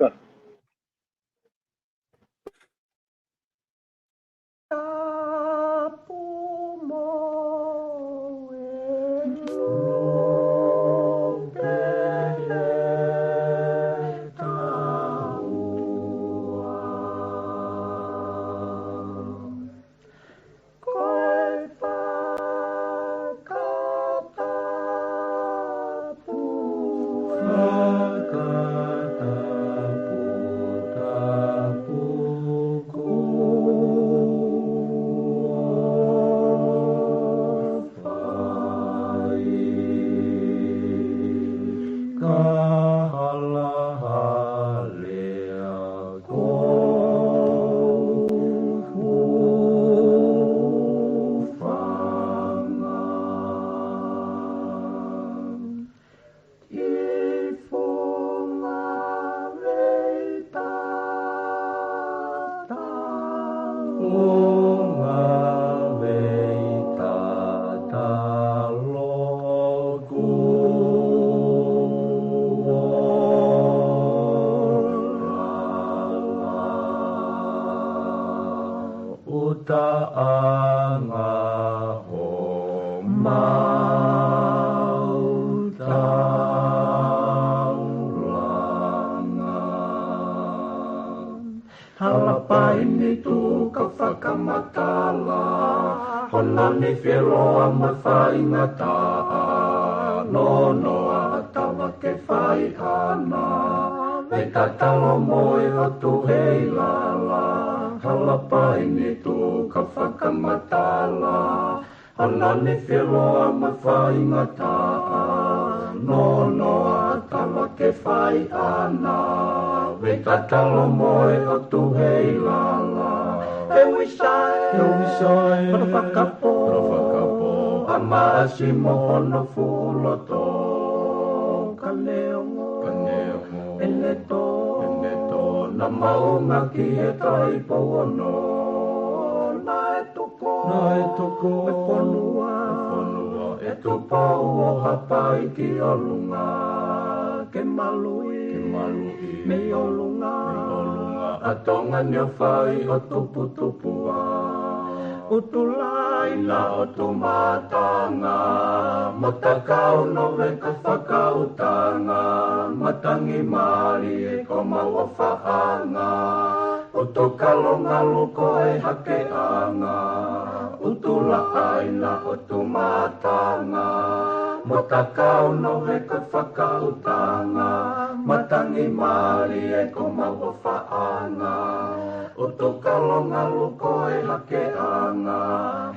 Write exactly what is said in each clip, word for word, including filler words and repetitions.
Ka ʻUtaʻanga homau taulanga. Hala paini tuku ke fakamatala, hono nifi ʻe loa mo e faingataʻa, nonoa ʻa Tavake Faiʻana, mei tatalo mo e ʻOtu Heilala. Hala paini tuku ke fakamatala, hono nifi ʻe loa mo e faingataʻa, nonoa ʻa Tavake Faiʻana, mei tatalo mo e ʻOtu Heilala. ʻE ui sai, ʻe ui sai, hono fakapō, hono fakapō, ʻa Maʻasi mo hono fuʻu loto. Ka neongo, ka neongo ʻene tō, ʻene tō, naʻa mau ngāueʻaki e Taipou ono, naʻe tuku, naʻe tuku e fonua, e fonua ʻe Tupou ʻo Haʻapai ki ʻolunga, ke maluʻi, ke maluʻi mei ʻolunga, mei ʻolunga, ʻa Tonga ni ʻo fai ʻo tuputupu ʻa ʻUtulāina ʻo Tumatanga, mo Takaunove ko Fakautanga, Matangi Malie ko mau ʻofaʻanga, ʻUtukalo Ngalu ko e hakeʻanga, ʻUtulāina ʻo Tumatanga, mo Takaunove ko Fakautanga, Matangi Malie ko mau ʻofaʻanga, ʻUtukalo Ngalu ko e hakeʻanga.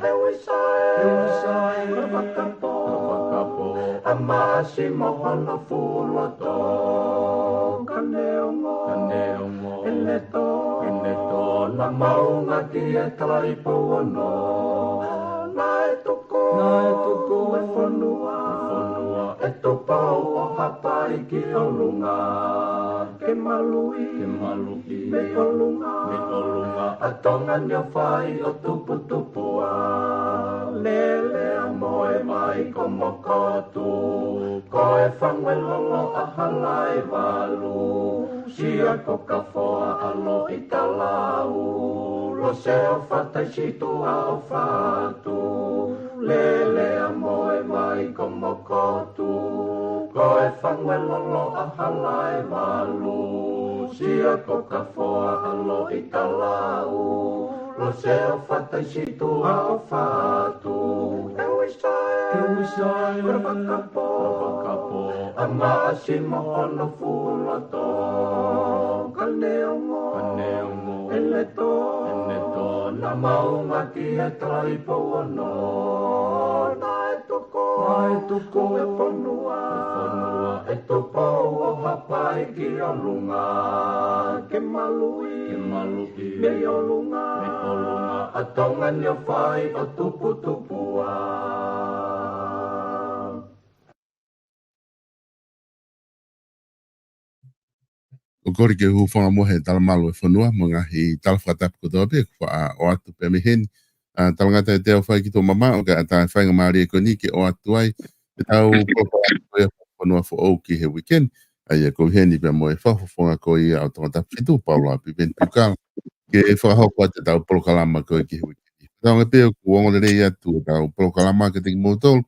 ʻE ui sai, ʻe ui sai, hono fakapō, hono fakapō, ʻa Maʻasi mo hono fuʻu loto. Ka neongo, ka neongo ʻene tō, ʻene tō, naʻa mau ngāueʻaki e Taipou ono, naʻe tuku, naʻe tuku e fonua, e fonua ʻe Tupou ʻo Haʻapai ki ʻolunga, ke maluʻi, ke maluʻi mei ʻolunga, mei ʻolunga, ʻa Tonga ni ʻo fai ʻo tuputupu ʻa Leleamoevaikomokotu, ko e Fanguelolo ʻa Halaevalu, Siakokafoa ʻa Loʻitalau, Lose ʻo Fataisituʻa ʻo Fatu, Leleamoevaikomokotu, ko e Fanguelolo ʻa Halaevalu, Siakokafoa ʻa Loʻitalau, Lose ʻo Fataisituʻa ʻo Fatu. ʻE ui sai, ʻe ui sai, hono fakapō, hono fakapō, ʻa Maʻasi mo hono fuʻu loto. Ka neongo, ka neongo ʻene tō, ʻene tō, naʻa mau ngāueʻaki e Taipou ono, naʻe tuku, naʻe tuku e fonua, e fonua ʻe Tupou ʻo Haʻapai ki ʻolunga, ke maluʻi, ke maluʻi mei ʻolunga, mei ʻolunga, ʻa Tonga ni ʻo fai ʻo tuputupu ʻa. ʻOku ou kole ke u hūfanga muʻa he talamalu e fonua, mo e ngaahi tala fakatapu kotoa pē, kuo faʻa ʻoatu pē mei heni. ʻA, talangata ʻe teu fai ki tuʻa mamaʻo, ka ʻatā e faingamālie ko eni ke ʻoatu ai ʻetau polokalama ko ia Fonua Foʻou ki he weekend. ʻa ia ko eni pea mo e fakafofonga ko ia ʻo Tongatapu fitu, Paula Piveni Piukala, ke fakahoko atu ʻetau polokalama ko ē ki he uike ni. Tau ange pē ʻoku ongo lelei atu ʻetau polokalama kiate kimoutolu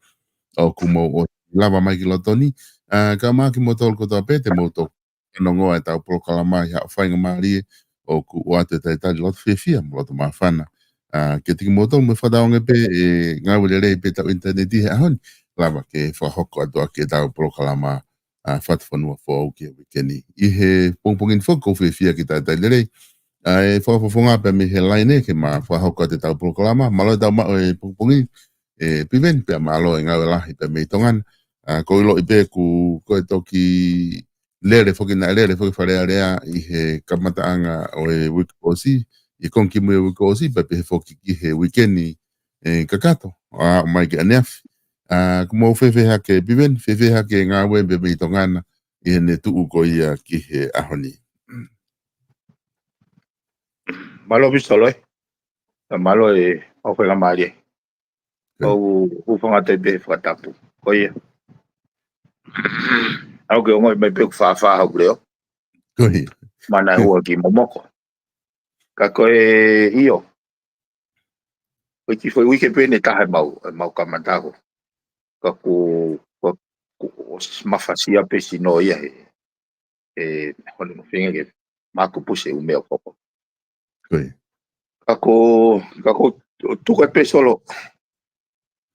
ʻoku mou ʻosi lava mai ki loto ni. ʻA, ka ʻoku maʻa kimoutolu kotoa pē te mou toki fanongo ʻetau polokalama ʻi haʻo faingamālie, ʻoku ʻoatu e talitali loto fiefia mo loto māfana. ʻA, kiate kimoutolu, mou fakatauange pē ʻe ngāue lelei pē ʻetau ʻinitaneti he ʻaho ni, lava ke fakahoko atu ʻaki ʻetau polokalama, ʻa, Fatufonua Foʻou ki he uike ni. ʻI he pongipongi ni foki ʻoku ou fiefia ke talitali lelei ʻa e fakafofonga pea mei he laine ke ma fakahoko atu ʻetau polokalama. Mālō ʻetau maʻu e pongipongi ni, ʻe Piveni, pea mālō e ngāue lahi pea mei Tonga na. ʻA, ʻoku ou ʻiloʻi pē ʻoku, ko e toki lele foki, naʻe lele foki Fale Alea ʻi he kamataʻanga ʻo e uike kuo ʻosi, ʻi he konga kimui ʻo e uike kuo ʻosi, pea pehē foki ki he uike ni, ʻe, kakato, ʻa, ʻo mai ki ʻaneafi. ʻA, ʻoku mou fēfē hake Piveni, fēfē hake ngāue pea mei Tonga na ʻi heʻene tuʻu ko ia ki he ʻaho ni? Mālō Pisolo ē. Mālō e ʻofa e kamali ē. ʻOku ou hūfanga atu pē he fakatapu. Ko ia. ʻOku ke ongoʻi mai pē ʻoku fāfā hoku leʻo. Ko ia. Mana ua ki momoko. Ka ko e ʻio. Ko e kiʻi foʻi uike pē ʻe taha ʻemau, ʻemau kamata ko. Ka ʻoku, ka ʻoku ʻosi mafasia pē sino ia he, he hono feinga ke makupusi e ʻū meʻa ʻoku hoko. Ko ia. Ka ʻoku, ka ʻoku tuku ai pē Solo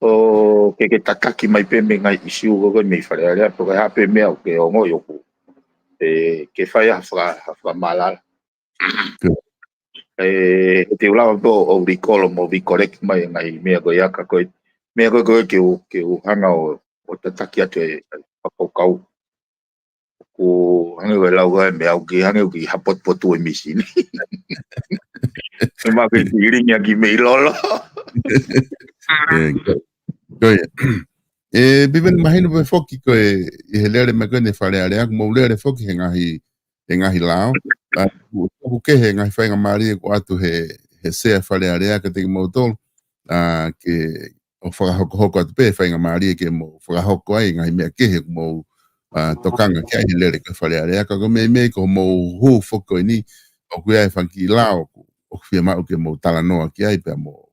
ʻo ke, ke tataki mai pē mei he ngaahi ʻisiū ko ē mei Fale Alea, pe ko e hā pē meʻa ʻoku ke ongoʻi ʻoku, ʻe, ke fai ha faka-, ha fakamālala. Ko ia. ʻE, ʻe te u lava pē ʻo, ʻo recall mo recollect mai e ngaahi meʻa ko ia ka ko e, meʻa ko ē ko ē ke u, ke u hanga ʻo, ʻo tataki atu e, e fakakaukau. ʻOku hangē ko e lau ko ē meʻa ʻoku hangē ʻoku hapotupotu e misini. ʻE maʻu ke kilingi ʻaki mei lolo. ʻE, ko, ko ia. ʻE, Piveni, mahino pē foki ko e, ʻi he lele mai ko eni Fale Alea, ʻoku mou lele foki he ngaahi, he ngaahi lao. ʻA, ʻoku, ʻoku kehe ngaahi faingamālie ʻoku ʻoatu he, he Sea Fale Alea kiate kimoutolu. ʻA, ke ʻo fakahokohoko atu pē faingamālie ke mou fakahoko ai ngaahi meʻa kehe ʻoku mou, ʻa, tokanga ki ai he lele ko ē Fale Alea. Ka ko e meimei ko hoʻomou hū foki ko eni, ʻoku ʻi ai e fanga kiʻi lao ʻoku, ʻoku fiemaʻu ke mou talanoa ki ai pea mou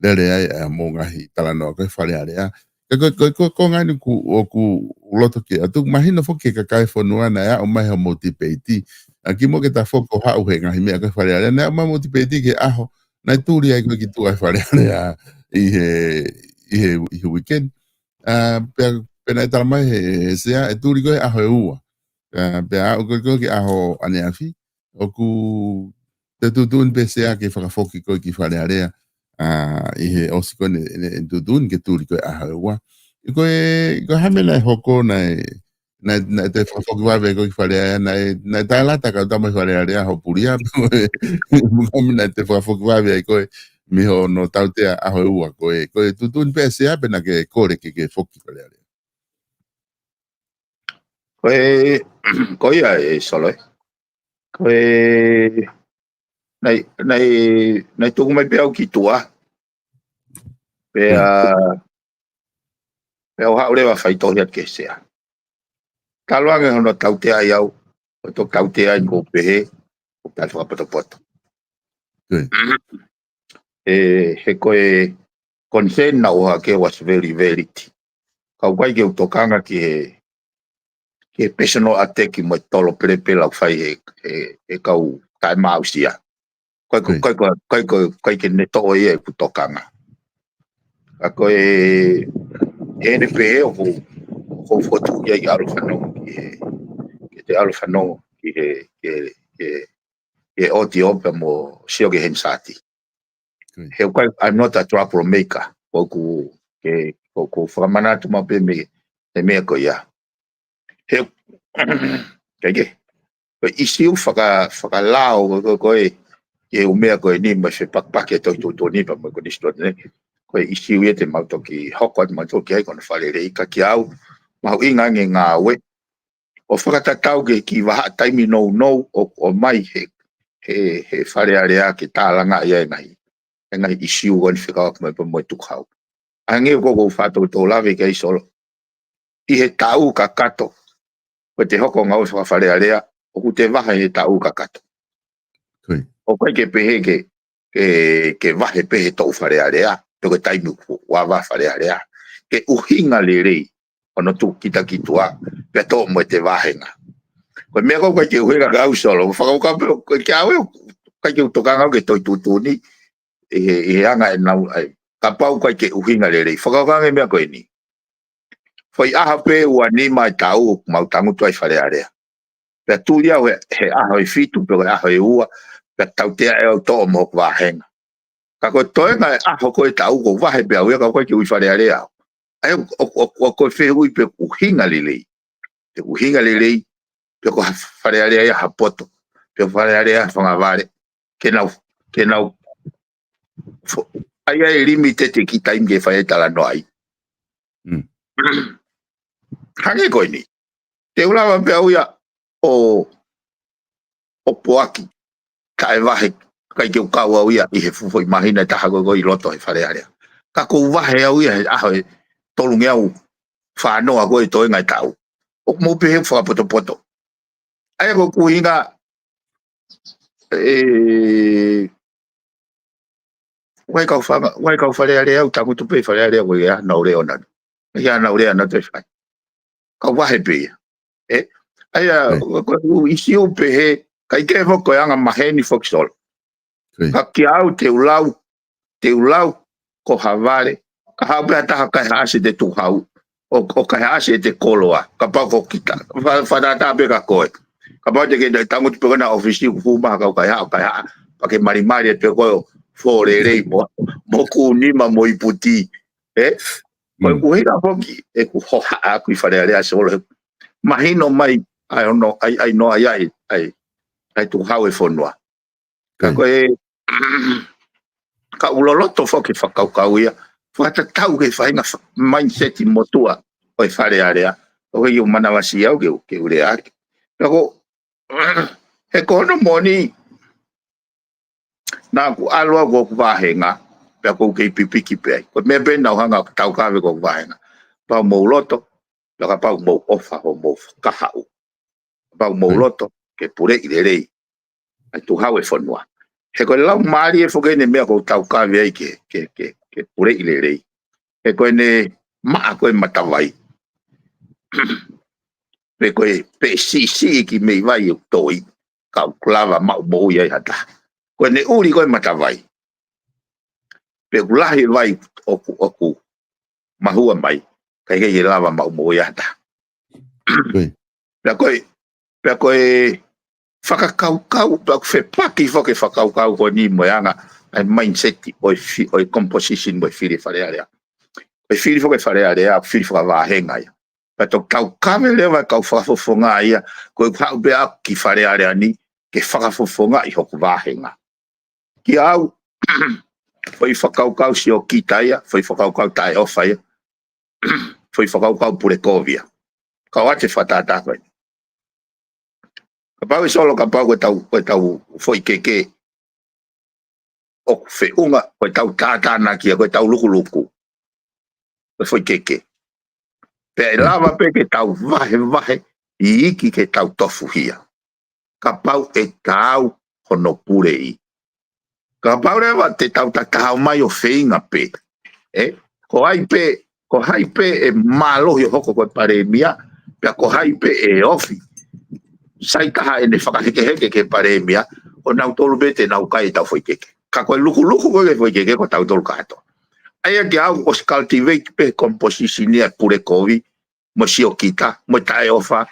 lele ai, ʻa, mo e ngaahi talanoa ko ē Fale Alea. Ka ko, ko, ko, ko e ngaahi ʻoku, ʻoku ou loto ke ʻatu, mahino foki ki he kakai e fonua naʻe aʻu mai hoʻomou tipeiti. ʻA, kimuʻa ke ta foki ʻo haʻu he ngaahi meʻa ko ē Fale Alea, naʻe aʻu mai hoʻomou tipeiti ki he ʻaho naʻe tuli ai ko ē ki tuʻa e Fale Alea ʻi he, ʻi he, ʻi he uike ni. ʻA, pea, pea naʻe tala mai he, he Sea, ʻe tuli ko ē he ʻaho ʻe ua. ʻA, pea aʻu ko ē ko ē ki he ʻaho ʻaneafi, ʻoku te tuʻutuʻuni pē Sea ke fakafoki ko ē ki Fale Alea, ʻa, ʻi he ʻosi ko ē ʻene, ʻene, ʻene tuʻutuʻuni ke tuli ko ē he ʻaho ʻe ua. Ko e, ko e hā e meʻa naʻe hoko, naʻe, naʻe, naʻe toe fakafoki vave ko ē ki Fale Alea, naʻe, naʻe taʻelata kau tama ʻi Fale Alea hoʻo pulia, mo e hā e meʻa naʻe toe fakafoki vave ai koe mei hono tautea ʻaho ʻe ua, ko e, ko e tuʻutuʻuni pē Sea pe naʻa ke kole ke, ke foki ki Fale Alea? Ko e, ko ia ē Solo ē. Ko e, naʻe, naʻe, naʻe tuku mai pē au ki tuʻa. Pea, Mm. pea u haʻu leva ʻo faitohi atu ki he Sea. Talu ange hono tautea ai au, ʻo toki tautea ai ʻoku ou pehē, ʻoku ou tali fakapotopoto. Good. ʻE, he ko e concern naʻa ku hanga ke was very valid. Ka ʻoku ʻikai ke u tokanga ki he, ki he personal attack mo e tolo pelepela ʻoku fai he, he, he kau taʻemaʻa aʻusia. Ko e, ko e, Good. ko e, ko e, ko e, ko e ke ne toʻo ia ʻeku tokanga. Ka ko e, ʻe ne pehē ʻoku, ʻoku ou fotu ia ke ʻalu ʻo fanongo ki he, ke te ʻalu ʻo fanongo ki he, ki he, ki he, ki he audio pea mo sio ki he Hansard. Good. He ʻoku ʻikai, I'm not a troublemaker. ʻOku ou, ke, ʻoku ou fakamanatu maʻu pē mei he meʻa ko ia. He, kae kehe. Ko e ʻisiū faka-, fakalao ko, ko, ko e, ki he ʻū meʻa ko eni mo e fepakipaki e Tohi Tuʻutuʻuni pea mo e konisitūtone. Ko e ʻisiū ia te mau toki hoko atu mautolu ki ai ko hono fakalelei ka kiate au, mahuʻinga ange ngāue ʻo fakatatau ki he kiʻi vahaʻa taimi nounou ʻoku ʻomai he, he, he Fale Alea ke tālangaʻi ai e ngaahi, e ngaahi ʻisiū ko eni fekauʻaki mo e, mo e tukuhau. Hangē ko ʻeku fakatotolo lave ki ai Solo. ʻI he taʻu kakato, ko ʻete hoko ʻo ngāue faka-Fale Alea, ʻoku te vahe he taʻu kakato. ʻOku ʻikai ke pehē ke, ke, ke vahe pē he toʻu Fale Alea, pe ko e taimi ʻoku ava Fale Alea. Ke ʻuhinga lelei, ʻo no tuku kita ki tuʻa, pea toʻo mo ʻete vāhenga. Ko e meʻa ʻoku ʻikai ke ʻuhinga kia au Solo, fakakaukau pē, ko e kia au ʻoku ʻikai ke u tokanga au ki he tohi tuʻutuʻuni, ʻi he, ʻi he anga ʻenau, ʻai, kapau ʻoku ʻikai ke ʻuhinga lelei. Fakakaukau ange meʻa ko eni. Foʻi ʻaho pē ua nima ʻi he taʻu ʻoku mau tangutu ai Fale Alea. Pea tui au he, he ʻaho ʻe fitu, pe ko e ʻaho ʻe ua, pea tautea ʻe au toʻo mo hoku vāhenga. Ka ko e toenga ʻe ʻaho ko e taʻu ʻoku ou vahe pē au ia ka ʻoku ʻikai ke ui Fale Alea au. ʻA ia ʻoku, ʻoku, ʻoku, ʻoku ou fie ui pe ʻoku ʻuhinga lelei. Pe ʻoku ʻuhinga lelei, pe ko ha Fale Alea ia ha poto, pe Fale Alea ha fanga vale. Ke nau, ke nau, fo-, ʻa ia ʻe limited e kiʻi taimi ke fai ai e talanoa ai. Hangē ko eni. Te u lava pē au ia ʻo, ʻo poaki. Taʻe vahe, ʻikai ke u kau au ia ʻi he fuʻu foʻi māhina ʻe taha ko ē ʻi loto he Fale Alea. Ka ʻoku ou vahe au ia he ʻaho ʻe tolungeau fā noa ko e toenga e taʻu. ʻOku mou pehē ʻoku fakapotopoto. ʻA ia ko ʻeku ʻuhinga, ʻe, ʻoku ʻikai ke u fanga, ʻoku ʻikai ke u Fale Alea au, tangutu pē Fale Alea ko ia naʻa nau lea ʻona. Ia naʻa nau lea ʻona te fai. Ka u vahe pē ia. ʻE, ʻa ia, ko e ʻū ʻisiū pehē, ʻikai ke foki ko e anga maheni foki Solo. Ka kia au te u lau, te u lau, ko ha vale, ka haʻu pē ha taha kaihaʻasi ʻete tukuhau, ʻo, ʻo kaihaʻasi ʻete koloa, kapau ko kita, fa-, fakatātā pē kia koe. Kapau te ke tangutu pē ko ena ʻōfisi ʻoku fuʻu maha kau kaihaʻa, ʻo kaihaʻa, pea ke malimali pē koe ʻo fōlelei mo, mo kū nima mo ipu tī. ʻE? Ko e ʻuhinga foki, ʻeku hohaʻa ʻaku ʻi Fale Alea Solo he mahino mai, ʻa e ono, ʻai, ʻai noa, ʻai, ʻai, ʻai, ʻai tukuhau e fonua. Ka ko e, ka u loloto foki fakakaukau ia, fakatatau ki he faʻahinga fa-, mindset motuʻa ʻo e Fale Alea, ʻoku ʻikai ke u manavasiʻi au ke u, ke u lea ʻaki. Ka ko, he ko hono moʻoni, naʻa ku ʻalu au ko hoku vāhenga, pea ʻoku ou kei pipiki pē ai. Ko e meʻa pē naʻa ku hanga ʻo taukave ko hoku vāhenga. Pau mou loto, pea kapau mou ʻofa hoʻomou kahaʻu. Kapau mou loto, ke puleʻi lelei. ʻAi tukuhau e fonua. He ko e laumālie foki eni e meʻa ʻoku ou taukave ai ke, ke, ke, ke puleʻi lelei. He ko ʻene maʻa ko e matavai. Pe ko e, pe siʻisiʻi ki mei vai ʻoku toi. Ka ʻoku lava maʻu moʻui ai ha taha. Ko ʻene ʻuli ko e matavai. Pe ʻoku lahi e vai ʻoku, ʻoku mahua mai, ʻikai ke lava maʻu moʻui ai ha taha. Pea ko e, pea ko e fakakaukau, pea ʻoku fepaki foki e fakakaukau ko eni mo e anga, ʻa e mindset ʻo e fi-, ʻo e composition mo e fili Fale Alea. ʻO e fili foki Fale Alea, fili fakavāhenga ia. Pea toki taukave leva e kau fakafofonga ia, ko e haʻu pē au ki Fale Alea ni, ke fakafofongaʻi hoku vāhenga. Kia au, foʻi fakakaukau siokita ia, foʻi fakakaukau taʻeʻofa ia, foʻi fakakaukau pulekovi ia. Ka ʻoua te fakatātā ko eni. Kapau ʻe Solo, kapau ko e tau, ko e tau foʻi keke, ʻoku feʻunga, ko e tau tātānaki ia, ko e tau lukuluku. Ko e foʻi keke. Pea ʻe lava pē ke tau vahevahe, iiki ke tau tofuhia. Kapau ʻe taau hono puleʻi. Kapau leva te tau tatahau mai ʻo feinga pē. ʻE, ko hai pē, ko hai pē ʻe mālohi ʻo hoko ko e palēmia, pea ko hai pē ʻe ofi. Sai taha ʻene fakahekeheke ki he palēmia, ʻo nautolu pē te nau kai e tau foʻi keke. Ka ko e lukuluku ko e foʻi keke ko tautolu kātoa. ʻA ia kia au ʻosi cultivate pē composition ia pulekovi, mo siokita, mo taʻeʻofa,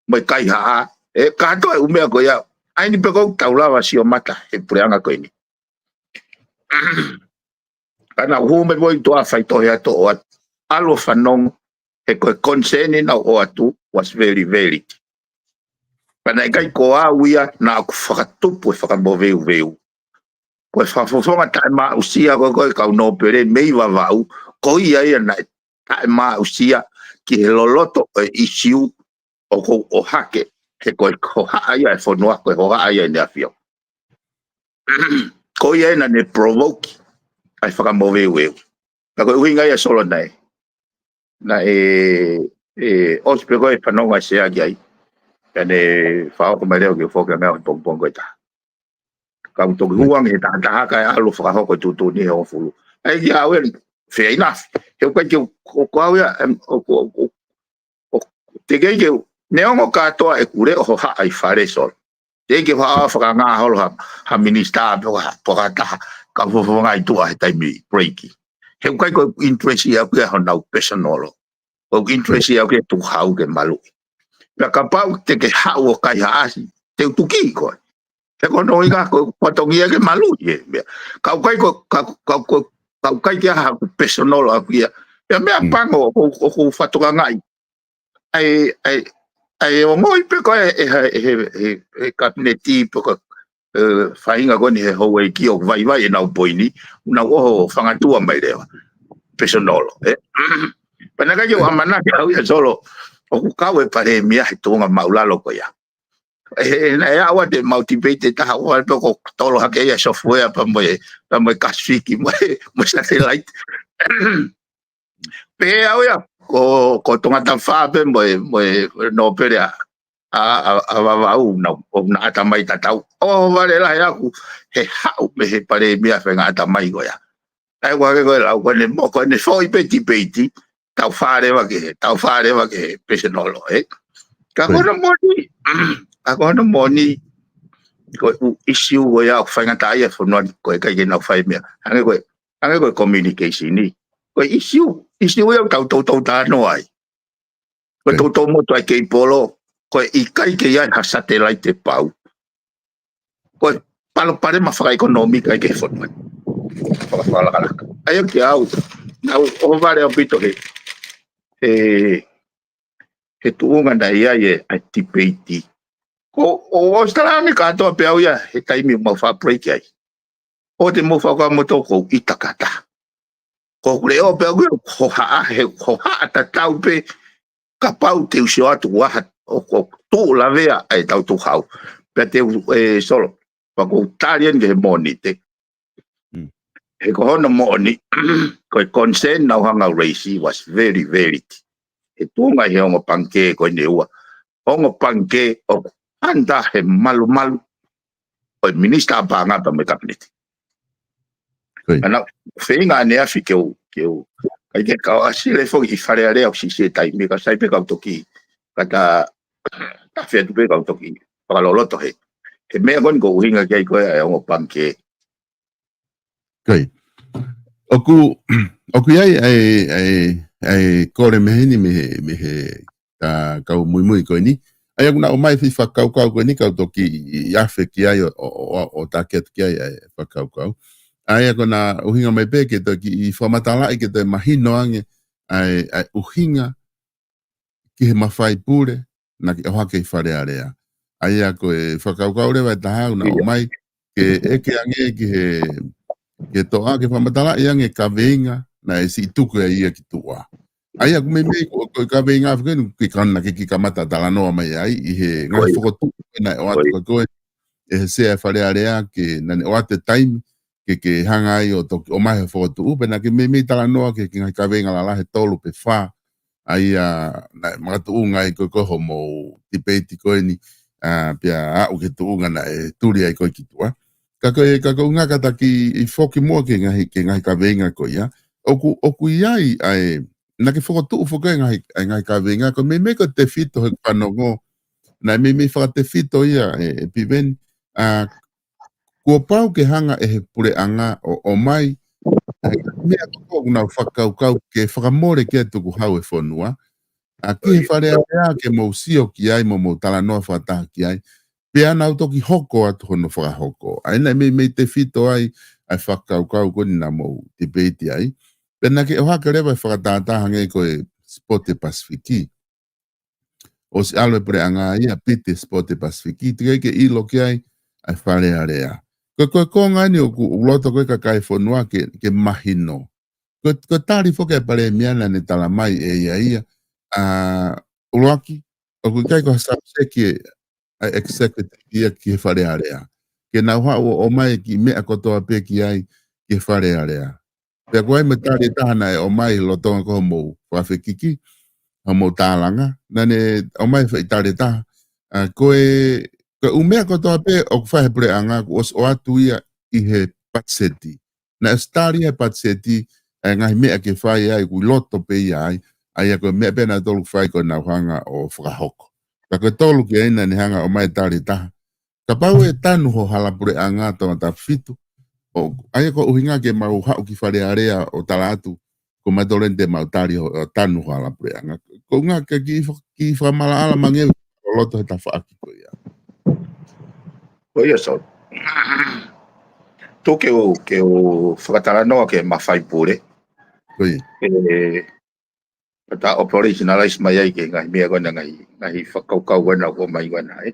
mo kaihaʻa, ʻe kātoa e ʻū meʻa ko ia, ʻa eni pē ʻoku tau lava sio mata he puleʻanga ko eni. Ka naʻa ku hū mai pē ʻi tuʻa faitohi atu ʻo ʻalu ʻo fanongo, he ko e concern naʻa ku ʻoatu, was very valid. Pea naʻe ʻikai ko au ia naʻa ku fakatupu e fakamoveuveu. Ko e fakafofonga taʻemaʻusia ko ē ko e kau nōpele mei Vavaʻu, ko ia ia naʻe taʻemaʻusia ki he loloto ʻo e ʻisiū ʻoku ou ʻohake, he ko e hohaʻa ia e fonua, ko e hohaʻa ia ʻEne ʻAfio. Ko ia ia naʻa ne provoke ʻa e fakamoveuveu. Ka ko e ʻuhinga ia Solo naʻe, naʻe, ʻe, ʻosi pē ko e fanongo ʻa e Sea ki ai. Pea ne fakahoko mai leva ke foki ange he pongipongi ko ē taha. Kau toki hū ange he taha taha kae ʻalu fakahoko e tuʻutuʻuni he hongofulu. ʻAi kia au eni, fair enough. He ʻoku ʻikai ke u, ko, ko au ia, em, ʻo, ʻo, ʻo, ʻo, teʻeki ke u, neongo kātoa ʻeku leʻo hohaʻa ʻi fale Solo. Teʻeki ke u haʻu ʻo fakangaholo ha, ha minisitā pe ko ha, pe ko ha taha, ka fofonga ʻi tuʻa he taimi break. He ʻoku ʻikai ko e interest ia ʻaʻaku ia honau personal. Ko e interest ia ʻaʻaku ia tukuhau ke maluʻi. Pea kapau te ke haʻu ʻo kaihaʻasi, te u tuki koe. He ko hono ʻuhinga ko e fatongia ke maluʻi e meʻa. Ka ʻoku ʻikai ko, ka, ka, ko, ka ʻoku ʻikai ke ʻi ai haʻaku personal ʻaʻaku ia. Pea meʻa Mm. pango ʻoku, ʻoku ou fakatokangaʻi. ʻAi, ʻai, ʻai ongoʻi pē ko e, e, e, e, e, e kapineti pe ko e, e, faʻahinga ko eni he houʻeiki ʻoku vaivai ʻenau poini, nau ʻoho fangatua mai leva. Personal, ē? Pea naʻe ʻikai ke u ʻamanaki au ia Solo, ʻoku kau e palēmia he tuʻunga māʻulalo ko ia. ʻE, ʻe, naʻe ʻi ai ʻa e mau debate ʻe taha ʻo vale pe ko tolo hake ia software pea mo e, pea mo e kasifiki, mo e, mo e satellite. Pea ʻoku ʻi ai, ko, ko Tonga Tafa pē mo e, mo e nōpele ʻa, ʻa, ʻa, ʻa Vavaʻu naʻa, ʻo naʻa ʻatamai tatau. ʻO vale lahi ʻaʻaku, he haʻu mei he palēmia fenga ʻatamai ko ia. ʻAi ʻoku ʻikai ko e lau, ko ʻene mo, ko ʻene foʻi pē debate, tau fale vake, tau fale vake personal, ē? Ka ko Right. hono moʻoni, ka ko hono moʻoni, ko e ʻū issue ko ia ʻoku faingataʻaʻia he fonua ni, ko e ʻikai ke nau fai meʻa. Hangē ko e, hangē ko e communication ni. Ko e issue, issue ia ʻoku tau toutou talanoa ai. Ko e Right. toutou motu ʻa e keipolo, ko e ʻikai ke ʻi ai ha satellite ʻe pau. Ko e palopalema fakaʻekonōmika ia ki he fonua ni. Faka-, fakalakalaka. ʻAi ʻoku ʻikai ke u, naʻa ku ʻohovale ʻaupito he, he, he tuʻunga naʻe ʻi ai e, ʻa e debate. Ko, ʻo, ʻo ʻOsitelēlia ni kātoa pē au ia he taimi ʻoku mau faʻa break ai. ʻOua te mou fakakaukau mo toko ʻita kātoa. Ko hoku leʻo pē au ia ʻoku hohaʻa, he hohaʻa tatau pē kapau te u sio atu ʻoku ʻi ai ha, ʻoku, ʻoku tuʻu lavea ʻa e tau tukuhau. Pea te u, ē, Solo, pea ʻoku ou tali eni ki he Mōnite. Mm. He ko hono moʻoni, ko e concern naʻa ku hanga ʻo raise was very valid. He tuʻunga ʻi he ongo pangikē ko eni ʻe ua. Ongo pangikē ʻoku under he malumalu ʻo e minisitā paʻanga pea mo e kapineti. Ko ia. Ana, feinga ʻaneafi ke u, ke u, ʻikai ke kau ʻasi lelei foki ʻi Fale Alea ʻoku siʻisiʻi e taimi ka sai pē kau toki, ka ta, ta fea tu pē kau toki, fakaloloto he. He meʻa ko eni ʻoku ou ʻuhinga ki ai ko e ʻa e ongo pangikē. Ko ia. ʻOku, ʻoku ʻi ai ʻa e, ʻa e, ʻa e kole mei heni mei he, mei he ka, kau muimui ko eni. ʻAi ʻoku na ʻomai e foʻi fakakaukau ko eni kau toki ʻi, ʻi afe ki ai ʻo, ʻo, ʻo, ʻo tāketi ki ai ʻa e fakakaukau. ʻAi ʻoku na ʻuhinga mai pē ke toki ʻi fakamatalaʻi ke toe mahino ange ʻa e, ʻa e ʻuhinga ki he mafai pule naʻa ke ʻohake ʻi Fale Alea. ʻAi ʻa ko e fakakaukau leva ʻe taha ʻoku na ʻIo. ʻomai ke ʻeke ange ki he, ke toʻa ke fakamatalaʻi ange kaveinga naʻe siʻi tuku ai ia ki tuʻa. ʻAi ʻoku meimei ko, ko e kaveinga fekeni ke kana ke kiʻi kamata talanoa mai ai ʻi he ngaahi Ko ia. fokotuʻu naʻe ʻoatu Ko ia. ko e, ʻe he sea ʻa e Fale Alea ke naʻa ne ʻoatu e taimi ke, ke hanga ai ʻo toki ʻomai ha fokotuʻu, pea naʻa ke meimei talanoa ki he, ki he ngaahi kaveinga lalahi ʻe tolu pe fā, ʻa ia naʻe makatuʻunga ai ko e, ko e hoʻomou debate ko eni, ʻa, pea aʻu ki he tuʻunga naʻe tuli ai ko ē ki tuʻa. Ka ko e, ka ko e ʻuhinga kātaki ʻi foki muʻa ki he ngaahi, ki he ngaahi kaveinga ko ia. ʻOku, ʻoku ʻi ai ʻa e, naʻa ke fokotuʻu foki e ngaahi, ʻa e ngaahi kaveinga, ko e meimei ko e tefito he fanongo, naʻe meimei fakatefito ia ʻe, ʻe Piveni, ʻa, kuo pau ke hanga ʻe he puleʻanga ʻo, ʻomai, ʻa e meʻa ko ē ʻoku nau fakakaukau ke fakamole ki ai e tukuhau ʻo e fonua, ʻa, ki he Fale Alea ke mou sio ki ai mo mou talanoa fakataha ki ai, pea nau toki hoko atu hono fakahoko. ʻA ia naʻe meimei tefito ai ʻa e fakakaukau ko eni naʻa mou debate ai. Pea naʻa ke ʻohake leva e fakatātā hangē ko e Sipote Pasifiki. ʻOsi ʻalu e puleʻanga ia, piti e Sipote Pasifiki, teʻeki ke ʻilo ki ai ʻa e Fale Alea. Ko e, ko e konga eni ʻoku ou loto ko ē kakai e fonua ke, ke mahino. Ko e, ko e tali foki ʻa e palēmia naʻa ne tala mai ʻe ia ia, ʻa, ʻuluaki, ʻoku ʻikai ko ha subject ʻa e executive ia ki he Fale Alea. Ke nau haʻu ʻo ʻomai e kiʻi meʻa kotoa pē ki ai ki he Fale Alea. Pea ko e ʻai mo e tali ʻe taha naʻe ʻomai he lolotonga ko ē hoʻomou fakafekiki, hoʻomou tālanga, naʻa ne ʻomai e foʻi tali ʻe taha, ʻA, ko e, ko e ʻū meʻa kotoa pē ʻoku fai he puleʻanga kuo ʻosi ʻoatu ia ʻi he patiseti. Naʻe ʻosi tali he patiseti ʻa e ngaahi meʻa ke fai ai, ʻoku ʻi loto pē ia ai, ʻa ia ko e meʻa pē naʻe tolu fai ko ʻenau hanga ʻo fakahoko. Ka ko e tolu ki ai naʻa ne hanga ʻo ʻomai tali taha. Kapau ʻe tanu ho hala puleʻanga Tongatapu fitu, ʻo, ʻa ia ko e ʻuhinga ke mau haʻu ki Fale Alea ʻo tala atu, ko mautolu eni te mau tali ho, ʻo tanu ho hala puleʻanga. Ko e ʻuhinga ke kiʻi fa-, kiʻi fakamaʻalaʻala mangeu ʻo loto he tafaʻaki ko ia. Ko ia, Solo. Tuku ke u, ke u fakatalanoa ki he mafai pule. Ko ia. ʻE, ta operationalize mai ai ki he ngaahi meʻa ko ena, ngaahi, ngaahi fakakaukau ko ena ʻoku ʻomai ko ena, ē.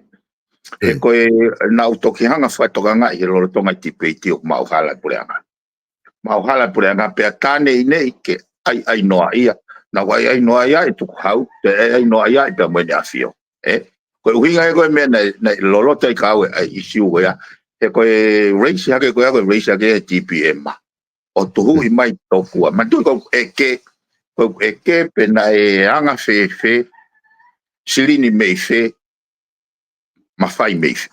He ʻE. ko e naʻa ku toki hanga fakatokangaʻi he lolotonga e tipeiti ʻoku maʻu hala puleʻanga. Maʻu hala puleʻanga pea tā neʻineʻi ke ʻaiʻai noaʻia. Naʻa ku ʻaiʻai noaʻia ʻi he tukuhau, pea ʻaiʻai noaʻia pea mo ʻEne ʻAfio. Ē? Ko e ʻuhinga ia ko e meʻa naʻe, naʻe loloto ai kau e ʻai ʻisiū ko ia. He ko e raise hake ko ia, ko e raise hake e T P M. ʻO tuhuʻi mai tokua. Ma tui ko e ke, ko e ke pe naʻe anga fēfē, silini mei fē, mafai mei fē.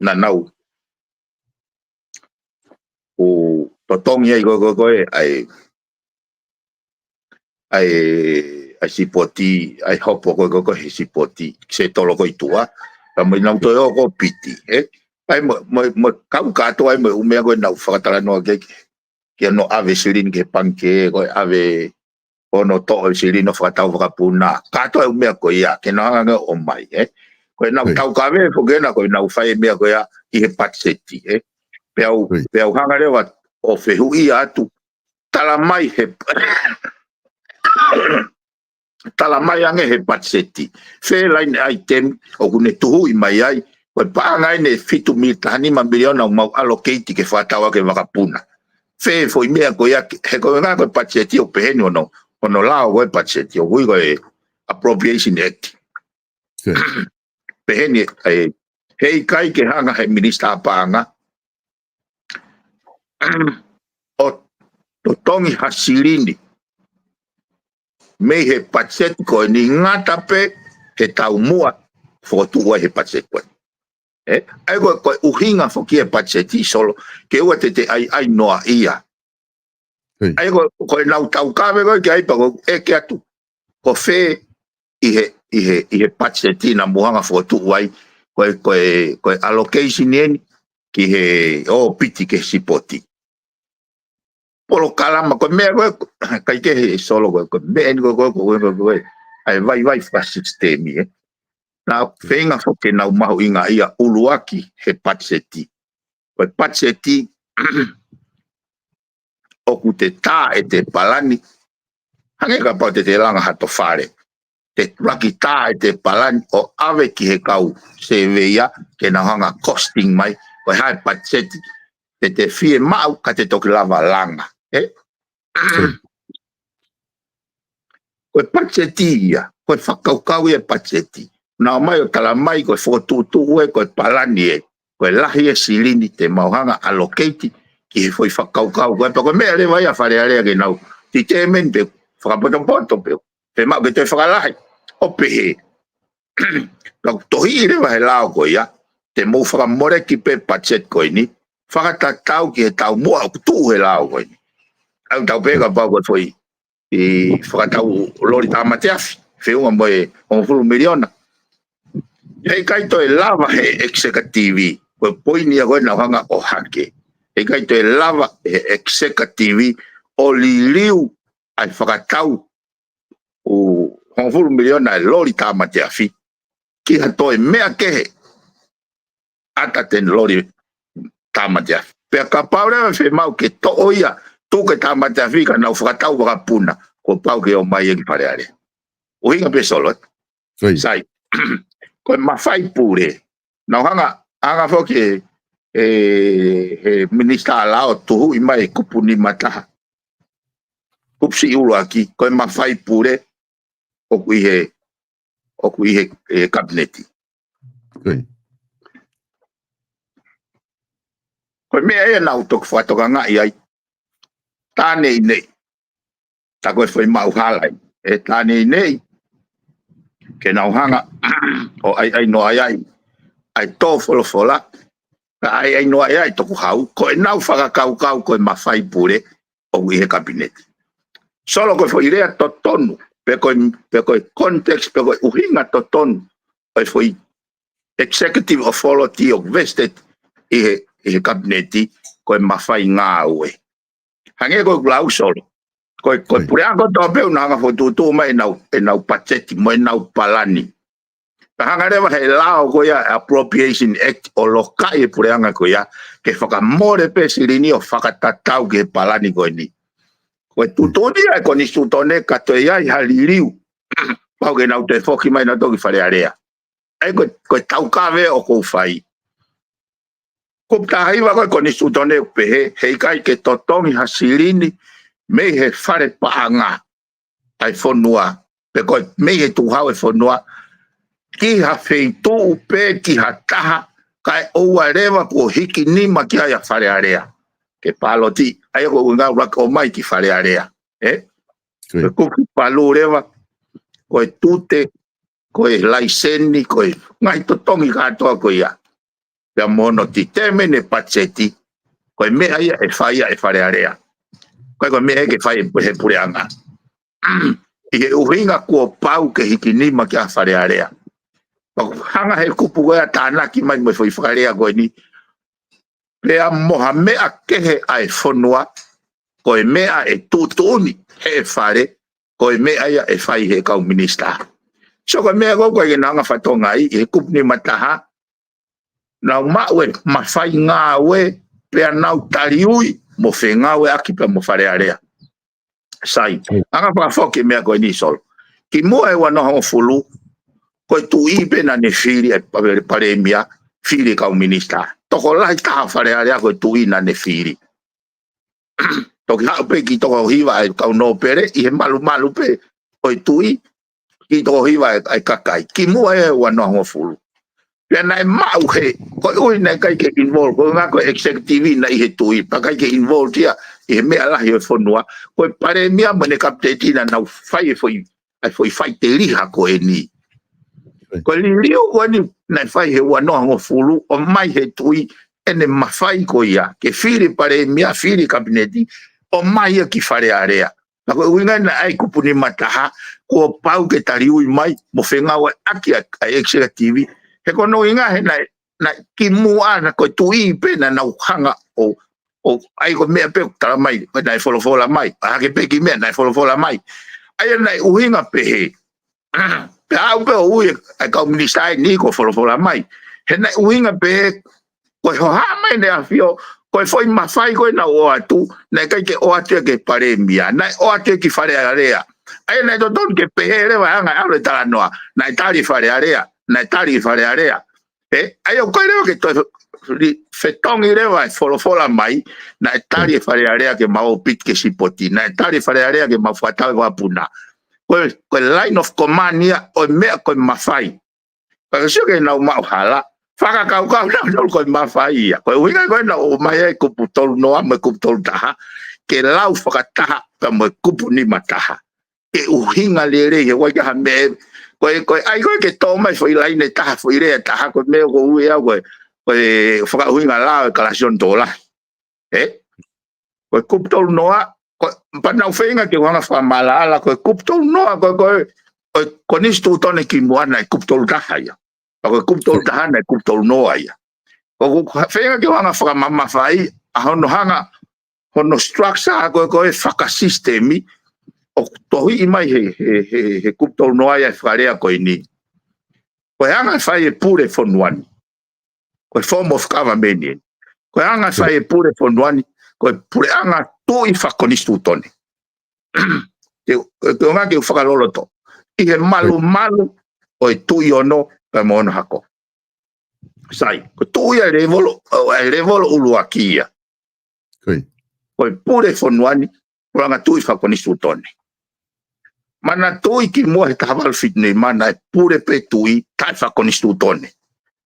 Naʻa nau ʻo totongi ai ko e, ko e, ko e, ʻa e, ʻa e, ʻa e sipoti, ʻa e hopo ko e, ko e, ko e he sipoti, se tolo ko i tuʻa, ka mo ʻenau toe ō ko piti, ē? ʻA e mo, mo, mo kau kātoa ai mo e ʻū meʻa ko ē naʻa ku fakatalanoa ki ai, ki hono ʻave silini ki he pangikē, ko e ʻave hono toʻo e silini ʻo fakatau vakapuna. Kātoa e ʻū meʻa ko ia, ke nau hanga ange ʻo ʻomai, ē? Ko ʻenau Oi. taukave foki ena, ko ʻenau fai e meʻa ko ia ʻi he patiseti, ē? Peau, Oi. peau hanga leva ʻo fehuʻia atu, tala mai he, tala mai ange he patiseti. Fē line item ʻoku ne tuhuʻi mai ai, ko e paʻanga eni e fitu mil-, taha nima miliona ʻoku mau allocate ke fakatau ʻaki e vakapuna. Fē foʻi meʻa ko ia, he ko e ngaahi ko e patiseti ʻoku peheni hono, hono lao ko e patiseti, ʻoku ui ko e Appropriation Act. Sure. Peheni, ē, heʻikai ke hanga he minisitā paʻanga ʻo totongi ha silini mei he patiseti ko eni ngata pē he taumuʻa fokotuʻu ai he patiseti ko eni. Ē? ʻA ia ko e, ko e ʻuhinga foki e patiseti Solo, ke ʻoua te te ʻaiʻai noaʻia. Hei. ʻA ia ko, ko ʻenau taukave ko ē ki ai pea ko e ʻeke atu. Ko fē ʻi he, ʻi he, ʻi he patiseti naʻa mou hanga fokotuʻu ai, ko e, ko e, ko e allocation eni ki he ō piti ki he sipoti. Polokalama, ko e meʻa ko ē, ʻikai ke he Solo ko e, ko e meʻa eni ko e, ko e, ko e, ko e, ko e, ʻa e vaivai fakasisitemi, ē. Naʻa ku feinga foki ke nau mahuʻingaʻia ʻuluaki he patiseti. Ko e patiseti ʻoku te tā ʻete palani. Hangē kapau te te langa hato fale. Te tulaki tā ʻete palani ʻo ʻave ki he kau sēveia ke nau hanga costing mai. Ko e hā e patiseti te te fiemaʻu ka te toki lava langa. Ē? Ko e patiseti ia, ko e fakakaukau ia e patiseti. Naʻa ʻomai ʻo tala mai ko e fokotuʻutuʻu ē, ko e palani ē, ko e lahi e silini te mau hanga allocate ki he foʻi fakakaukau. Ko e pea ko e meʻa leva ia Fale Alea ke nau determine pē fakapotopoto pē, pe mau ke toe fakalahi. ʻO pehē. Ka ʻoku tohi leva he lao ko ia, te mou fakamoleki pē patiseti ko eni, fakatatau ki he taumuʻa ʻoku tuʻu he lao ko eni. ʻA ia ʻoku tau pehē kapau ko e foʻi ʻi fakatau loli tāmate afi, feʻunga mo e hongofulu miliona. Heʻikai toe lava he executive, ko e poini ia ko ē naʻa ku hanga ʻo hake. Heʻikai toe lava he executive ʻo liliu ʻa e fakatau ʻo hongofulu miliona e loli tāmate afi ki ha toe meʻa kehe ʻata te ne loli tāmate afi. Pea kapau leva ʻe fiemaʻu ke toʻo ia, tuku e tāmate afi ka nau fakatau vakapuna, kuo pau ke ō mai ia ki Fale Alea. ʻUhinga pē Solo, ē? Sai. Sai. Ko e mafai pule. Naʻa ku hanga, hanga foki ē, ē, he minisitā lao ʻo tuhuʻi mai e kupu nima taha. Kupu siʻi ʻuluaki, ko e mafai pule, ʻoku ʻi he, ʻoku ʻi he, he kapineti. Ko e. Ko e meʻa ia naʻa ku toki fakatokangaʻi ai. Tā neʻineʻi. Tā ko e foʻi maʻu hala ē. Ē tā neʻineʻi. Ke nau hanga ʻo ʻo ʻaiʻainoa ai ʻa e tō folofola, ka ʻaiʻainoa ai ʻa e tukuhau, ko ʻenau fakakaukau ko e mafai pule ʻoku ʻi he kapineti. Solo, ko e foʻi lea totonu, pe ko e, pe ko e context, pe ko e ʻuhinga totonu ʻo e foʻi executive authority ʻoku vested ʻi he, ʻi he kapineti, ko e mafai ngāue. Hangē ko ʻeku lau, Solo, ko e, ko e puleako tō pē ʻoku nau hanga ʻo fokotuʻutuʻu mai ʻenau, ʻenau patiseti mo ʻenau palani. Ka hanga leva he lao ko ia, Appropriation Act, ʻo lokaʻi e puleako ko ia ke fakamole pē silini ʻo fakatatau ki he palani ko eni. Ko e tuʻutuʻuni ʻa e konisitūtone ka toe ʻi ai ha liliu, pau ke nau toe foki mai nautolu ki Fale Alea. ʻA ia ko e, ko e taukave ʻoku ou fai. Kupu taha hiva ko e konisitūtone ʻoku pehē, heʻikai ke totongi ha silini mei he fale paʻanga ʻa e fonua, pe ko e mei he tukuhau ʻo e fonua, ki ha feituʻu pe ki ha taha, kae ʻoua leva kuo hiki nima ki ai ʻa Fale Alea ke pāloti, ʻa ia ko e ʻuhinga ʻoku ʻomai ki Fale Alea. Ē? Ko e kupu palū leva, ko e tute, ko e laiseni, ko e ngaahi totongi kātoa ko ia, pea mo hono determine e patiseti, ko e meʻa ia ʻe fai ia ʻe Fale Alea. Ko e, ko e meʻa ia ke fai ʻe he puleako. ʻI he ʻuhinga kuo pau ke hiki nima ki ai ʻa Fale Alea. Pea ʻoku hanga he kupu ko ia ʻo tānaki mai mo e foʻi fakalea ko eni, pea mo ha meʻa kehe ʻa e fonua, ko e meʻa ʻe tuʻutuʻuni ʻe he Fale, ko e meʻa ia ʻe fai ʻe he kau minisitā. So ko e meʻa ko ē ʻoku ʻikai ke nau hanga ʻo fakatokangaʻi ʻi he kupu nima taha, nau maʻu e mafai ngāue pea nau taliui mo fengāueʻaki pea mo Fale Alea. Sai, anga fakafoki e meʻa ko eni, Solo. Kimuʻa he ua noa hongofulu, ko e tuʻi pē naʻa ne fili, ʻa e pa-, palēmia, fili kau minisitā. Tokolahi taha Fale Alea ko e tuʻi naʻa ne fili. Toki haʻu pē ki he toko hiva ʻa e kau nōpele, ʻi he malumalu pē ʻo e tuʻi, ki he toko hiva ʻa e, ʻa e kakai. Kimuʻa he ua noa hongofulu. Pea naʻe maʻu he, koeʻuhi naʻe ʻikai ke involve, ko e ʻuhinga ko e executive naʻe ʻi he tuʻi, pea ʻikai ke involve ia ʻi he meʻa lahi ʻo e fonua, ko e palēmia mo ʻene kapineti naʻa nau fai e foʻi, ʻa e foʻi faʻiteliha ko eni. Ko e liliu ko eni naʻe fai he ua noa hongofulu, ʻomai he tuʻi ʻene mafai ko ia ke fili palēmia, fili kapineti, ʻomai ia ki Fale Alea. Ka ko e ʻuhinga naʻe ʻi ai e kupu nima taha, kuo pau ke taliui mai mo fengāueʻaki ʻa e, ʻa e executive. He ko hono ʻuhinga he naʻe, naʻe kimuʻa naʻe ko e tuʻi pē naʻa nau hanga ʻo, ʻo ʻai ko e meʻa pē ʻoku tala mai, ko e naʻe folofola mai, ʻa hake pē ki he meʻa naʻe folofola mai. ʻA ia naʻe ʻuhinga pehē. Pea aʻu pē ʻo ui ʻa e kau minisitā eni ko e folofola mai. He naʻe ʻuhinga pehē, ko e hohaʻa mai ʻEne ʻAfio, ko e foʻi mafai ko ē naʻe ʻoatu, naʻe ʻikai ke ʻoatu ia ki he palēmia, naʻe ʻoatu ia ki Fale Alea. ʻA ia naʻe totonu ke pehē leva ʻa e anga ʻalu e talanoa, naʻe tali Fale Alea, naʻe tali Fale Alea. Ē, ʻa ia ʻoku ʻikai leva ke toe li-, fetongi leva e folofola mai, naʻe tali e Fale Alea ke mau ōpiti ke sipoti, naʻe tali e Fale Alea ke mau fakatau e vakapuna. Ko e, ko e line of command ia ʻo e meʻa ko e mafai. Ka ke sio ke nau maʻu hala, fakakaukau nautolu ko e mafai ia. Ko e ʻuhinga ko ē naʻe ʻomai ai e kupu tolu noa mo e kupu tolu taha, ke lau fakataha pea mo e kupu nima taha. Ke ʻuhinga lelei he ʻoku ʻikai ha meʻa, ko e, ko e ʻai ko ē ke tō mai foʻi laine taha, foʻi lea taha, ko e meʻa ʻoku ou ui au ko e, ko e fakaʻuhinga lao e kalasi ʻo e tokolahi. Ē? Ko e kupu tolu noa, ko e, pea nau feinga ke u hanga ʻo fakamaʻalaʻala, ko e kupu tolu noa, ko e, ko e, ko e konisitūtone kimuʻa naʻe kupu tolu taha ia. Pea ko e kupu tolu taha naʻe kupu tolu noa ia. Ko ʻeku feinga ke u hanga ʻo fakamamafaʻi ʻa hono hanga, hono structure ko ē, ko e fakasisitemi, ʻoku tohiʻi mai he, he, he, he kupu tolu noa ia e fakalea ko eni. Ko e anga e fai e pule fonua ni. Ko e form of government eni. Ko e anga e fai e pule fonua ni, ko e puleʻanga tuʻi fakakonisitūtone. Ke, ke ʻuhinga ke u fakaloloto. ʻI he malumalu ʻo e tuʻi ono pea mo hono hako. Sai, ko e tuʻi ʻa e lēvolo, ʻa e lēvolo ʻuluaki ia. Ko e pule fonua ni, puleʻanga tuʻi fakakonisitūtone. Manatuʻi kimuʻa he taha valu fitu nima naʻe pule pē tuʻi taʻefakakonisitūtone.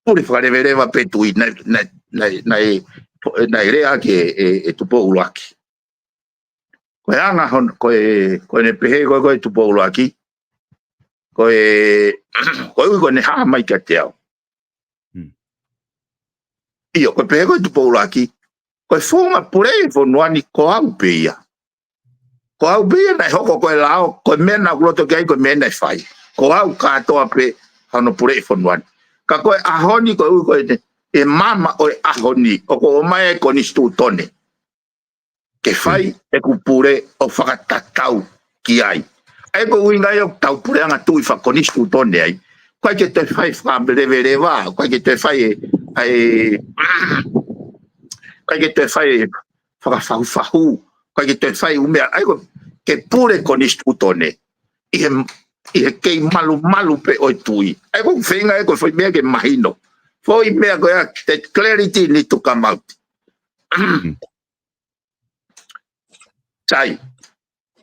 Pule fakaleveleva pē tuʻi, naʻe, naʻe, naʻe, naʻe, naʻe lea ki he, ʻe, ʻe Tupou ʻUluaki. Ko e anga hon-, ko e, ko ʻene pehē ko ē, ko ē Tupou ʻUluaki. ko e, ko e ui ko ʻene hā mai kiate au. Hmm. ʻIo, ko e pehē ko e tupoulaki, ko e founga pule ʻi he fonua ni ko au pē ia. Ko au pē ia naʻe hoko ko e lao, ko e meʻa naʻa ku loto ki ai, ko e meʻa naʻe fai. Ko au kātoa pē hano pule ʻi he fonua ni. Ka ko e ʻaho ni ko e ui ko ʻene, ʻe maama ʻo e ʻaho ni, ʻoku ʻomai e konisitūtone ke fai ʻeku pule ʻo fakatatau ki ai. ʻA ia ko e ʻuhinga ia ʻoku tau puleʻanga tuʻi fakakonisitūtone ai. ʻOku ʻikai ke toe fai fakaleveleva, ʻoku ʻikai ke toe fai e, ʻa e, ʻoku ʻikai ke toe fai e fakafahufahu, ʻoku ʻikai ke toe fai ʻū meʻa. ʻA ia ko e ke pule konisitūtone ʻi he, ʻi he kei malumalu pē ʻo e tuʻi. ʻA ia ko e feinga ē ko e foʻi meʻa ke mahino. Foʻi meʻa ko ia, the clarity need to come out. Sai,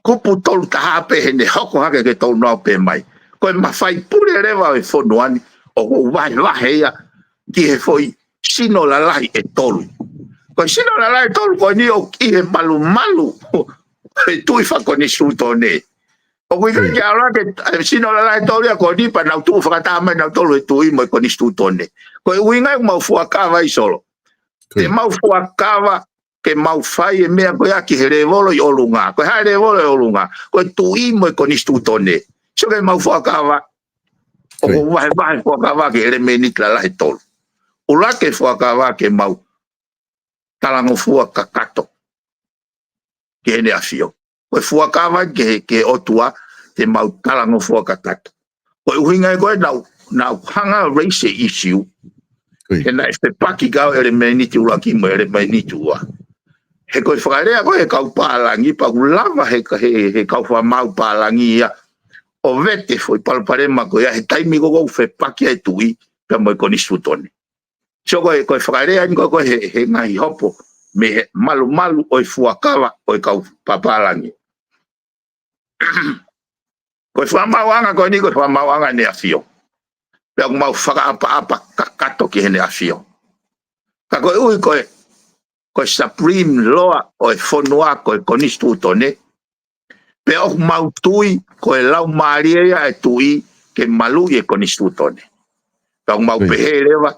kupu tolu taha pē heʻene hoko hake ke tolu noa pē mai. Ko e mafai pule leva ʻo e fonua ni, ʻoku vahevahe ia ki he foʻi sino lalahi ʻe tolu. Ko e sino lalahi ʻe tolu ko eni ʻoku ʻi he malumalu ʻo e tuʻi fakakonisitūtone. ʻOku ʻikai ke ala ke, e, sino lalahi ʻe tolu ia ko eni pea nau tuʻu fakataha mai nautolu he tuʻi mo e konisitūtone. Ko e ʻuhinga ia ʻoku mau fuakava ai Solo. Te mau fuakava ke mau fai e meʻa ko ia ki he lēvolo ʻi ʻolunga. Ko e hā e lēvolo ʻi ʻolunga? Ko e tuʻi mo e konisitūtone. Sio ke mau fuakava, ʻoku vahevahe fuakava ki he ʻelemēniti lalahi ʻe tolu. ʻUluaki fuakava ke mau talangofua kakato ki heʻene ʻafio. Ko e fuakava ki he, ki he ʻOtua te mau talangofua kakato. Ko e ʻuhinga ia ko e naʻa ku, naʻa ku hanga raise e issue. He naʻe fepaki kau ʻelemēniti ʻuluaki mo e ʻelemēniti ua. He ko e fakalea ko e kau pālangi, pea ʻoku lava he, he, he kau fakamaau pālangi ia ʻo vete foʻi palopalema ko ia he taimi ko ē ʻoku fepaki ai e tuʻi pea mo e konisitūtone. Sio ko e, ko e fakalea eni ko e, ko e he, he ngaahi hopo mei he malumalu ʻo e fuakava ʻo e kau pālangi. Ko e fakamaauʻanga ko eni ko e fakamaauʻanga ʻene ʻafio. Pea ʻoku mau fakaʻapaʻapa kakato ki heʻene ʻafio. Ka ko e ui ko e, ko e supreme law ʻo e fonua ko e konisitūtone. Pea ʻoku mau tui ko e laumālie ia e tuʻi ke maluʻi e konisitūtone. Pea ʻoku mau pehē leva,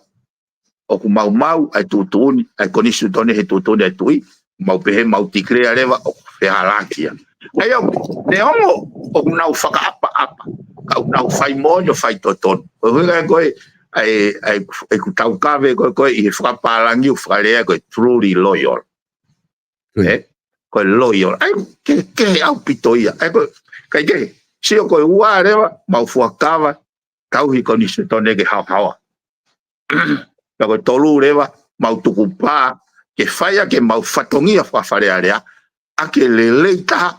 ʻoku mau maʻu ʻa e tuʻutuʻuni, ʻa e konisitūtone he tuʻutuʻuni ʻa e tuʻi, mau pehē mau declare leva ʻoku fehālaaki ia. ʻA ia ʻoku, neongo ʻoku nau fakaʻapaʻapa, ka ʻoku nau fai moʻoni ʻo fai totonu. Ko e ʻuhinga ia ko e, ʻa e, ʻa e, ʻeku taukave ko e, ko e ʻi he fakapālangi ʻoku fakalea ko e truly loyal. ʻE, ko e loyal. ʻA ia, ke, kehe ʻaupito ia. ʻA ia ko e, ʻikai ke, sio ko e ua leva, mau fuakava, tauhi konisitūtone ke haohaoa. Pea ko e tolu leva, mau tukupā, ke fai ʻaki ʻemau fatongia fakafalealea, ʻa ke lelei taha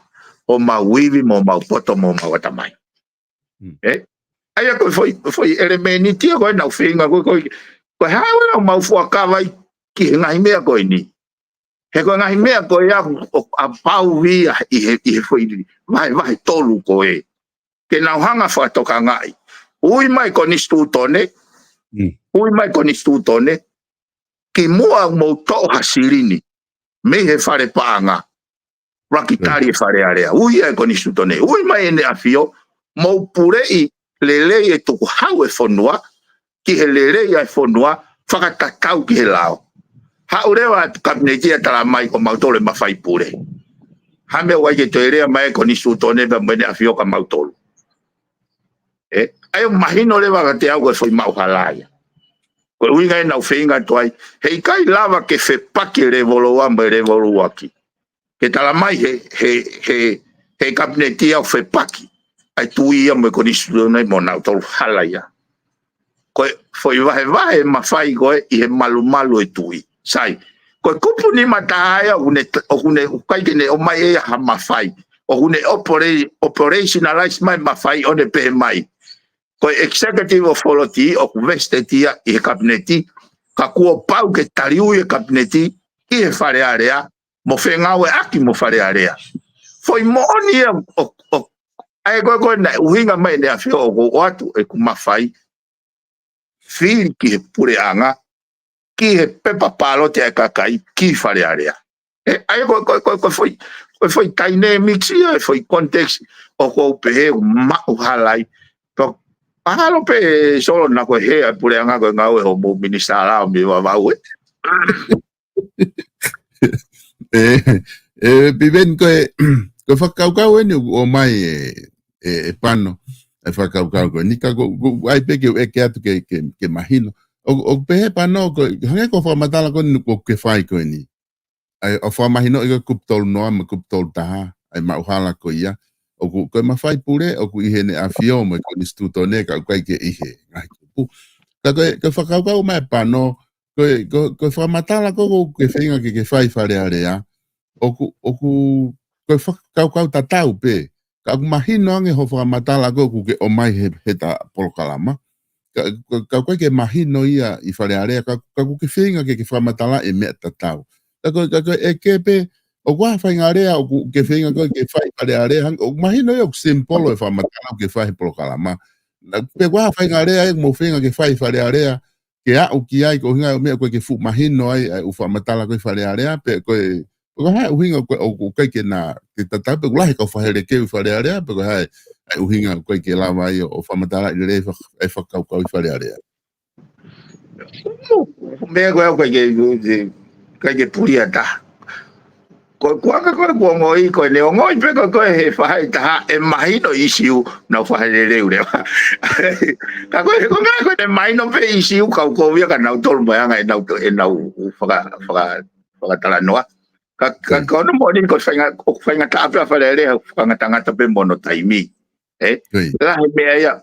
ʻo mau ivi mo mau poto mo mau ʻatamai. ʻE? ʻA ia ko e foʻi, foʻi ʻelemēniti ia ko e naʻa ku feinga ko e, ko e, ko e hā ʻoku nau mau fuakava ai ki he ngaahi meʻa ko eni. He ko e ngaahi meʻa ko ia ʻoku ʻapau ia ʻi he, ʻi he foʻi vahevahe tolu ko ē. Ke nau hanga fakatokangaʻi. Ui mai konisitūtone, ui mai konisitūtone, kimuʻa mou toʻo ha silini mei he fale paʻanga, ʻuluaki tali e falealea. Ui ʻa e konisitūtone. Ui mai ʻene ʻafio, mou puleʻi lelei e tukuhau e fonua, ki he lelei ʻa e fonua, fakatatau ki he lao. Haʻu leva ʻa e kapineti ʻo tala mai ko mautolu e mafai pule. Hā e meʻa ʻoku ʻai ke toe lea mai e konisitūtone pea mo ʻene ʻafio kia mautolu. ʻE, ʻa ia ʻoku mahino leva kiate au ko e foʻi maʻuhala ia. Ko e ʻuhinga ia naʻa ku feinga atu ai, heʻikai lava ke fepaki e lēvolo ua mo e lēvolo ʻuluaki. Ke tala mai he, he, he, he kapineti ia ʻoku fepaki ʻa e tuʻi ia mo e konisitūtone mo nautolu, hala ia. Ko e foʻi vahevahe mafai ko e ʻi he malumalu e tuʻi. Sai, ko e kupu nima taha ia ʻoku ne, ʻoku ne, ʻoku ʻikai ke ne ʻomai ʻe ia ha mafai. ʻOku ne opera-, operationalize mai mafai ʻo ne pehē mai, ko e executive authority ʻoku vested ia ʻi he kapineti, ka kuo pau ke taliui e kapineti ʻi he falealea, mo fengāueʻaki mo falealea. Foʻi moʻoni ia ʻo, ʻo, ʻa ia ko e, ko e naʻe ʻuhinga mai ʻene ʻafio ʻoku ou ʻoatu ʻeku mafai fili ki he puleʻanga, ki he pepa pālote ʻa e kakai, ki falealea. ʻE, ʻa ia ko e, ko e, ko e, ko e foʻi, ko e foʻi dynamics ia, e foʻi context ʻoku ou pehē ʻoku maʻuhala ai. Pea Mahalo pē Solo naʻa ko e hē ʻa e puleʻanga ko e ngāue hoʻomou minisitā lao mei Vavaʻu ē. ʻE, ʻe, Piveni ko e, ko e fakakaukau eni ʻoku ʻomai ʻe, ʻe, ʻe Pano, ʻa e fakakaukau ko eni ka ko, ko, ʻai pē ke u ʻeke atu ke, ke, ke mahino. ʻO, ʻoku pehē Pano ko, hangē ko e fakamatala ko eni ʻoku ke fai ko eni. ʻA e, ʻo fakamahinoʻi ko e kupu tolu noa mo e kupu tolu taha, ʻa e maʻuhala ko ia. ʻOku, ko e mafai pule, ʻoku ʻi heʻene ʻafio mo e konisitūtone ka ʻoku ʻikai ke ʻi he ngaahi kupu. Ka ko e, ko e fakakaukau mai ʻa Pano, ko e, ko, ko e fakamatala ko, ko ke feinga ke, ke fai Fale Alea. ʻOku, ʻoku, ko e fakakaukau tatau pē. Ka ʻoku mahino ange hoʻo fakamatala ko ʻoku ke ʻomai he, he ta polokalama. Ka, ka, ka ʻoku ʻikai ke mahino ia ʻi Fale Alea, ka, ka ʻoku ke feinga ke, ke fakamatala e meʻa tatau. Ka ko, ka ko e ke pē, ʻoku ʻi ai ha faʻahinga lea, ʻoku ke feinga ko ke fai Fale Alea, hang-, ʻoku mahino ia ʻoku simple e fakamatala ʻoku ke fai he polokalama. Na, pe ʻoku ʻi ai ha faʻahinga lea, ʻe mo feinga ke fai Fale Alea, ke aʻu ki ai, ko e ʻuhinga e meʻa ko e ke fuʻu mahino ai, ʻa e ʻū fakamatala ko e Fale Alea, pe ko e, ko e hā e ʻuhinga ko e, ʻoku ʻikai ke na, ke tatau pe ʻoku lahi e kau fakahelekeu ʻi Fale Alea, pe ko e hā e, ʻa e ʻuhinga ko e ke lava ai ʻo, ʻo fakamatala ʻi lele e fak-, e fakakaukau ʻi Fale Alea. Meʻa ko e au ʻikai ke, ʻikai ke pulia ta. Ko e kuanga ko e kuongoʻi, ko e neongo ʻi pē ko e, ko e he faʻahi taha ʻe mahino ʻisiū nau fakaheleleu leva. Ka ko e, ko e ngaahi ko e mahino pē ʻisiū kau ko ia ka nau tolu mai anga ʻenau, ʻenau faka-, faka-, fakatalanoa. Ka, ka, Ko ia. Ko hono moʻoni ko e fainga, ʻoku faingataʻa pē ʻa Fale Alea, fakangatangata pē mo hono taimi. ʻE? Ko ia. Lahi e meʻa ia,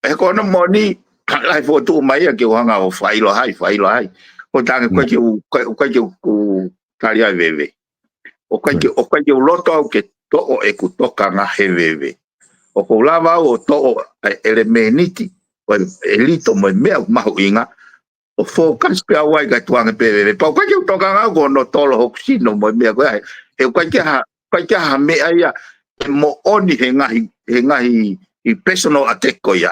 ʻe ko hono moʻoni, lahi e fokotuʻu mai ia ke u hanga ʻo fakaʻilo hai, fakaʻilo hai. ʻO tangi ko e Mm. ke u, ko e, ko e ke u, u tali ai veve. ʻOku ʻikai ke, Mm. ʻoku ʻikai ke u loto au ke toʻo ʻeku tokanga he veve. ʻOku ou lava au ʻo toʻo e ʻelemēniti, ʻo e, e lito mo e meʻa ʻoku mahuʻinga, ʻo focus pē au ai kae tuku ange pē veve. Pea ʻoku ʻikai ke u tokanga au ko hono tolo hoku sino mo e meʻa ko ia. He ʻoku ʻikai ke ha, ʻikai ke ha meʻa ia ʻe moʻoni he ngaahi, he ngaahi ʻi personal attack ko ia.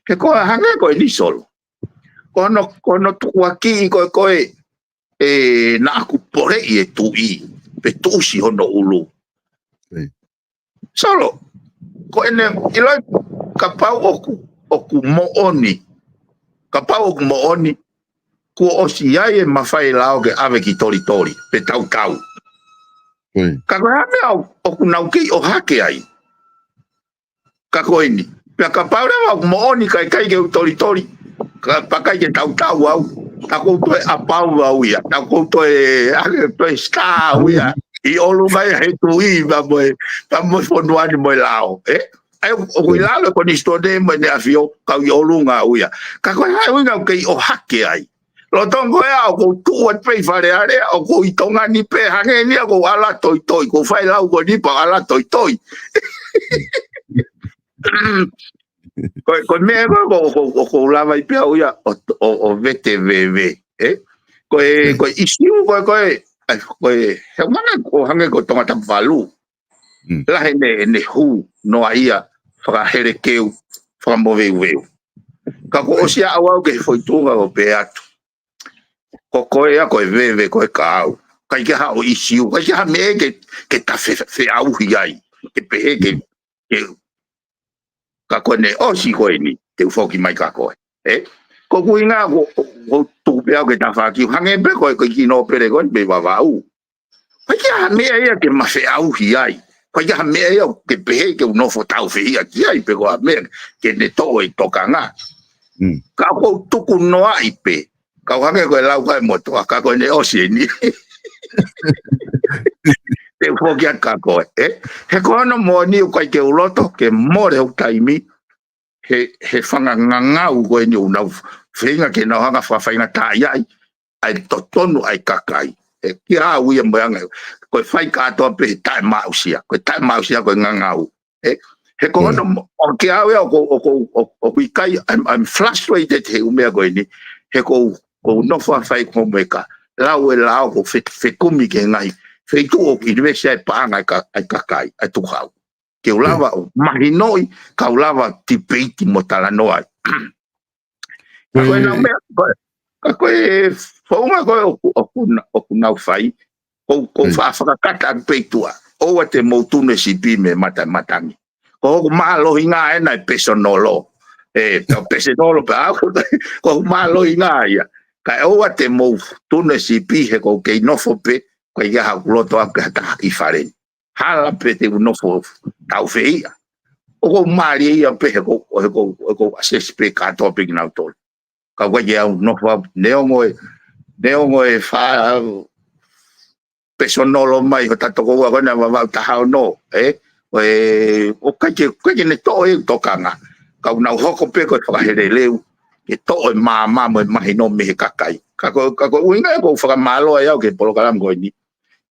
He ko e hangē ko eni Solo. Ko hono, ko hono tukuakiʻi ko e, ko e, ʻe, naʻa ku poleʻi e tuʻi, pe tuʻusi hono ʻulu. Ko ia. Solo, ko ʻene ʻiloʻi kapau ʻoku, ʻoku moʻoni. Kapau ʻoku moʻoni, kuo ʻosi ʻi ai e mafai lao ke ʻave ki tolitoli, pe tautau. Ko ia. Ka ko e hā e meʻa ʻo, ʻoku nau kei ʻohake ai. Ka ko eni. Pea kapau leva ʻoku moʻoni ka ʻikai ke u tolitoli. Ka, pea ʻikai ke tautau au. Ka ʻoku ou toe ʻapau au ia. Ka ʻoku ou toe, ake toe star au ia. ʻI ʻolunga ia he tuʻi pea mo e, pea mo e fonua ni mo e lao. ʻE? ʻA ia ʻoku ʻi lalo e konisitūtone mo ʻene ʻafio, kau ʻi ʻolunga au ia. Ka ko e hā e ʻuhinga ʻoku kei ʻohake ai. Lolotonga ko ia ʻoku ou tuʻu atu pē ʻi Fale Alea, ʻoku ou ʻi Tonga ni pē hangē ni ʻoku ou ala toitoi, ʻoku ou fai lau ko eni pea u ala toitoi. Ko, ko e meʻa ko, ko, ko, ʻoku ou lava ai pē au ia ʻo, ʻo, ʻo vete veve, ʻe? Ko e, ko e ʻisiū, ko e, ko e, ʻai, ko e, he mana ko hangē ko Tongatapu valu. Mm. Lahi ʻene, ʻene hū noa ia fakahelekeu, fakamoveuveu. Ka ko ʻosi aʻu au ki he foʻi tuʻunga ʻo pehē atu. Ko koe ia ko e veve ko e kaau. ʻIkai ke ha ʻisiū, ʻikai ke ha meʻa ke, ke ta fe, feʻauhi ai. Ke pehē ke, ke, ka ko ʻene ʻosi ko eni, te u foki mai kia koe. ʻE? Ko e ʻuhinga ko, ko, ko tuku pē au ke tafaʻaki, hangē pē ko e, ko e kiʻi nōpele ko eni mei Vavaʻu. ʻIkai ke ha meʻa ia ke ma feʻauhi ai. ʻIkai ke ha meʻa ia ke pehē ke u nofo tāufehiʻa ki ai pe ko ha meʻa ke ne toʻo e tokanga. Mm. Ka ʻoku ou tuku noaʻi pē. Kau hangē ko e lau ko e motuʻa, ka ko ʻene ʻosi eni. Te u foki atu kia koe, ʻe? He ko hono moʻoni ʻoku ʻikai ke u loto, ke mole hoku taimi, he, he fanga ngangau ko eni ʻoku nau feinga ke nau hanga fakafaingataʻaʻi ai, ʻa e totonu ʻa e kakai. ʻE, kia au ia mo e anga, ko e fai kātoa pē he taʻemaʻusia, ko e taʻemaʻusia ko e ngangau. ʻE, he ko Mm. hono mo, ʻo kia au ia ʻoku, ʻoku, ʻoku, ʻoku ʻikai, I'm, I'm frustrated he ʻū meʻa ko eni, he ʻoku, ʻoku ou nofo ʻo fai ko mo e ka, lau e lao ʻoku ou fe, fekumi ki he ngaahi feituʻu ʻoku ʻinivesi ai e paʻanga ʻa e ka, ʻa e kakai, ʻa e tukau. Ke u lava ʻo mahinoʻi, ka u lava tipeiti mo talanoa ai. Ka ko e Mm. nau meʻa, ko e, ka ko e founga ko e ʻoku, ʻoku na, ʻoku nau fai, ʻoku, ʻoku Mm. fa, fakakata atu pē ʻi tuʻa. ʻOua te mou tunu e sipi mei he mata, matangi. Ko hoku mālohinga ena ʻi he personal law. ʻE, pea pēseni ʻo pē au, ko e mālohi ngā ia. Kae ʻoua te mou tunu e sipi he ʻoku ou kei nofo pē, ko ia haʻaku loto au ke hata i fale ni. Hala pē te u nofo tau fē ia. ʻOku ou mālie ia pē he ʻoku ou, he ʻoku ou, he ʻoku ou assess pē kātoa pē kinautolu. Ka ʻoku ʻikai ke u nofo au, neongo e, neongo e fa-, pēseni ʻo mai ʻo tatoko ua ko ena vavau taha ono, ē? ʻOku ʻikai ke, ʻoku ʻikai ke ne toʻo e tokanga. Ka ʻoku nau hoko pē ko e fakaheleleu, ke toʻo e maama mo e mahino mei he kakai. Ka ko, ka ko e ʻuhinga ia ʻoku ou fakamālō ai au ki he polokalama ko eni.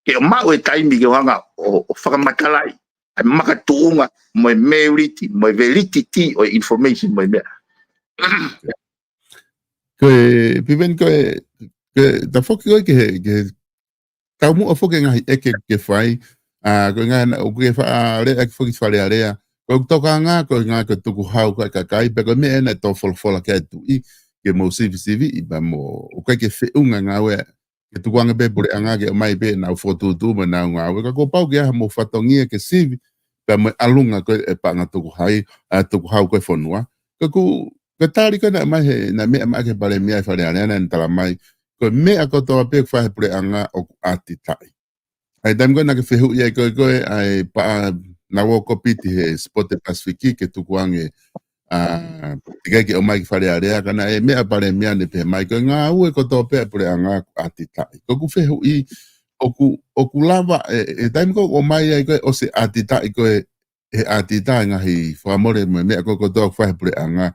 Ke ʻomai e taimi ke u hanga ʻo, ʻo fakamatalaʻi ʻa e makatuʻunga, mo e merit, mo e validity ʻo e information, mo e meʻa. Ko e, Piveni, ko e, ko e tafoki ko e ke he, ke he taumuʻa foki e ngaahi ʻeke ke fai, ʻa, ko e ngaahi ʻoku ke faʻa lea ʻaki foki Fale Alea. Ko e tokanga, ko e ngaahi ko e tukuhau ko e kakai, pea ko e meʻa ena ʻe tō folofola ki ai e tuʻi, ke mou sivisiviʻi, pea mo, ʻoku ʻikai ke feʻunga ngāue ke tukuange pē puleʻanga ke ʻomai pē ʻenau fokotuʻutuʻu mo ʻenau ngāue. Ka kuo pau ke ʻi ai haʻamou fatongia ke sivi, pea mo e ʻalunga ko e paʻanga tukuhau, ʻa, tukuhau ko e fonua. Ka ʻoku, ko e tali ko ē naʻe ʻomai he, naʻe meʻa mai ki he Palēmia ʻi Fale Alea naʻa ne tala mai, ko e meʻa kotoa pē ʻoku fai he puleʻanga ʻoku ʻatitaʻi. ʻA e taimi ko ē naʻa ke fehuʻi ai ko e, ko e, ʻa e paʻa naʻa ō ʻo piti he Sipote Pasifiki ke tukuange, ʻa, teʻeki ai ke ʻomai ki Fale Alea, ka naʻe meʻa Palēmia ne pehē mai ko e ngāue kotoa pē ʻa e puleʻanga ʻoku ʻatitaʻi. Ko ʻeku fehuʻi, ʻoku, ʻoku lava, ʻe, ʻe taimi ko ē ʻoku ʻomai ai ko e ʻosi ʻatitaʻi ko e, ʻe ʻatitaʻi e ngaahi fakamole mo e meʻa ko ē kotoa ʻoku fai he puleʻanga.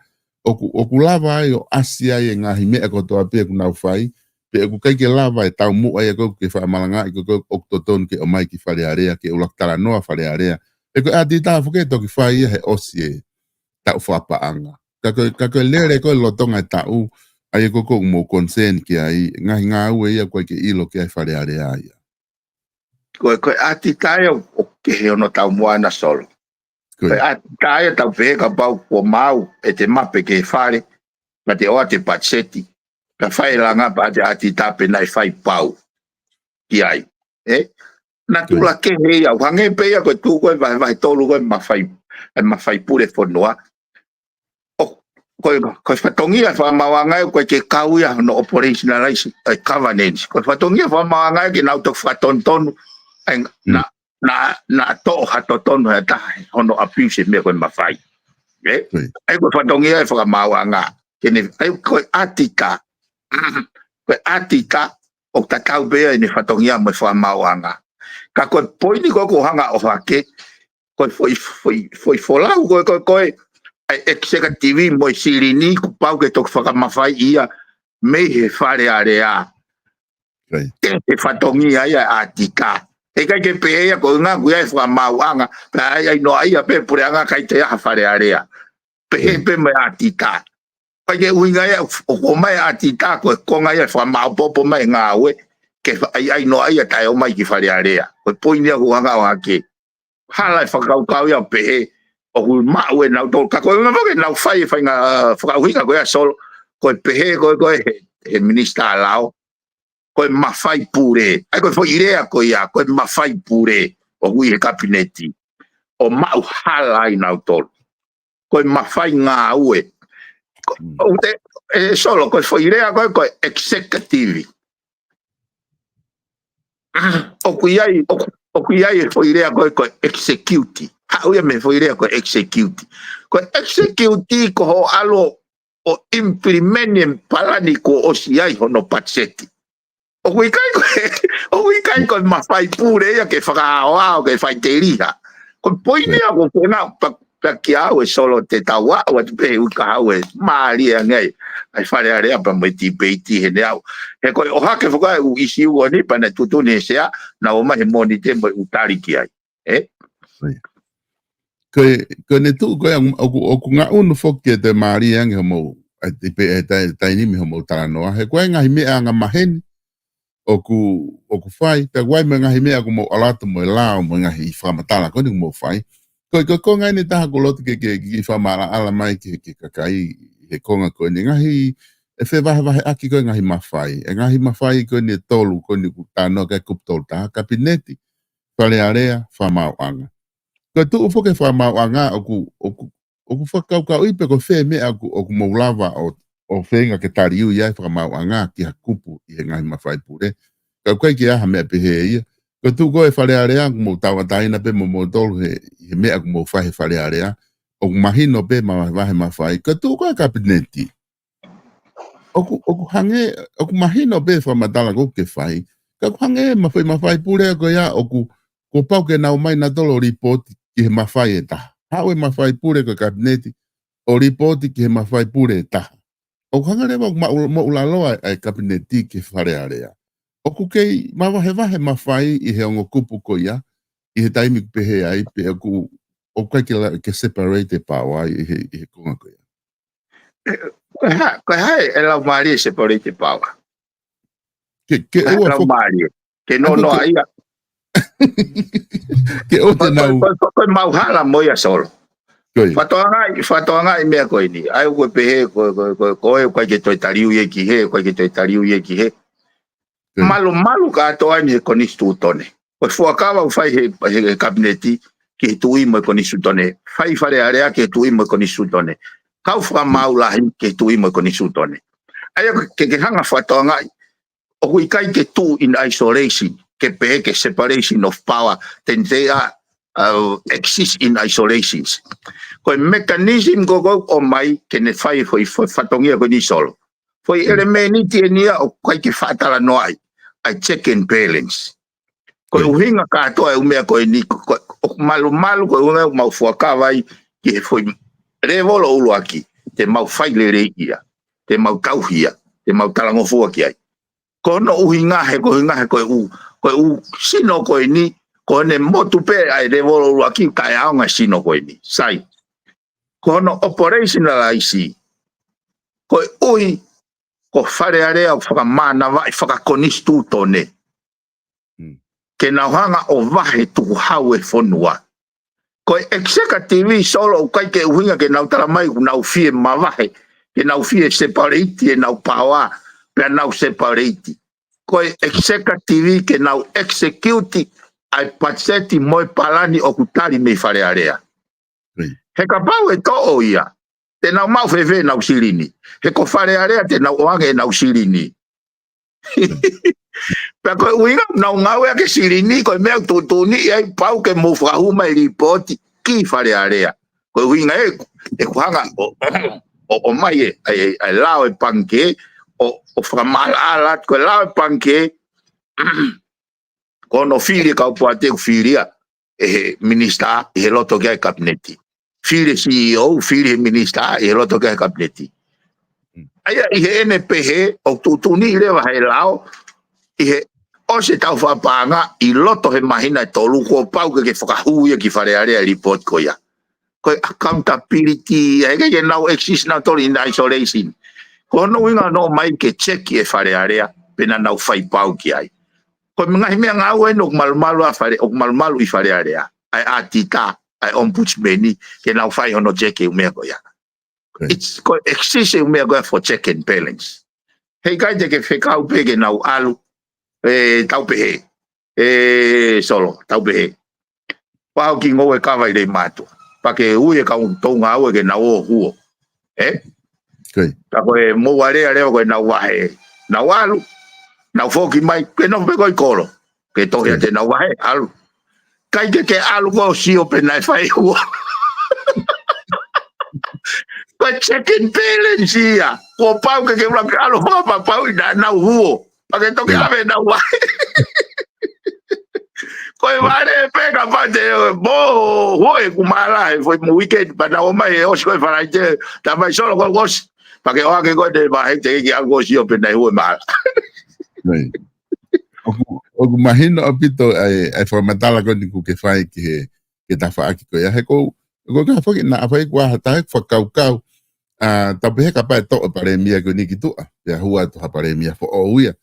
ʻOku, ʻoku lava ai ʻo ʻasi ai e ngaahi meʻa kotoa pē ʻoku nau fai, pe ʻoku ʻikai ke lava e taumuʻa ia ko ē ke faʻa malangaʻi ko ē ʻoku totonu ke ʻomai ki Fale Alea, ke ʻuluaki talanoa Fale Alea. He ko e ʻatitaʻi foki ʻe toki fai ia he ʻosi e taʻu fakapaʻanga. Ka ko e, ka ko e lele ko ē lolotonga e taʻu, ʻa ia ko ē ʻoku mou concern ki ai, ngaahi ngāue ia ʻoku ʻikai ke ʻilo ki ai Fale Alea ia. Ko e, ko e ʻatitaʻi ia ʻoku kehe hono taumuʻa ʻana Solo. Ko e ʻatitaʻi ia tau pehē kapau kuo maʻu ʻete mape ki he fale, pea te ʻoatu e patiseti, pea fai e langa pea te ʻatitaʻi pe naʻe fai pau ki ai. Ē? Natula kehe ia, ʻoku hangē pē ia ko e tuʻu ko e vahevahe tolu ko e mafai, e mafai pule fonua. ʻO, ko e, ko e fatongia fakamaauʻanga ia, ʻoku ʻikai ke kau ia hono operationalize e governance. Ko e fatongia fakamaauʻanga ia ke nau toki fakatonutonu, ʻa e, naʻa, naʻa toʻo ha totonu he taha hono abuse e meʻa ko e mafai. Ē? ʻA ia ko e fatongia e fakamaauʻanga. Ke ne, ʻa ia ko e ʻatitaʻi. Ko e ʻatitaʻi, ʻoku tatau pē ia ʻene fatongia mo e fakamaauʻanga. Ka ko e poini ko ē ʻoku ou hanga ʻo ʻohake, ko e foʻi, foʻi, foʻi folau ko e, ko e, ko e, ʻa e executive mo e silini, kuo pau ke toki fakamafaiʻi ia mei he Fale Alea. Ke he fatongia ia ʻatitaʻi. He ʻikai ke pehē ia ko e ʻuhinga ʻoku ʻi ai e fakamaauʻanga, pea ʻai, ʻai noaʻia pē puleʻanga ʻikai toe ʻi ai ha Fale Alea. Pehē pē mo e ʻatitaʻi. ʻIkai ke ʻuhinga ia, ʻo, ʻomai ʻatitaʻi ko e konga ia fakamāʻopoʻopo mai e ngāue, ke fa-, ʻai, ʻai noaʻia taʻe ō mai ki Fale Alea. Ko e poini ia ʻoku ou hanga ʻo ʻohake. Hala e fakakaukau ia ʻo pehē, ʻoku maʻu ʻe nautolu. Ka ko e meʻa foki ʻenau fai e faʻahinga fakaʻuhinga ko ia Solo, ko e pehē, ko e, ko e he, he minisitā lao, ko e mafai pule. ʻA ia ko e foʻi lea ko ia, ko e mafai pule, ʻoku ʻi he kapineti. ʻO maʻu hala ai nautolu. Ko e mafai ngāue. Ko, ʻoku te, ʻe Solo, ko e foʻi lea ko e, ko e executive. ʻOku ʻi ai, ʻoku, ʻoku ʻi ai e foʻi lea ko e, ko e execute. Haʻu ia mei he foʻi lea ko e execute. Ko e execute ko hoʻo ʻalu ʻo implement e palani kuo ʻosi ʻi ai hono patiseti. ʻOku ʻikai ko e, ʻoku ʻikai ko e mafai pule ia ke fakaaoao, ke faʻiteliha. Ko e poini ia ʻoku ou feinga pē, pē kia au ʻe Solo te tau aʻu atu pē he uike kahaʻu ʻe mālie ange ai ʻa e Fale Alea pea mo e tipeiti heʻene aʻu. He ko e ʻohake foki ʻa e ʻū ʻisiū ko eni pea naʻe tuʻutuʻuni ʻe he Sea, naʻa ō mai he Mōnite mo e ʻū tali ki ai. Ē? Ko e, ko ʻene tuʻu ko ē ʻoku, ʻoku ngaʻunu foki ʻete mālie ange hoʻomou, ʻa e tipe, ʻa e tai-, taimi hoʻomou talanoa. He ko e ngaahi meʻa angamaheni ʻoku, ʻoku fai, pea ʻoku ʻi ai mo e ngaahi meʻa ʻoku mou ʻalu atu mo e lao, mo e ngaahi fakamatala ko eni ʻoku mou fai. Ko e, ko e konga eni ʻe taha ʻoku ou loto ke, ke, ke fakamaʻalaʻala mai ki he, ki he kakai he konga ko eni. Ngaahi, ʻe fevahevaheʻaki ko e ngaahi mafai. ʻE ngaahi mafai ko eni ʻe tolu, ko eni ʻoku talanoa ki ai e kupu tolu taha, kapineti, Fale Alea, fakamaauʻanga. Ko e tuʻu foki e fakamaauʻanga ʻoku, ʻoku, ʻoku fakakaukauʻi pē ko e fē meʻa ʻoku, ʻoku mou lava ʻo, ʻo feinga ke taliui ai fakamaauʻanga ki ha kupu ʻi he ngaahi mafai pule. Ka ʻoku ʻikai ke ʻi ai ha meʻa pehē ia. Ko e tuʻu ko ē Fale Alea, ʻoku mou tauʻatāina pē mo moutolu he, he meʻa ʻoku mou fai he Fale Alea. ʻOku mahino pē mavahevahe mafai. Ko e tuʻu ko ē Kapineti. ʻOku, ʻoku hangē, ʻoku mahino pē fakamatala ko ē ʻoku ke fai. Ka ʻoku hangē mafai, mafai pule ko ia ʻoku, kuo pau ke nau ō mai nautolu ʻo lipooti ki he mafai ʻe taha. Haʻu e mafai pule ko e Kapineti ʻo lipooti ki he mafai pule ʻe taha. ʻOku hangē leva ʻoku maʻu, maʻulaloa ʻa e Kapineti ki he Fale Alea. ʻOku kei mavahevahe mafai ʻi he ongo kupu ko ia, ʻi he taimi ʻoku pehē ai, pe ʻoku, ʻoku ʻikai ke la-, ke separate e power ʻi he, ʻi he konga ko ia. Ko e hā, ko e hā e laumālie separate power? Ke, ke Ko e hā ʻoua foki laumālie? Ke Ako nonoa ke ia. Ke ʻoua te Ko, ko, nau ko, ko, ko e mau hala mo ia Solo. Ko ia. Fakatokangaʻi, fakatokangaʻi meʻa ko eni. ʻA ia ʻoku pehē, ko, ko, ko, ko e ʻoku ʻikai ke toe taliui ia ki hē, ʻoku ʻikai ke toe taliui ia ki hē. Ko ia. Malumalu kātoa eni he konisitūtone. Ko e fuakava ʻoku fai he, he, he Kapineti ki he tuʻi mo e konisitūtone. Fai Fale Alea ki he tuʻi mo e konisitūtone. Kau fakamaau lahi ki he tuʻi mo e konisitūtone. ʻA ia ke, ke hanga fakatokangaʻi, ʻoku ʻikai ke tuʻu in isolation, ke pehē ke separation of power, then they are, uh, exist in isolations. Ko e mechanism ko ē ʻoku ʻomai ke ne fai foʻi, foʻi fatongia ko eni Solo. Foʻi Mm. ʻelemēniti eni ia ʻoku ʻikai ke faʻa talanoaʻi, ʻa e check and balance. Ko e Mm. ʻuhinga kātoa e ʻū meʻa ko eni, ko, ko, ʻoku malumalu ko e ʻuhinga ʻoku mau fuakava ai ki he foʻi lēvolo ʻuluaki, te mau fai lelei ia, te mau tauhi ia, te mau talangofua ki ai. Ko hono ʻuhinga he, ko e ʻuhinga he ko e ʻū, ko e ʻū sino ko eni, ko ʻene motu pē ʻa e lēvolo ʻuluaki, taʻeʻaonga e sino ko eni. Sai. Ko hono operationalize, ko e ʻuhi, ko Fale Alea ʻoku fakamānavaʻi fakakonisitūtone. Mm. Ke nau hanga ʻo vahe tukuhau e fonua. Ko e executive Solo ʻoku ʻikai ke ʻuhinga ke nau tala mai ʻoku nau fie mavahe, ke nau fie separate ʻenau power, pea nau separate. Ko e executive ke nau execute ʻa e patiseti mo e palani ʻoku tali mei Fale Alea. Right. He kapau ʻe toʻo ia, te nau maʻu fēfē ʻenau silini? He ko Fale Alea te nau ʻoange ʻenau silini. Pea ko e ʻuhinga ʻoku nau ngāueʻaki e silini, ko e meʻa ʻoku tuʻutuʻuni ai pau ke mou fakahū mai lipooti ki Fale Alea. Ko e ʻuhinga ē, ʻeku hanga ʻo, ʻo, ʻomai e, ʻa e, ʻa e lao e pangikē, ʻo, ʻo fakamaʻalaʻala, ko e lao e pangikē, ko hono fili e kau poate ʻoku fili ia ʻe he minisitā ʻi he loto ki ai Kapineti. Fili e C E O, fili e minisitā ʻi he loto ki ai Kapineti. Mm. ʻA ia ʻi heʻene pehē, ʻoku tuʻutuʻuni leva he lao, ʻi he ʻosi e tau fakapaʻanga, ʻi loto he māhina ʻe tolu kuo pau ke ke fakahū ia ki Fale Alea e lipooti ko ia. Ko e accountability, ʻa ia ʻikai ke nau exist nautolu in isolation. Ko hono ʻuhinga ʻoku nau ō mai ke check e Fale Alea, pe naʻa nau fai pau ki ai. Ko e ngaahi meʻangāue eni ʻoku malumalu ʻa Fale, ʻoku malumalu ʻi Fale Alea. ʻA e ʻaotita, ʻa e ombudsman, ke nau fai hono check e ʻū meʻa ko ia. Great. It's, ko e exist e ʻū meʻa ko ia for check and balance. He ʻikai te ke fekau pē ke nau ʻalu, ē, tau pehē. Ē, Solo, tau pehē. Pau ki ngoue kava ʻi Leimātuʻa. Pea ke ui e kau toʻu ngāue ke nau ō huo. Ē? Great. Ka ko e mou alea leva ko ʻenau vahe. Nau ʻalu. Nau foki mai. Ke nofo pē ko ē ʻi kolo. Ke tohi ʻa Great. ʻEnau vahe. ʻAlu. ʻIkai ke ke ʻalu koe ʻo sio pe naʻe fai huo. Ko e check and balance ia. Kuo pau ke ke ʻuluaki ʻalu fakapapauʻi naʻa nau huo. Pea ke toki Great. ʻave ʻenau vahe. Ko e vale pē kapau te mo huo ʻeku māla he foʻi mo weekend pea nau ō mai ʻe ʻosi ko e Falaite. Talamai Solo ko e ʻosi. Pea ke ʻoange ko e vahe te ke ʻalu koe ʻo sio pe naʻe huo e māla. Right. ʻOku, ʻoku mahino ʻaupito ʻa e, ʻa e fakamatala ko eni ʻoku ke fai ki he, ki he tafaʻaki ko ia. He ko, ko e ka foki naʻa fai kuo ha taha ʻoku fakakaukau, ʻa, tau pehē kapau ʻe toʻo e palēmia ko eni ki tuʻa. Pea hū atu ha palēmia foʻou ia.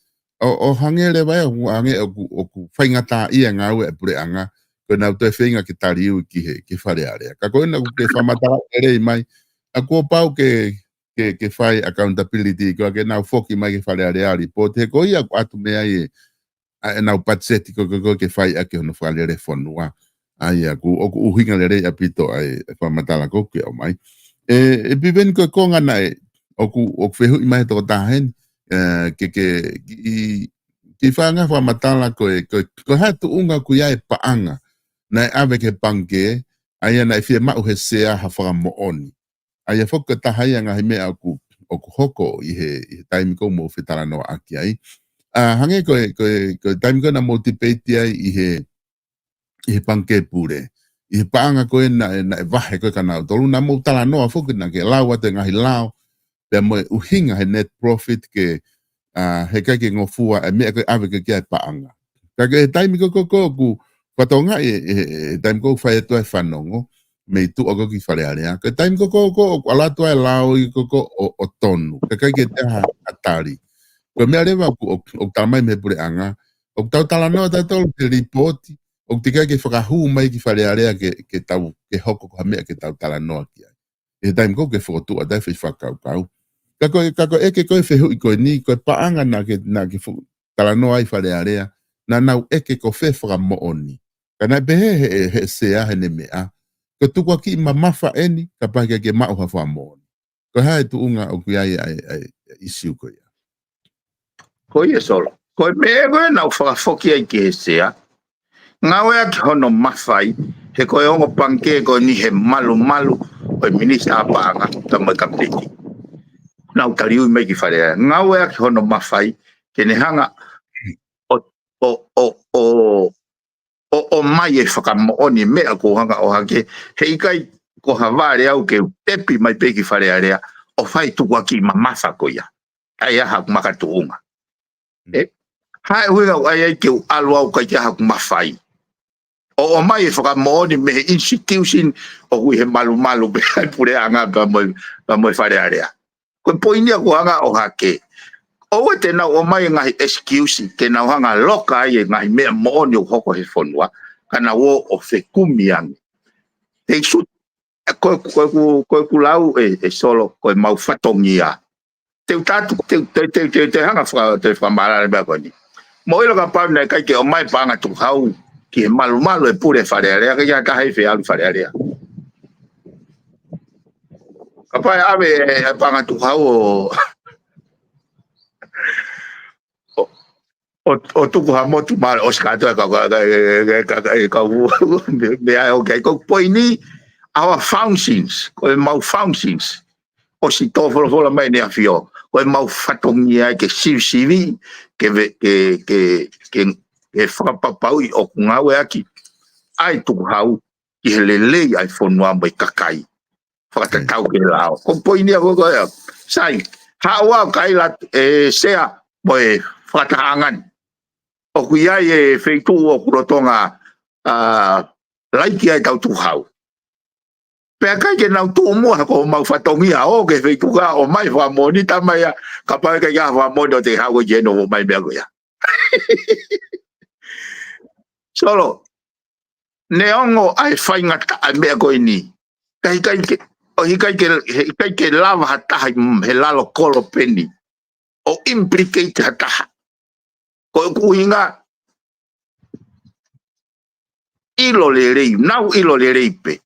ʻO, ʻo hangē leva ia, ʻoku hangē ʻoku, ʻoku faingataʻaʻia e ngāue ʻa e puleʻanga. Ko ʻenau toe feinga ke taliui ki he, ki Fale Alea. Ka ko ena ʻoku ke fakamatala lelei mai. ʻA kuo pau ke, ke, ke fai accountability, ko ia ke nau foki mai ki Fale Alea lipooti, he ko ia ʻoku ʻatu mei ai e, ʻa ʻenau patiseti ko, ko, ko ke fai ʻaki hono fakalele fonua. ʻA ia ʻoku, ʻoku ʻuhinga lelei ʻaupito ʻa e, e fakamatala ko ē ʻoku ke ʻomai. ʻE, ʻe Piveni, ko e konga naʻe ʻoku, ʻoku fehuʻi mai he tokotaha heni, ʻe, ke, ke, ki, ki fanga fakamatala ko e, ko e, ko e hā e tuʻunga ʻoku ʻi ai e paʻanga naʻe ʻave ki he pangikē, ʻa ia naʻe fiemaʻu he sea ha fakamoʻoni. ʻA ia foki ko e taha ia e ngaahi meʻa ʻoku, ʻoku hoko ʻi he, ʻi he taimi ko ē ʻoku mou fetalanoaʻaki ai. ʻA, hangē ko e, ko e, ko e taimi ko ē naʻa mou tipeiti ai ʻi he, ʻi he pangikē pule. ʻI he paʻanga ko ē naʻe, naʻe vahe ko ē kia nautolu, naʻa mou talanoa foki naʻa ke lau atu e ngaahi lao, pea mo e ʻuhinga he net profit ke, ʻa, heʻikai ke ngofua e meʻa ko ē ʻave ko ē ki ai e paʻanga. Ka ko e taimi ko ē ko ē ʻoku fatongia e, e, e taimi ko ē ʻoku fai atu ai e fanongo, mei tuʻa ko ē ki Fale Alea. Ko e taimi ko ē ko ē ʻoku ʻalu atu ai e lao ia ko ē ʻo, ʻo tonu. Ka ʻikai ke toe ʻi ai ha tali. Ko e meʻa leva ʻoku, ʻoku, ʻoku tala mai mei he puleʻanga, ʻoku tau talanoa tautolu he lipooti, ʻoku teʻeki ai ke fakahū mai ki Fale Alea ke, ke tau, ke hoko ko ha meʻa ke tau talanoa ki ai. ʻI he taimi ko ē ʻoku ke fokotuʻu atu ai e foʻi fakakaukau. Ka ko e, ka ko e ʻeke ko ē e fehuʻi ko eni, ko e paʻanga naʻa ke, naʻa ke fo-, talanoa ai Fale Alea, naʻa nau ʻeke ko fē e fakamoʻoni. Ka naʻe pehē he, he, he sea heʻene meʻa, ko e tukuakiʻi mamafa eni, kapau heʻikai ke maʻu ha fakamoʻoni. Ko e hā e tuʻunga ʻoku ʻi ai ʻa e, ʻa e, ʻa e ʻisiū ko ia? Ko ia Solo. Ko e meʻa ko ē naʻa ku fakafoki ai ki he sea, ngāueʻaki hono mafai, he ko e ongo pangikē ko eni he malumalu ʻo e minisitā paʻanga, pea mo e kapineti. Naʻa ku tali ui mai ki Fale Alea. Ngāueʻaki hono mafai, ke ne hanga ʻo, ʻo, ʻo, ʻo, ʻo, ʻomai e fakamoʻoni meʻa ʻoku ou hanga ʻo hake, heʻikai ko ha vale au ke u tepi mai pē ki Fale Alea, ʻo fai tukuakiʻi mamafa ko ia. ʻA ia haʻaku makatuʻunga. Mm. ʻE, hā e ʻuhinga ʻoku ʻai ai ke u ʻalu au ʻikai ke ʻi ai haʻaku mafai. ʻO, ʻomai e fakamoʻoni mei he institution ʻoku ʻi he malumalu pē ʻa e puleʻanga pea mo e, pea mo e Fale Alea. Ko e poini ia ʻoku ou hanga ʻo hake. ʻOua te nau ʻomai e ngaahi excuse, ke nau hanga ʻo loka ai e ngaahi meʻa moʻoni ʻoku hoko he fonua, ka nau ō ʻo fekumi ange. Te isu, ko, ko, ko, ko ʻeku lau ʻe, ʻe Solo, ko e mau fatongia. Te u tatu, te u, te, te, te, te hanga faka-, te fakamālō he meʻa ko eni. Mou ʻilo kapau naʻe ʻikai ke ʻomai e paʻanga tukuhau ki he malumalu e pule Fale Alea, ʻikai ke ʻi ai ha taha ʻe fie ʻalu Fale Alea. Kapau ʻe ʻave e paʻanga tukuhau ʻo, ʻo, ʻo, ʻo tuku ha motu mālie ʻosi kātoa ka, ka, ka, ka, ka, me, me ai, okay. Ko e poini, our functions, ko e mau functions. ʻOsi tō folofola mai ʻEne ʻAfio, ko e mau fatongia ke sivisiviʻi, ke ve-, ke, ke, ke, ke fakapapauʻi ʻoku ngāueʻaki ʻa e tukuhau ki he lelei ʻa e fonua mo e kakai. Fakatatau ki he lao. Ko e poini ia ko ē ko ia. Sai, haʻu au kaila e sea mo e fakatahaʻanga ni. ʻOku ʻi ai e feituʻu ʻoku lolotonga, ʻa, laiki ai ʻetau tukuhau. Pea ʻikai ke nau tuʻu muʻa ko e mau fatongia ʻo ke feituʻu ka ʻomai fakamoʻoni, talamai ia, kapau ʻe ʻikai ke ʻi ai ha fakamoʻoni ʻoku te haʻu ki heni ʻo ʻomai e meʻa ko ia. Solo, neongo ʻa e faingataʻa e meʻa ko eni, ka ʻikai ke, ʻoku ʻikai ke, he ʻikai ke lava ha taha ʻi he lalo kolo pē ni ʻo implicate ha taha. Ko ʻeku ʻuhinga, ʻilo lelei, nau ʻilo lelei pē.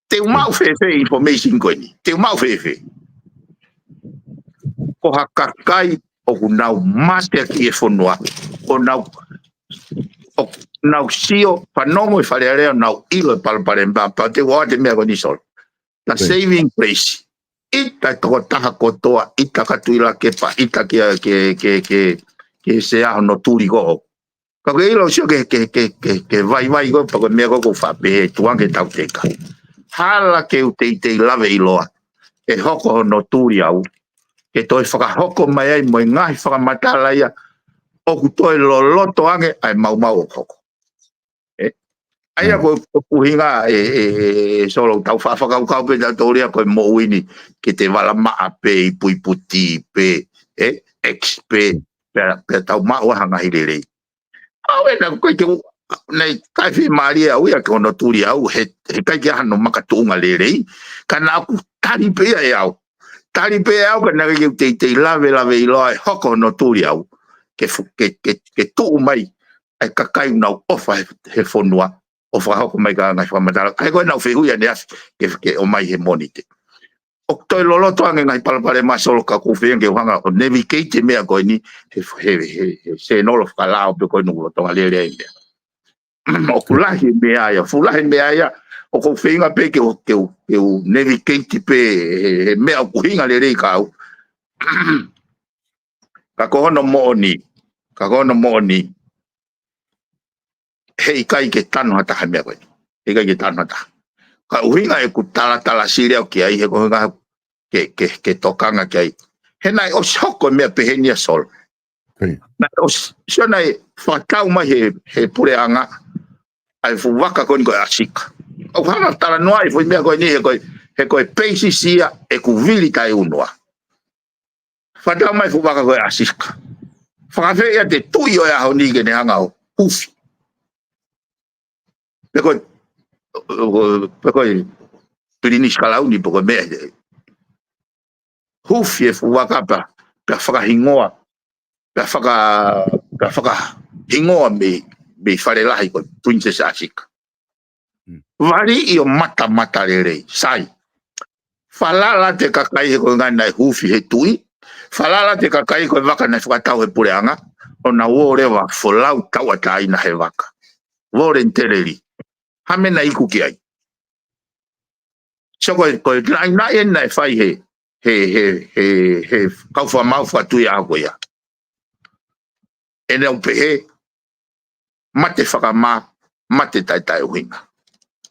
Te u maʻu fēfē e information ko eni? Te u maʻu fēfē? Ko ha kakai ʻoku nau mateaki e fonua, ʻo nau, ʻo nau sio, fanongo ʻi Fale Alea, nau ʻilo e palopalema, pea te u ʻoatu e meʻa ko eni Solo. The saving grace. ʻIta e tokotaha kotoa, ʻita kia Tuʻilakepa, ʻita kia, ke, ke, ke, ke sea hono tuli ko ē. Ka ke ʻilo sio ke, ke, ke, ke, ke vaivai ko ē, pea ko e meʻa ko ē ʻoku ou faʻa pehē, tukuange ke tau teka. Hala ke u teitei lave ʻiloa ʻe hoko hono tuli au, ke toe fakahoko mai ai mo e ngaahi fakamatala ia, ʻoku toe loloto ange ʻa e maumau ʻoku hoko. ʻE? ʻA ia ko e, ko e ʻuhinga ʻe, ʻe, ʻe, ʻe Solo, tau faʻa fakakaukau pē tautolu ia ko e moʻui ni, ke te vala maʻa pē, ipuiputi pē, ʻe, X pē, pea, pea tau maʻu ha ngaahi lelei. ʻAu ē, naʻe ʻikai ke u-, naʻe ʻikai fiemālie au ia ki hono tuli au, he, heʻikai ke ʻi ai hano makatuʻunga lelei, ka naʻa ku tali pē ia ʻe au. Tali pē ʻe au ka naʻe ʻikai ke u teitei lave, lave ʻiloa ʻe hoko hono tuli au, ke fu-, ke, ke, ke tuʻu mai ʻa e kakai ʻoku nau ʻofa he, he fonua, ʻo fakahoko mai ki ai e ngaahi fakamatala. ʻA ia ko ʻenau fehuʻi ʻaneafi ke, ke ʻomai he Mōnite. ʻoku toe loloto ange ngaahi palopalema Solo ka ʻoku ou feinga ke u hanga ʻo navigate e meʻa ko eni he, he, he, he sēnolo fakalao pē ko eni ʻoku lolotonga lele ai e meʻa. ʻOku lahi e meʻa ia, fuʻu lahi e meʻa ia, ʻoku ou feinga pē ke u, ke u, ke u navigate pē he, he meʻa ʻoku hinga lelei ka au. Ka ko hono moʻoni, ka ko hono moʻoni, heʻikai ke tanu ha taha e meʻa ko eni. Heʻikai ke tanu ha taha. Ka ʻuhinga ʻeku talatala sili au ki ai, he ko e ʻuhinga ke, ke, ke tokanga ki ai. He naʻe ʻosi hoko e meʻa pehē ni ia Solo. Naʻe ʻosi, sio naʻe fakatau mai he, he puleʻanga, ʻa e fuʻu vaka ko eni ko e ʻAsika. ʻOku ou hanga talanoa ʻi he foʻi meʻa ko eni he ko e, he ko e peisisi ia ʻeku vili taʻeʻunua. Fakatau mai e fuʻu vaka ko e ʻAsika. Fakaafeʻi ʻa e tuʻi ʻo e ʻaho ni ke ne hanga ʻo hufi. Pe ko e, pe ko e Pilinisi Kalauni, pe ko e meʻa he. Hufi e fuʻu vaka pea, pea fakahingoa, pea faka-, pea fakahingoa mei, mei Fale Lahi ko e Princess ʻAsika. Vali ʻi ʻo matamata lelei, sai. Falala atu e kakai he ko e ʻuhinga naʻe hufi he tuʻi. Falala atu e kakai ko e vaka naʻe fakatau he puleʻanga, ʻo nau ō leva folau tauʻatāina he vaka. Voluntarily. Ha meʻa naʻe iku ki ai. So ko e, ko e naʻinaʻi eni naʻe fai he, he, he, he, he kau fakamaau fakatuʻi ʻaho ko ia. ʻE nau pehē, mate fakamā, mate taʻetaʻeʻuhinga.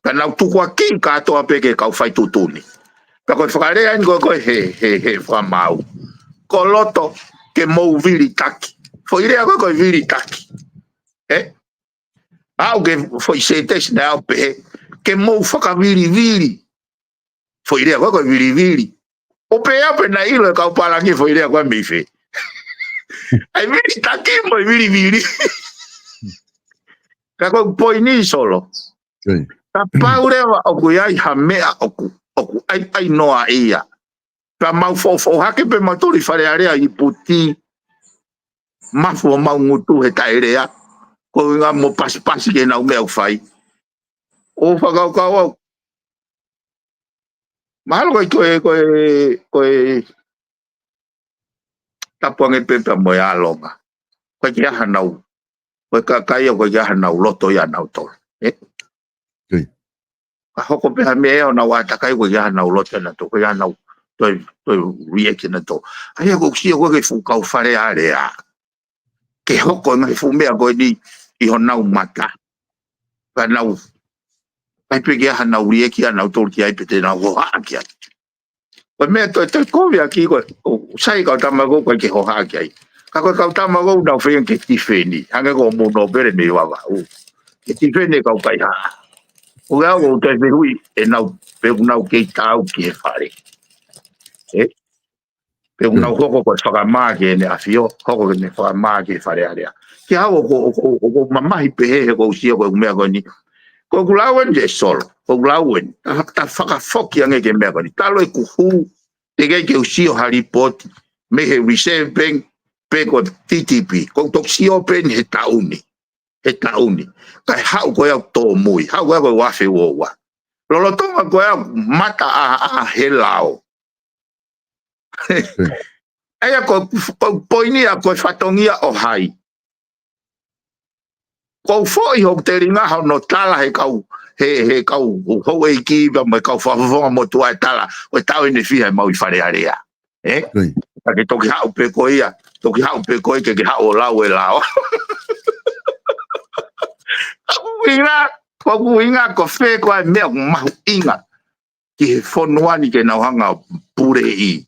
Ka nau tukuakiʻi kātoa pē ki he kau fai tuʻutuʻuni. Ka ko e fakalea eni ko e, ko e he, he, he fakamaau. Ko loto ke mou vilitaki. Foʻi lea ko e, ko e vilitaki. ʻE? Aʻu ki he foʻi sētesi naʻe aʻu pehē, ke mou fakavilivili. Foʻi lea ko e, ko e vilivili. ʻO pehē au pē naʻe ʻilo e kau pālangi foʻi lea ko e mei fē. ʻA e vilitaki mo e vilivili. Ka ko e poini Solo. Kapau leva ʻoku ʻi ai ha meʻa ʻoku, ʻoku ʻaiʻainoa ia. Pea mau foʻofoʻo hake pē mautolu ʻi Fale Alea ʻi Puti. Mafu homau ngutu he taʻelea. Ko e ʻuhinga mo pasipasi ke nau meʻa ʻoku fai. ʻO fakakaukau au. Mahalo ko e, ko e, ko e, ko e tapu ange pē pea mo e ʻalonga. Ko e ke aha nau. Ko e kakai ʻoku ke aha nau loto ia nautolu. ʻE? Ka hoko pē ha meʻa ʻo nau ʻātakai ko e ke aha nau loto ia nautolu. Ko e aha nau toe, toe react ia nautolu. ʻA ia ʻoku ou sio ko e ke fuʻu kau Fale Alea. Ke hoko e ngaahi fuʻu meʻa ko eni ʻi honau mata. Ka nau, ʻai pē ke aha nau lieki ʻa nautolu ki ai pe te nau hohaʻa ki ai. Ko e meʻa toe, toe kovi ʻaki ko e, ʻo sai kau tamakou ko e ke hohaʻa ki ai. Ka ko e kau tamakou nau feinga ke tifeni. Hangē ko mou nōpele mei Vavaʻu. Ke tifeni e kau kaihaʻa. ʻO ke au ʻo toe fehuʻi ʻe nau, pe ʻoku nau kei taau ki he fale. ʻE? Pe ʻoku nau hoko ko e fakamā ki heʻene ʻafio, hoko ki heʻene fakamā ki he Fale Alea. Ke au ʻoku, ʻoku, ʻoku mamahi pehē he ʻoku ou sio ko e meʻa ko eni. Ko ʻeku lau eni ē Solo, ko ʻeku lau eni. Ta, ta fakafoki ange ki he meʻa ko eni. Talu ʻeku hū, teʻeki ke u sio ha lipooti. Mei he Reserve Bank, pe ko e T T P. Ko e toki sio pē eni he taʻu ni. He taʻu ni. Kae haʻu ko e au tōmui. Haʻu ko e au ko e uafe uaua. Lolotonga ko e au mata ʻā, ʻā he lao. ʻA ia ko, ko e poini ia ko e fatongia ʻo hai. Ko e foʻi hoku telinga hono tala he kau, he, he kau houʻeiki pea mo e kau fakafofonga motuʻa ʻe tala, ko e taʻu ʻe fiha ʻemau ʻi Fale Alea. ʻE? Ka ke toki haʻu pē ko ia, toki haʻu pē ko ia ke ke haʻu ʻo lau e lao. Ka ʻoku ʻuhinga, ka ʻoku ʻuhinga ko fē ko e meʻa ʻoku mahuʻinga ki he fonua ni ke nau hanga ʻo puleʻi.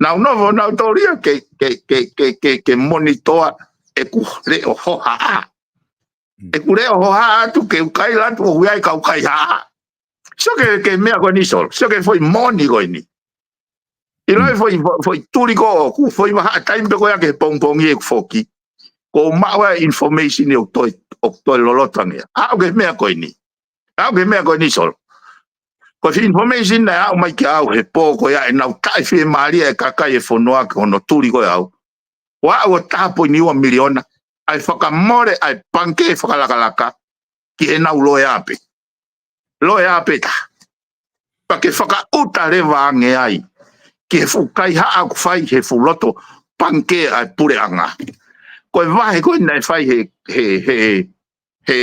Nau nofo nautolu ia ke, ke, ke, ke, ke, ke monitoa ʻeku leʻo hohaʻa. ʻEku leʻo hohaʻa atu ke u kaila atu ʻoku ʻi ai kau kaihaʻa. Sio ki he, ki he meʻa ko eni Solo, sio ki he foʻi moʻoni ko eni. ʻIlo e foʻi, foʻi, foʻi tuli ko ē ʻoku, foʻi vahaʻa taimi pē ko ia ki he pongipongi ʻeku foki. Ko u maʻu e information ʻoku toe, ʻoku toe loloto ange. Aʻu ki he meʻa ko eni. Aʻu ki he meʻa ko eni Solo. Ko e foʻi information naʻe aʻu mai kia au he pō ko ia ʻenau taʻefiemālie e kakai e fonua ki hono tuli ko e au. ʻO aʻu ʻo taha poini ua miliona, ʻa e fakamole ʻa e pangikē fakalakalaka ki heʻenau loea pē. Loea pē taha. Pea ke fakaʻuta leva ange ai. ki he fuʻu kaihaʻa ʻoku fai he fuʻu loto pangikē ʻa e puleʻanga. Ko e vahe ko ē naʻe fai he, he, he, he,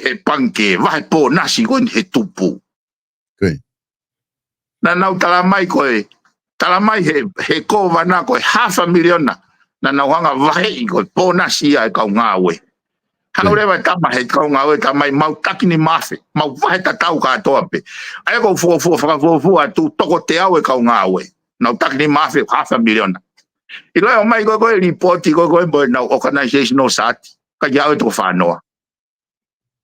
he pangikē, vahe pōnasi ko ē he tupu. Naʻa nau tala mai ko e, tala mai he, he kōvana ko e hafa miliona. Naʻa nau hanga vaheʻi ko e pōnasi ia e kau ngāue. Haʻu leva e tama he kau ngāue, tala mai mau taki nima afe, mau vahe tatau kātoa pē. ʻA ia ko e fuofua, fakafuofua atu toko teau e kau ngāue. Nau taki nima afe, hafa miliona. ʻIlo ʻe ʻomai ko e, ko e lipooti ko e, ko e mo ʻenau organizational chart. ʻIkai ke ʻave toko fā noa.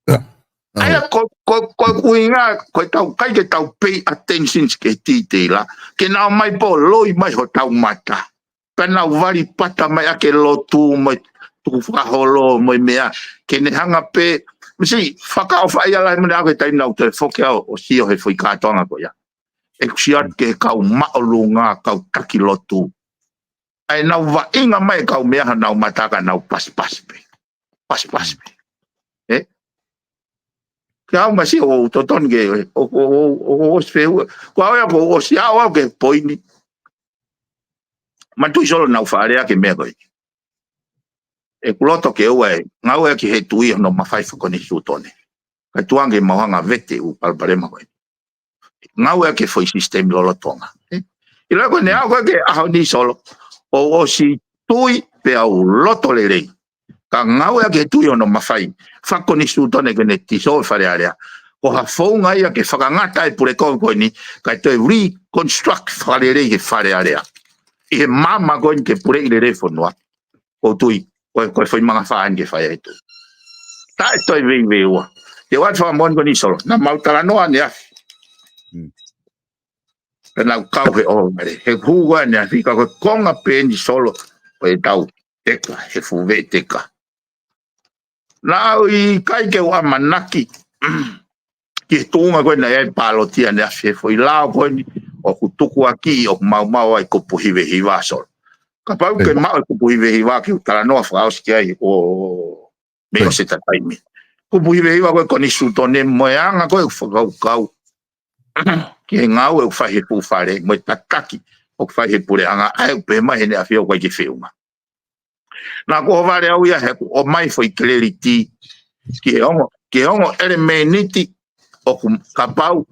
ʻA ia ko, ko, ko e ʻuhinga, ko e tau, ʻikai ke tau pay attention ki he titela. Ke nau ō mai pō loi mai hotau mata. Pea nau vali pata mai ʻa e lotu mo e tukufakaholo mo e meʻa. Ke ne hanga pē, misi, fakaʻofaʻia lahi mo ne ʻave taimi naʻa ku toe foki au ʻo sio he foʻi kātoanga ko ia. ʻE kusi atu ki he kau māʻolunga, kau taki lotu. ʻA ia nau vaʻinga mai e kau meʻa hanau mata ka nau pasipasi pē. Pasipasi pē. ʻE? Ke au masi ʻo totonu ke, ʻo, ʻo, ʻo, ʻo, ʻo, ʻosi feu. Ko au ia ko ʻosi au au ke poini. Manatuʻi Solo naʻa ku fakalea ki he meʻa ko ē. ʻE ku loto ke ʻoua ʻe ngāueʻaki he tui hono mafai fakakonisitūtone. Ka tuʻunga ke mau hanga vete ʻū palopalema ko ē. Ngāueʻaki he foʻi sisitemi lolotonga. ʻE? ʻIlo ko ʻene ʻaho ko ē ki he ʻaho ni Solo. ʻOku ʻosi tui pea u loto lelei. Ka ngāueʻaki he tui hono mafai fakakonisitūtone ke ne tiso e Fale Alea. Ko ha founga ia ke fakangata e pule kovi ko eni, kae toe reconstruct fakalelei he Fale Alea. ʻI he maama ko eni ke puleʻi lelei fonua. ʻOku ou tui, ko e, ko e foʻi mangafā eni ke fai ai tu. Taʻe toe veiveiua. Te u ʻoatu fakamoʻoni ko eni Solo. Naʻa mau talanoa ʻaneafi. Pea naʻa ku kau he ʻohovale. He hū ʻaneafi ka ko e konga pē eni Solo. Ko e tau teka, he fuve teka. Naʻa ʻikai ke u ʻamanaki ki he tuʻunga ko ē naʻe ʻi ai e pāloti ʻaneafi he foʻi lao ko eni ʻoku tukuakiʻi ʻoku maumau ai kupu hivehiva Solo. Kapau ke maʻu e kupu hivehiva ke u talanoa fakaʻosi ki ai ʻo mei ʻosi e taimi. Kupu hivehiva ko e konisitūtone mo e anga ko ē ʻoku fakakaukau ki he ngāue ʻoku fai he fuʻu fale, mo e tataki ʻoku fai he puleʻanga, ʻa ia ʻoku pehē mai heʻene ʻafio ʻoku ʻikai ke feʻunga. Naʻa ku ʻohovale au ia he ʻoku ʻomai foʻi keleliti ki he ongo, ki he ongo ʻelemēniti ʻoku kapau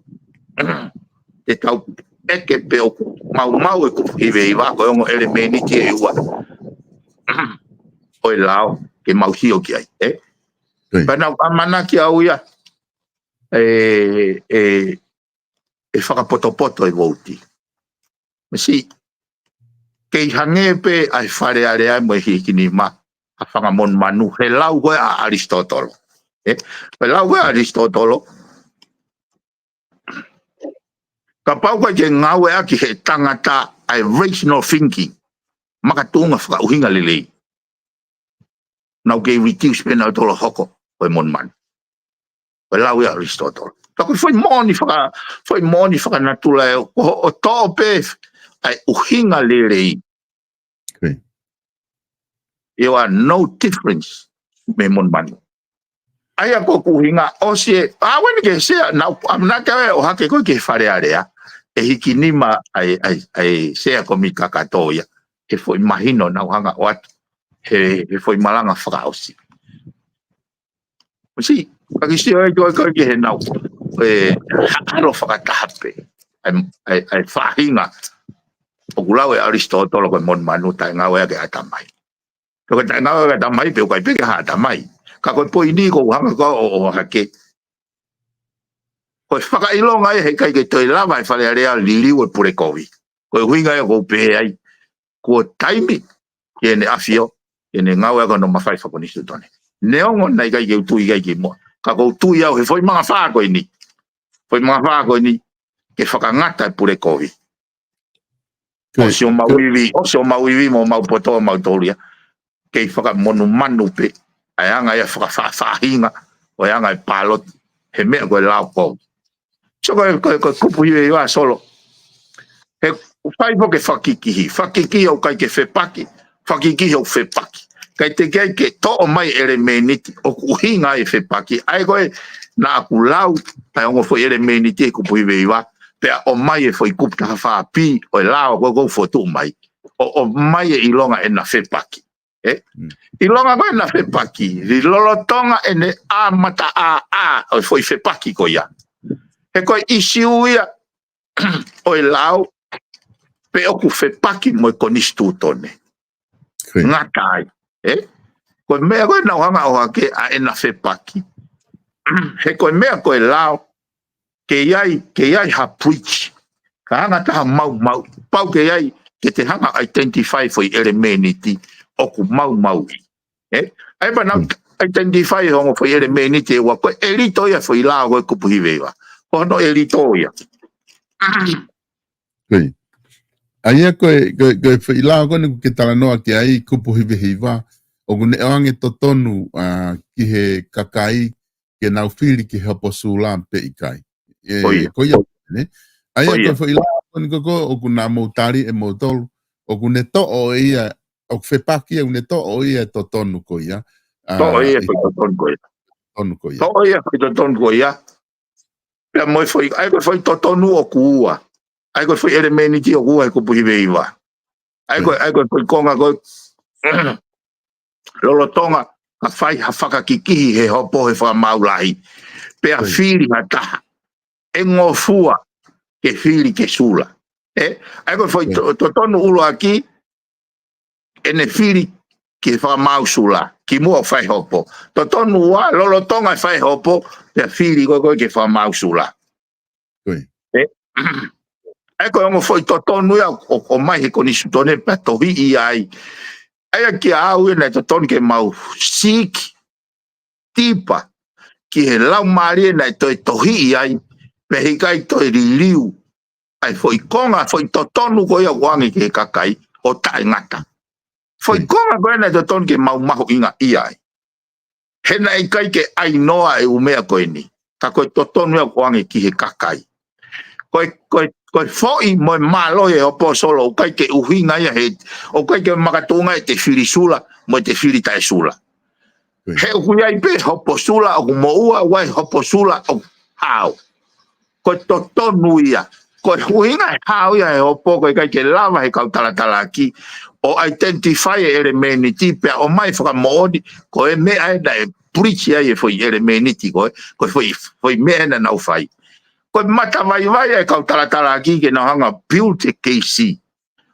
te tau ʻeke pe ʻoku maumau e kupu hivehiva ko e ongo ʻelemēniti ʻe ua ʻo e lao ke mau sio ki ai, ʻe? Pea naʻa ku ʻamanaki au ia ʻe, ʻe, ʻe fakapotopoto e vouti. Masi, kei hangē pē ʻa e Fale Alea mo e Hikinima ha fanga monumanu he lau ko ē ʻa ʻAlisitōtolo. ʻE? He lau ko ē ʻa ʻAlisitōtolo. Kapau ko ē ke ngāueʻaki he tangata ʻa e rational thinking. Makatuʻunga fakaʻuhinga lelei. Naʻa ku kei reduce pē naʻa ku tolo hoko ko e monumanu. Ko e lau ia ʻa ʻAlisitōtolo. Ka ko e foʻi moʻoni faka, foʻi moʻoni fakanatula ē, ʻo, ʻo toʻo pē ʻa e ʻuhinga lelei. You are no difference mei he monumanu. ʻA ia ko ʻeku ʻuhinga ʻosi ē, ʻa wene ke sea, naʻa ku ʻamanaki ʻe ʻohake ko ē ki he Fale Alea, ʻe Hikinima ʻa e, ʻa e, ʻa e sea ko mi kakato ia, he foʻi mahino naʻa ku hanga ʻoatu, he, he foʻi malanga fakaʻosi. Masi, ka ke sio ai ko ē ki he nau, ʻe, ha-, halo fakataha pē, ʻa e, ʻa e, ʻa e faʻahinga, ʻoku lau ʻe ʻAlisitōtolo ko e monumanu taʻe ngāueʻaki ʻatamai. Ka ko e taʻe ngāueʻaki ʻatamai, pea ʻoku ʻikai pē ke ha ʻatamai. Ka ko e poini ko ʻeku hanga ko ē ʻo, ʻohake. Ko e fakaʻilonga ia he ʻikai ke toe lava e Fale Alea liliu e pule kovi. Ko e ʻuhinga ia ʻoku ou pehē ai. Kuo taimi, ki heʻene ʻafio, ki heʻene ngāueʻaki hono mafai fakakonisitūtone. Neongo naʻe ʻikai ke u tui ki ai kimuʻa. Ka ʻoku ou tui au he foʻi mangafā ko eni. Foʻi mangafā ko eni, ke fakangata e pule kovi. ʻOsi ʻemau ivi, ʻosi ʻemau ivi mo ʻemau poto ʻo mautolu ia. Kei fakamonumanu pē, ʻa e anga ia fakafaʻafaʻahinga, ʻo e anga e pāloti, he meʻa ko e lao kovi. So ko e, ko e, ko e kupu hivehiva Solo. He ʻoku fai pē ke fakakikihi, fakakikihi ʻoku ʻikai ke fepaki, fakakikihi ʻoku fepaki. Kae teʻeki ai ke toʻo mai ʻelemēniti, ʻoku ʻuhinga e fepaki. ʻA ia ko ē, naʻa ku lau, ʻa e ongo foʻi ʻelemēniti he kupu hivehiva, pea ʻomai e foʻi kupu taha fā B ʻo e lao ko ē ʻoku fokotuʻu mai, ʻo, ʻomai e ʻilonga ʻena fepaki. Ē? Mm. ʻIlonga ko ē ʻena fepaki, ʻi lolotonga ʻene ʻamataʻāʻā ʻo e foʻi fepaki ko ia. He ko e ʻīsiu ia ʻo e lao, pe ʻoku fepaki mo e konisitūtone. Ko ia. Ngata ai. Ē? Ko e meʻa ko ē naʻa ku hanga ʻo ʻohake ʻa ʻena fepaki. He ko e meʻa ko e lao, ke ʻi ai, ke ʻi ai ha breach. Ka hanga taha maumau, pau ke ʻi ai, ke te hanga ʻo identify foʻi ʻelemēniti ʻoku maumauʻi. Ē? ʻA ia pea nau Mm. identify e ongo foʻi ʻelemēniti ʻe ua, ko e ʻelito ia foʻi lao ko ē kupu hiva hiva. Ko hono ʻelito ia. Ko ia. ʻA ia ko e, ko e, ko e foʻi lao ko eni ʻoku ke talanoa ki ai kupu hiva hiva, ʻoku ne ʻoange totonu, ʻa, ki he kakai, ke nau fili ki he hopo sula pe ʻikai. Ē, Ko ia. ko ia, ne? ʻA ia Ko ko ia. e foʻi lao ko eni ko ē, ʻoku na mou tali ʻe moutolu, ʻoku ne toʻo ʻe ia, ʻoku fepaki, ʻoku ne toʻo ʻe ia e totonu ko ia. ʻA, Toʻo ia e ʻi foʻi totonu ko ia. totonu ko ia. Toʻo ia e foʻi totonu ko ia. Pea mo e foʻi, ʻa ia ko e foʻi totonu ʻoku ua. ʻA ia ko e foʻi ʻelemēniti ʻoku ua he kupu hiva hiva. ʻA ia ko, Mm. ʻa ia ko e foʻi konga ko ē, lolotonga ka fai ha fakakikihi he hopo he fakamaau lahi. Pea Mm. fili ha taha. ʻE ngofua ke fili ke sula. Ē? ʻA ia ko e foʻi Mm. to-, totonu ʻuluaki, ʻene fili ki he fakamaau sula. Kimuʻa ʻo fai hopo. Totonu ua, lolotonga e fai hopo, pea fili ko ē ko ē ki he fakamaau sula. Ko ia. Ē? ʻA ia ko e ongo foʻi totonu ia ʻo, ʻomai he konisitūtone pea tohiʻi ai. ʻA ia kia au ia naʻe totonu ke mau siki tipa ki he laumālie naʻe toe tohiʻi ai, pea heʻikai toe liliu ʻa e foʻi konga, foʻi totonu ko ia ʻoku ʻoange ki he kakai ʻo taʻengata. Foʻi Mm. konga ko ē naʻe totonu ke mau mahuʻingaʻia ai. He naʻe ʻikai ke ʻai noa e ʻū meʻa ko eni. Ka ko e totonu ia ʻoku ʻoange ki he kakai. Ko e, ko e, ko e foʻi mo e mālohi e hopo solo, ʻoku ʻikai ke ʻuhinga ia he, ʻoku ʻikai ke makatuʻunga ʻete fili sula, mo ʻete fili taʻesula. Ko ia. He ʻoku ʻi ai pē hopo sula ʻoku moʻua, ʻoku ʻi ai hopo sula ʻoku hao. Ko e totonu ia. Ko e ʻuhinga e hao ia he hopo ko e ʻikai ke lava he kau talatalaaki ʻo identify e ʻelemēniti pea ʻomai fakamoʻoni, ko e meʻa ē naʻe breach ai e foʻi ʻelemēniti ko ē, ko e foʻi, foʻi meʻa ē naʻa nau fai. Ko e matavaivai e kau talatalaaki ke nau hanga build e keisi.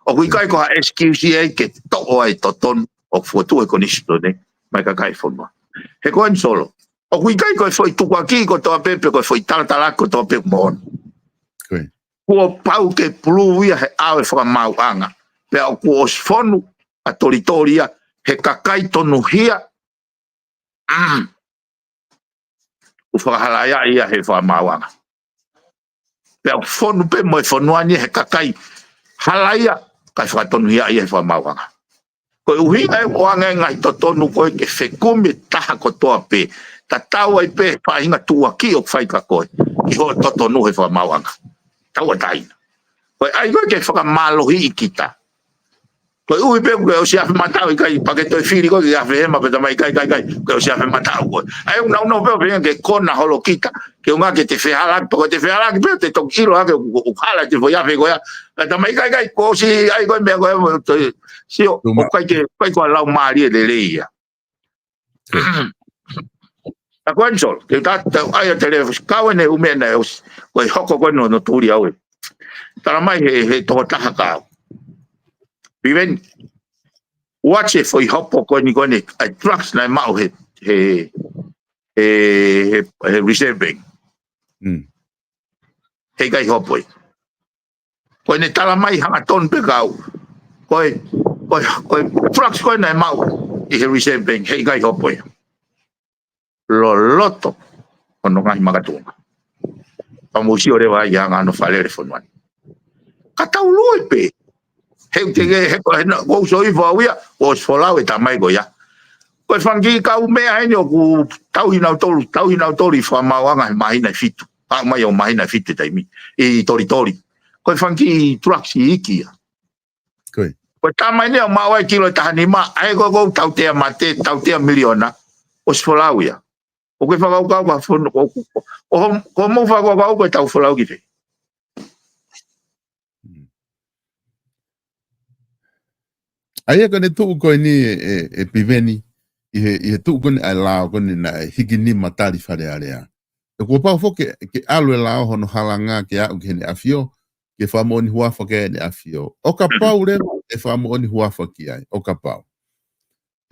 ʻOku ʻikai ko ha excuse ia ke toʻo ai e totonu ʻoku fokotuʻu he konisitūtone maʻa e kakai e fonua. He ko eni Solo, ʻoku ʻikai ko e foʻi tukuakiʻi kotoa pē, pe ko e foʻi talatalaaki kotoa pē moʻoni. Ko ia. Kuo pau ke pulū ia he ʻao e fakamaauʻanga. Pea ʻoku ʻosi fonu ʻa Tolitoli ia he kakai tonuhia, mm, ʻoku fakahalaia ia he fakamaauʻanga. Pea ʻoku fonu pē mo e fonua ni he kakai halaia, kae fakatonuhia ia he fakamaauʻanga. Ko e ʻuhinga ē ʻoku ʻoange e ngaahi totonu ko ē ke fekumi e taha kotoa pē, tatau ai pē faʻahinga tuʻuaki ʻoku fai kia koe, ki hoʻo totonu he fakamaauʻanga. Tauʻatāina. Ko e ʻai ko ē ke fakamālohiʻi kita. Ko e ʻuhi pē kuo ke ʻosi afe mataʻu, ʻikai pea ke toe fili koe ke afe hema pē, talamai ʻikai, ʻikai, ʻikai, kuo ke ʻosi afe mataʻu koe. ʻA ia ʻoku nau nofo pē ʻo feinga ke kona holo kita, ke ʻuhinga ke te fehālaaki, pea ko ʻete fehālaaki pē te toki ʻilo hake ʻoku, ʻoku hala ʻete foʻi afe ko ia. Pea talamai ʻikai, ʻikai, kuo ʻosi ʻai koe meʻa ko ē, toe sio, Tuma. ʻoku ʻikai ke, ʻikai ko ha laumālie lelei ia. Ka ko eni Solo, ke ta, ta, ʻai ʻo te lea, kau eni e ʻū meʻa naʻe ʻosi, ko e hoko ko eni ʻo tuli au ē. Talamai he, he tokotaha kia au. Piveni, watch e foʻi hopo ko eni, ko eni, ʻa e drugs naʻe maʻu he, he, he, he, he Reserve Bank. Mm. Heʻikai hopo ia. Ko ʻene talamai hangatonu pē kia au. Ko e, ko e, ko e drugs ko ē naʻe maʻu ʻi he Reserve Bank, heʻikai hopo ia. Loloto hono ngaahi makatuʻunga. Pea mou sio leva ia ʻa hono fakalele fonua ni. Ka tau lue pē. He ʻoku te ke, he ko e na, ko e uso i fau ia, ko e ʻosi folau e tamai ko ia. Ko e fanga kiʻi kau meʻa eni ʻoku tauhi nautolu, tauhi nautolu ʻi fakamaauʻanga he māhina ʻe fitu. Pea ʻomai ʻo māhina ʻe fitu e taimi, ʻi Tolitoli. Ko e fanga kiʻi drugs iiki ia. Ko ia. Ko e tamai ni ʻoku maʻu ai kilo ʻe taha nima, ʻa ia ko e ʻoku tautea mate, tautea miliona, ʻosi folau ia. ʻOku ke fakakaukau ka fonu, ko, ko, ko, ko hoʻomou fakakaukau ko e tau folau ki fē? ʻA ia ko ʻene tuʻu ko eni ʻe, ʻe, ʻe Piveni, ʻi he, ʻi he tuʻu ko eni ʻa e lao ko eni naʻe hiki nima tali Fale Alea. ʻE kuo pau foki ke, ke ʻalu e lao hono halanga ke aʻu ki heʻene ʻafio, ke fakamoʻoni huafa ki heʻene ʻafio. ʻO kapau leva ʻe fakamoʻoni huafa ki ai, ʻo kapau.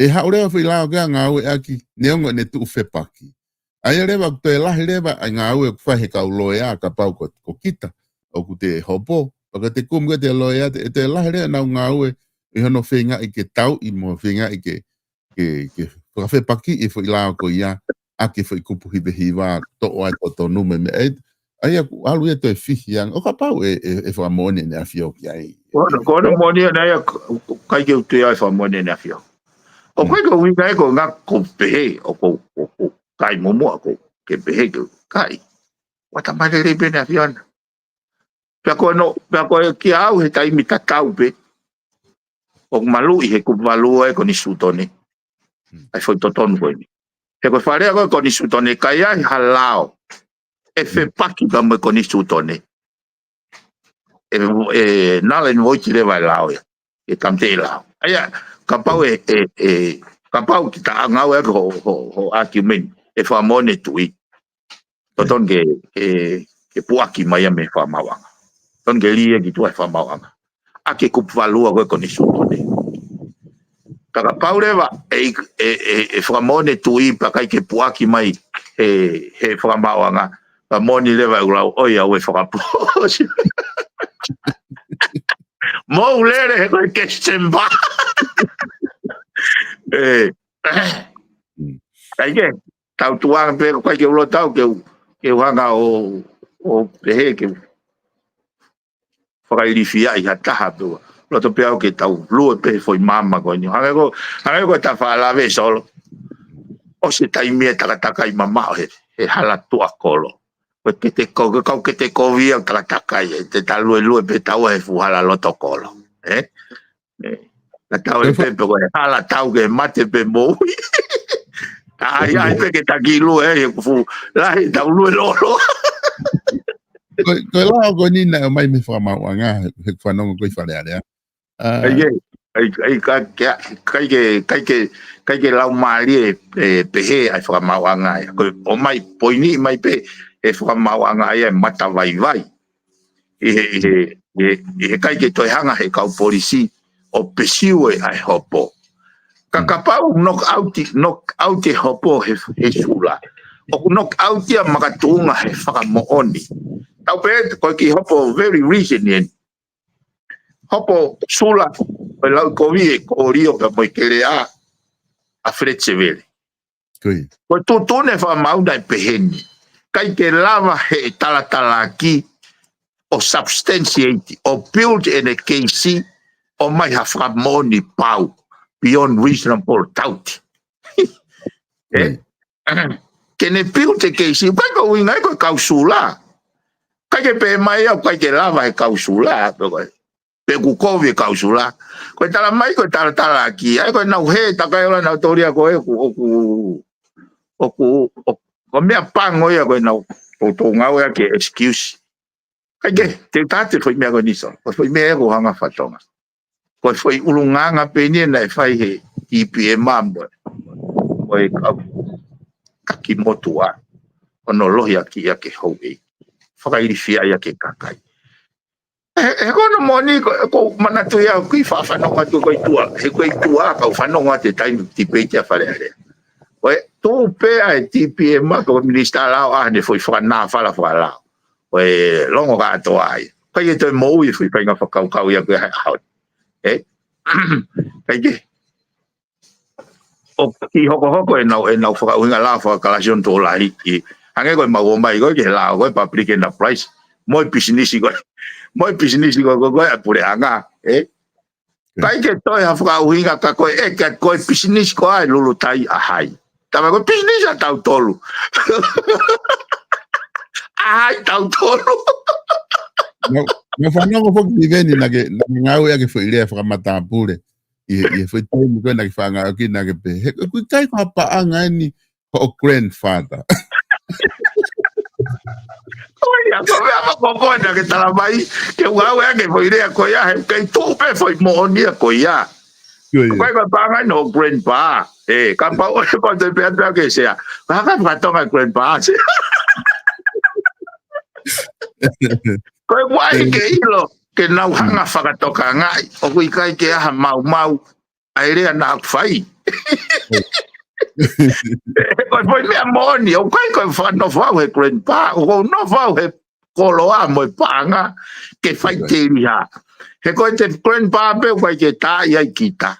ʻE haʻu leva foʻi lao ke ngāueʻaki, neongo ʻene tuʻu fepaki. ʻA ia leva, ʻoku toe lahi leva ʻa e ngāue ʻoku fai he kau loea, kapau ko, ko kita, ʻoku te hopo, ʻoku te kumi ko e te loea, te, te lahi leva ʻenau ngāue, ʻi hono feingaʻi ke tauʻi mo feingaʻi ke, ke, ke fakafepakiʻi e foʻi lao ko ia, ʻaki e foʻi kupu hivehiva, toʻo ai totonu mo e meʻa. ʻA ia, ʻoku ʻalu ia toe fihi ange, ʻo kapau ʻe, ʻe, ʻe fakamoʻoni ʻene ʻafio ki ai. Ko hono, ko hono moʻoni ʻana ia, ʻikai ke u tui au ʻe fakamoʻoni ʻene ʻafio. ʻOku ʻikai ke u ʻuhinga ʻe ko ngā ko pehē, ʻoku, ʻoku, ʻoku kai momoa ko, ke pehē ke kai. Ua tamai lelei pē ʻene ʻafio ʻana. Pea ko no, pea ko e kia au he taimi tatau pē, ʻoku maluʻi he kupu valu ʻa e konisitūtone. ʻA e foʻi totonu ko eni. He ko e Fale Alea ko e konisitūtone, ʻikai ai ha lao ʻe fepaki pea mo e konisitūtone. ʻE, ʻe, nala ʻene voiti leva e lao ia. ʻE kamte e lao. ʻA ia, kapau ʻe, ʻe, ʻe, kapau kita ngāueʻaki ho, ho, ho argument, ʻe fakamoʻoni e tuʻi. Totonu ke, ke, ke puʻaki mai ia mei he fakamaauʻanga. Totonu ke lī ia ki tuʻa he fakamaauʻanga. ʻA e kupu valu ko e konisitūtone. Ka kapau leva, ʻe, ʻe, ʻe, ʻe fakamoʻoni e tuʻi pea ʻikai ke puʻaki mai he, he fakamaauʻanga. Ka moʻoni leva e lau, ʻoi, ʻa e fakapōsi. Mou lele he ko e Sepitema. ʻE. ʻIkai ke, tau tuanga pē, ʻikai ke u loto au ke u, ke u hanga ʻo, ʻo pehē ke u fakailifia ʻi ha taha pē ua. Loto pē au ke tau lue pē he foʻi maama ko eni. Hangē ko, hangē ko e ta faʻa lave Solo. ʻOsi e taimi e takatakai mamaʻo he, he hala tuʻa kolo. Ko e kete ko, ko e kau kete kovi ia takatakai, ʻe te ta luelue pē taua he fuʻu hala loto kolo. ʻE? ʻE. Ka tau ʻe pē pe ko e hala tau ke mate pe moʻui. Ka ai ai pē ke taki lue, ʻe, he kuo fuʻu lahi tau lue lolo. Ko, ko e lao ko eni naʻe ʻomai mei he fakamaauʻanga, he, he fanongo ko e Fale Alea. ʻA, ʻai, ʻai, ʻai, ka, ka, ʻikai ke, ʻikai ke, ʻikai ke lau mālie, ʻe, pehē ʻa e fakamaauʻanga ia. Ko e ʻomai poini mai pē ʻe he fakamaauʻanga ia e matavaivai. ʻI he, ʻi he, ʻi he, ʻi he ʻikai ke toe hanga he kau polisi ʻo pesiu e ʻa e hopo. Ka kapau knock out, knock out e hopo he, he sula. ʻOku knock out ia makatuʻunga he fakamoʻoni. Tau pē, ko e kiʻi hopo very recent eni. Hopo sula, ko e lau kovi e Kolio pea mo e Kelea, ʻa Fred Sevele. Ko e tuʻutuʻuni e fakamaau naʻe pehē ni. ʻIkai ke lava he talatalaki ʻo substantiate, ʻo build ʻene keisi, ʻomai ha fakamoʻoni pau, beyond reasonable doubt. ʻE? Ke ne build e keisi, ʻikai ko e ʻuhinga ia ko e kau sula. ʻIkai ke pehē mai au, ʻikai ke lava he kau sula, pe ko e, pe ʻoku kovi e kau sula. Ko e tala mai, ko e talatalaki, ʻa ia ko e nau he takai ola nau tolia ko e ʻoku, ʻoku, ʻoku, ʻoku, ko e meʻa pango ia ko e nau, ʻoku tau ngāueʻaki e excuse. ʻIkai ke, te u tala atu e foʻi meʻa ko eni Solo. Ko e foʻi meʻa ʻoku ou hanga ʻo fakatonga. Ko e foʻi ʻulungaanga pē eni naʻe fai he TPM mo e, mo e kau taki motuʻa. ʻO nau lohiakiʻi ʻaki e houʻeiki. Fakailifia ʻaki e kakai. He, he ko hono moʻoni ko, ko e manatu ia ʻoku ou faʻa fanongo atu ko e tuʻa. He ko e tuʻa, kau fanongo atu he taimi debate ʻa Fale Alea. Ko e tuʻu pē ʻa e TPM ko e minisitā lao ʻa ʻene foʻi fakanāfala fakalao. Ko e longo kātoa ia. ʻIkai ke toe moʻui e foʻi faʻahinga fakakaukau ia ko e ʻaho ni. ʻE? ʻIkai ke. ʻOku kiʻi hokohoko ʻenau, ʻenau fakaʻuhinga lao fakakalasi ʻo e tokolahi. Hangē ko e mau ō mai ko e ke lao ko e public enterprise. Mo e pisinisi ko e. Mo e pisinisi ko e, ko e, ko e ʻa e puleʻanga. ʻE? ʻIkai ke toe ha fakaʻuhinga ka ko e, ʻe, ka ko e pisinisi ko ā e lulutai ʻa hai. Tama ko e pisinisi ʻa tautolu. ʻA hai tautolu. Naʻa, naʻa ku fanongo foki Piveni naʻa ke, naʻa ke ngāueʻaki e foʻi lea fakamatāpule. ʻI he, ʻi he foʻi taimi ko ē naʻa ke faʻa ngāueʻaki naʻa ke pehē. He, ʻoku ʻikai ko ha paʻanga eni hoʻo grandfather. Ko ia, ko e meʻa ko ē naʻa ke tala mai, ke u ngāueʻaki e foʻi lea ko ia, he ʻikai tuʻu pē foʻi moʻoni ia ko ia. Ko ia. Ko e paʻanga ʻeni ʻo grandpa. ʻE, kapau ʻoku pau te pea pea ke sea. Ka ka fakatonga grandpa. Ko e ʻai ke ʻilo, ke nau hanga fakatokangaʻi. ʻOku ʻikai ke ʻi ai ha maumau ʻa e lea naʻa ku fai. Ko e foʻi meʻa moʻoni, ʻoku ʻikai ko e fakanofo au he grandpa, ʻoku ou nofo au he koloa mo e paʻanga ke fai teliha. He ko e te grandpa pē ʻoku ʻikai ke tā ia ʻi kita.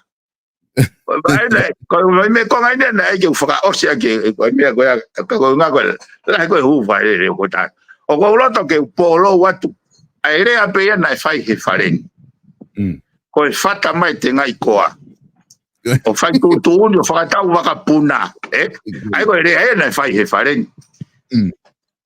Ko e meʻa ko eni naʻe ʻai ke u fakaʻosi ʻaki, ko e meʻa ko ia, ka ko e ngaahi ko e, lahi ko e hū fai lele ko tā. ʻOku ou loto ke u pōlou atu ʻa e lea pē ia naʻe fai he fale ni. Ko e fata mai te ngai koa. ʻO fai tuʻutuʻuni, ʻo fakatau vakapuna. ʻE? ʻAi ko e lea ē naʻe fai he fale ni.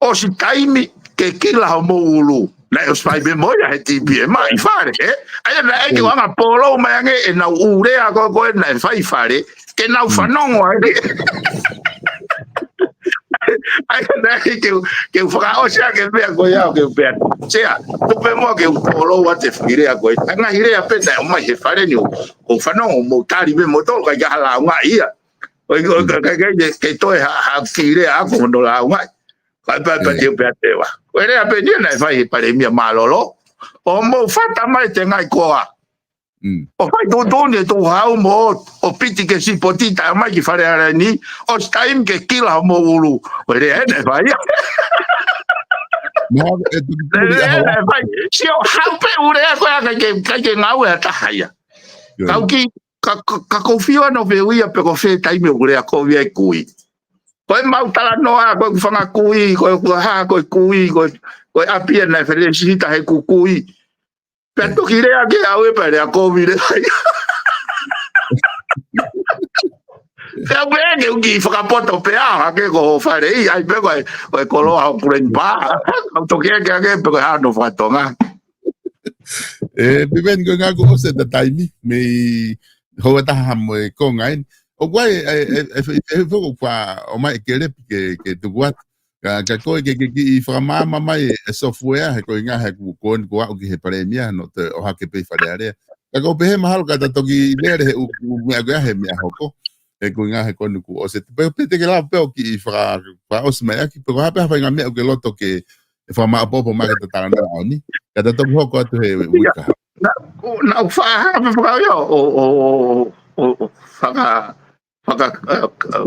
ʻOsi taimi ke kila homou ʻulu. Naʻe ʻosi fai pē mo ia he T P M ʻi fale, ʻe? ʻAi naʻe ʻai ke u anga pōlou mai ange ʻenau ʻū lea ko ē naʻe fai fale, ke nau fanongo ai. ʻAi naʻe ʻai ke u, ke u fakaʻosi ʻaki e meʻa ko ia ʻo ke u pehē. Sea, tuku pē muʻa ke u pōlou atu e foʻi lea ko ē. Ngaahi lea pē naʻe ʻomai he fale ni ʻo, ʻo fanongo mo tali pē mo tolo kai ka hala unga ia. ʻOi, ʻoi, ka, ka, ka, ke, ke toe ha, ha kiʻi lea ako hono lau ngai. Ka e pea, pea te u pea te wa. Ko e lea pē eni naʻe fai he palēmia mālōlō. ʻO mou fata mai te ngai koa. ʻO fai tuʻutuʻuni e tuʻu hau mo ʻo piti ke sipoti taʻe mai ki Fale Alea ni. ʻOsi taimi ke kila homou ʻulu. Ko e lea ē naʻe fai. Mo e tuʻutuʻuni e hau. Lea naʻe fai. Sio hau pē ʻū lea ko ē ʻikai ke, ʻikai ke ngāue ʻa taha ia. Kau ki ka, ka, ka kou fio ano feuia pe ko fē taimi ʻoku lea kovi ai kui. Ko e mau talanoa, ko e fanga kui, ko e kuaha, ko e kui, ko e, ko e ʻapi ʻena e felesita he kukui. Pea toki lea ke au e pea lea kovi lea. Pea pē ke uki fakapoto pea hake ko fale ʻi ai pē ko e, ko e koloa ho grandpa. Au toki ake ake pē ko e hano fakatonga. ʻE, Piveni ko e ngaahi kuo ʻosi ʻeta taimi, mei houa taha mo e konga eni. ʻOku ʻi ai, e, e, e, e, e, foko kua o mai e kelepi ke, ke tuku atu. Ka, ka ko e ke, ke, ke kiʻi fakamaama mai e software, he ko e ngaahi he kuo ko eni kuo aʻu ki he palēmia, no te ʻohake pē ʻi Fale Alea. Ka ko pehē mahalo ka ta toki lele he ʻū, ʻū meʻa ko ia he meʻa hoko. He ko e ngaahi he ko eni kuo ʻosi. Pe, pe te ke lava pē ʻo kiʻi faka, fakaʻosi mai ʻaki, pe ko ha pē ha faʻahinga meʻa ʻoku ke loto ke, e fakamaʻopoʻopo mai ke ta talanoa ʻaho ni. Ka ta toki hoko atu he uike. Naʻa, naʻa ku faʻa hanga pē fakaʻio, ʻo, ʻo, ʻo, ʻo, faka, faka, ʻa, ʻa,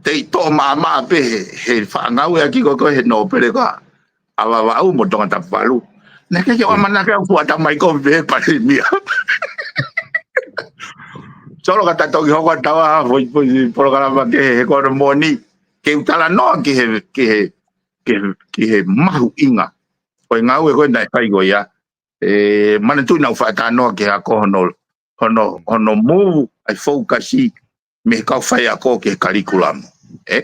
tei toʻo maʻamaʻa pē he, he faʻa ngāueʻaki ko ē ko ē he nōpele ko ē ʻa Vavaʻu mo Tongatapu valu. Naʻe ʻikai ke ʻamanaki au kuo ʻatamai kovi pē he palēmia. Solo ka ta toki hoko atu ʻa foʻi, foʻi polokalama kehe he, he ko ē moʻoni. Ke u talanoa ki he, ki he, ki he, ki he mahuʻinga ʻo e ngāue ko ē naʻe fai ko ia. ʻE, manatuʻi naʻa ku faʻa talanoa ki he ako hono, hono, hono move ʻa e focus mei he kau faiako ki he curriculum. ʻE?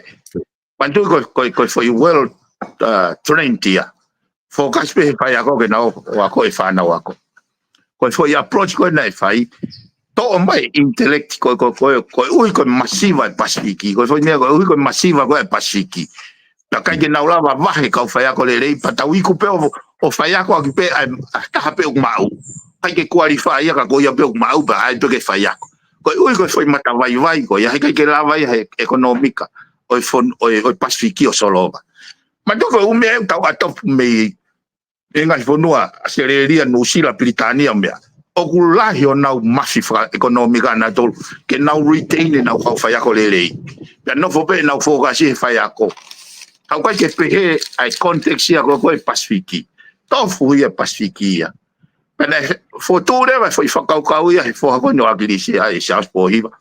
Manatuʻi ko, ko, ko e foʻi world, uh, trend ia. Focus pē he faiako ke nau ō ʻo ako e fānau ako. Ko e foʻi approach ko ē naʻe fai, toʻo mai e intellect ko, ko, ko, koeʻuhi ko e masiva e Pasifiki. Ko e foʻi meʻa koeʻuhi ko e masiva ko ē e Pasifiki. Pea ʻikai ke nau lava vahe kau faiako lelei, pea tau iku pē ʻo, ʻo faiako ʻaki pē ʻa e, ʻa e taha pē ʻoku maʻu. ʻIkai ke qualify ia ka ko ia pē ʻoku maʻu, pea ʻai pē ke faiako. Koeʻuhi ko e foʻi matavaivai ko ia, heʻikai ke lava ia he ʻekonōmika ʻo e fon-, ʻo e, ʻo e Pasifiki ʻo solova. Manatuʻi ko e ʻū meʻa ʻoku tau ʻato mei e ngaahi fonua, ʻAositelēlia, Nuʻusila, Pilitānia, meʻa. ʻOku lahi honau mafi fakaʻekonōmika ʻanautolu, ke nau retain ʻenau kau faiako lelei. Pea nofo pē ʻenau focus he faiako. Ka ʻoku ʻikai ke pehē ʻa e context ia ko ē ko ē Pasifiki. Tofu ia Pasifiki ia. Pea naʻe fotu leva e foʻi fakakaukau ia he foha ko eni ʻo ʻAkilisi ʻa e Charles Pōhiva.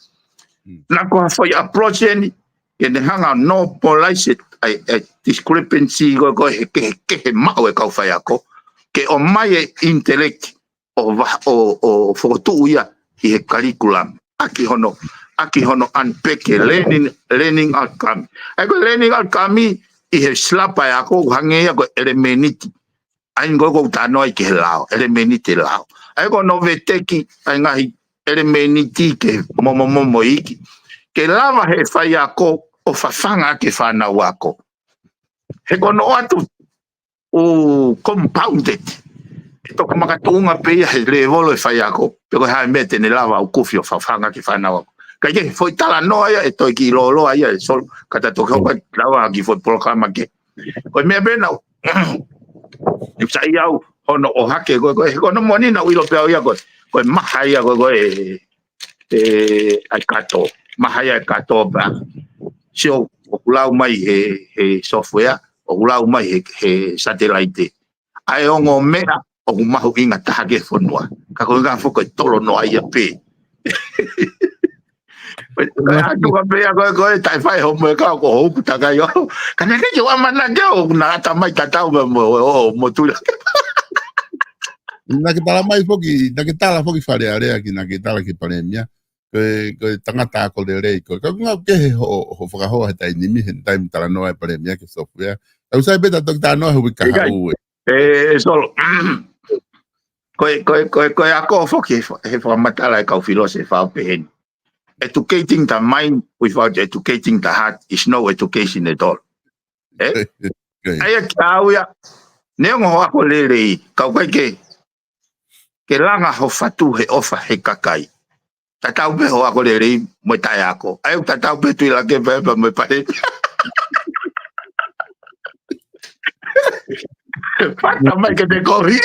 Naʻa ko ha foʻi approach eni, ke ne hanga ʻo normalize ʻa e, ʻa e discrepancy ko ē, ko ē he kehekehe maʻu e kau faiako, ke ʻomai e intellect ʻo va-, ʻo, ʻo fokotuʻu ia ʻi he curriculum. ʻAki hono, ʻaki hono unpack e learning, learning outcome. ʻA ia ko e learning outcome ʻi he silapa e ako ʻoku hangē ia ko e ʻelemēniti. ʻA ia ko ē ʻoku ou talanoa ai ki he lao, ʻelemēniti lao. ʻA ia ko hono veteki ʻa e ngaahi ʻelemēniti ke momomomo iiki. Ke lava he faiako ʻo fafanga ʻaki e fānau ako. He ko hono ʻoatu ʻo compounded. ʻE toki makatuʻunga pē ia he lēvolo e faiako, pe ko e hā e meʻa te ne lava ʻo kufi ʻo fafanga ki he fānau ako. Ka ʻi he foʻi talanoa ia ʻe toe kiʻi lōloa ia ʻe Solo, ka ta toki hoko atu lava ki he foʻi polokalama kehe. Ko e meʻa pē naʻa ku sai au hono ʻohake ko ē, ko e, ko hono moʻoni naʻa ku ʻilo pē au ia ko e, ko e maha ia ko ē, ko e, ʻe, ʻa e kato. Maha ia e kato pea. Sio, ʻoku lau mai he, he software, ʻoku lau mai he, he satellite. ʻA e ongo meʻa ʻoku mahuʻinga taha ki he fonua. Ka ko e ngaahi foʻi ko e tolonoa ia pē. Ko e atu ka pē ia ko e, ko e taʻe fai hoʻo moʻui ka ko hoku takai ʻo. Ka ne ke ke ʻamanaki ʻoku na ʻatamai tatau mo, mo, mo, mo tula. Naʻa ke tala mai foki, naʻa ke tala foki Fale Alea ki, naʻa ke tala ki he palēmia. Ko e, ko e tangata ako lelei ko ē. Ka ʻoku ngāue kehe hoʻo, hoʻo fakahoa he taimi ni, he taimi talanoa e palēmia ki he software. Tau sai pē ta toki talanoa he uike kahaʻu ē. ʻE, ʻe Solo. Ko e, ko e, ko e, ko e ako foki he fa-, he fakamatala e kau filosefa ʻo pehē ni. Educating the mind without educating the heart is no education at all. ʻE? ʻAi ʻa kia au ia, neongo hoʻo ako lelei, ka ʻoku ʻikai ke, ke langa ho fatu he ʻofa he kakai. Tatau pē hoʻo ako lelei mo e taʻeako. ʻAi ʻoku tatau pē tui lake pē pē mo e pale. Pata mai ke te kovi.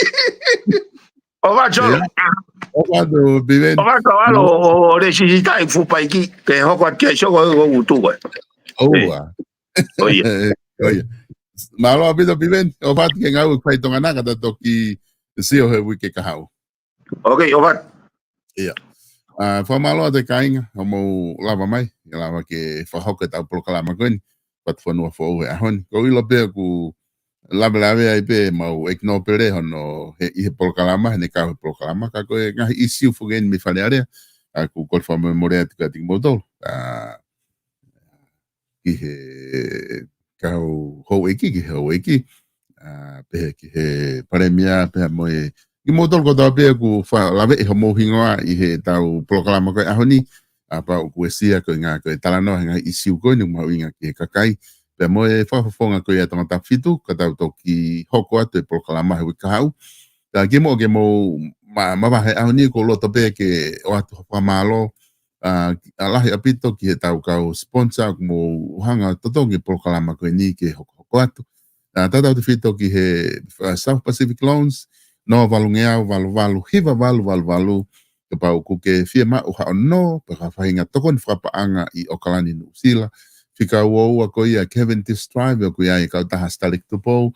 ʻOfa Solo. ʻOfa atu Piveni. ʻOfa atu ʻalu ʻo, ʻo, ʻo lēsisita e fuʻu paiki. Ke hoko atu ki ai Solo ʻo utu koe. ʻOua. ʻO ia. ʻO ia. Mālō ʻaupito Piveni. ʻOfa atu ke ngāue fai Tonga na ka ta toki sio he uike kahaʻu. Ok, ʻofa atu. ʻIa. ʻA, fakamālō atu e kāinga, hoʻomou lava mai, ke lava ke fakahoko e tau polokalama ko eni, Fatufonua Foʻou he ʻaho ni. Ko e ʻilo pē ʻoku lavelave ai pē mau ʻEiki Nōpele hono he ʻi he polokalama, he ne kau he polokalama, ka ko e ngaahi ʻīsiu foki eni mei Fale Alea, ʻa, ʻoku kole fakamolemole atu kiate kimoutolu. ʻA, ki he kau houʻeiki, ki he houʻeiki, ʻa, pehē ki he palēmia, pehē mo e, kimoutolu kotoa pē ʻoku fa-, laveʻi homou hingoa ʻi he tau polokalama ko e ʻaho ni, ʻa, pea ʻoku uesia ko e ngaahi, ko e talanoa he ngaahi ʻīsiu ko eni ʻoku mahuʻinga ki he kakai, pea mo e fakafofonga ko ia Tongatapu fitu, ka tau toki hoko atu e polokalama he uike kahaʻu. Ka kimuʻa ke mou ma-, mavahe he ʻaho ni ʻoku ou loto pē ke ʻoatu ha fakamālō, ʻa, ʻa lahi ʻaupito ki he tau kau sponsor ʻoku mou hanga ʻo totongi e polokalama ko eni ke hokohoko atu. ʻA, tautautefito ki he, ʻa, South Pacific Loans, noa valu ngeau valu valu hiva valu valu valu, kapau ʻoku ke fiemaʻu haʻo nō, pe ko ha faʻahinga tokoni fakapaʻanga ʻi ʻOkalani Nuʻusila. Fika ua ua ko ia Cavendish Drive, ʻoku ʻi ai e kautaha Stalek Tupou,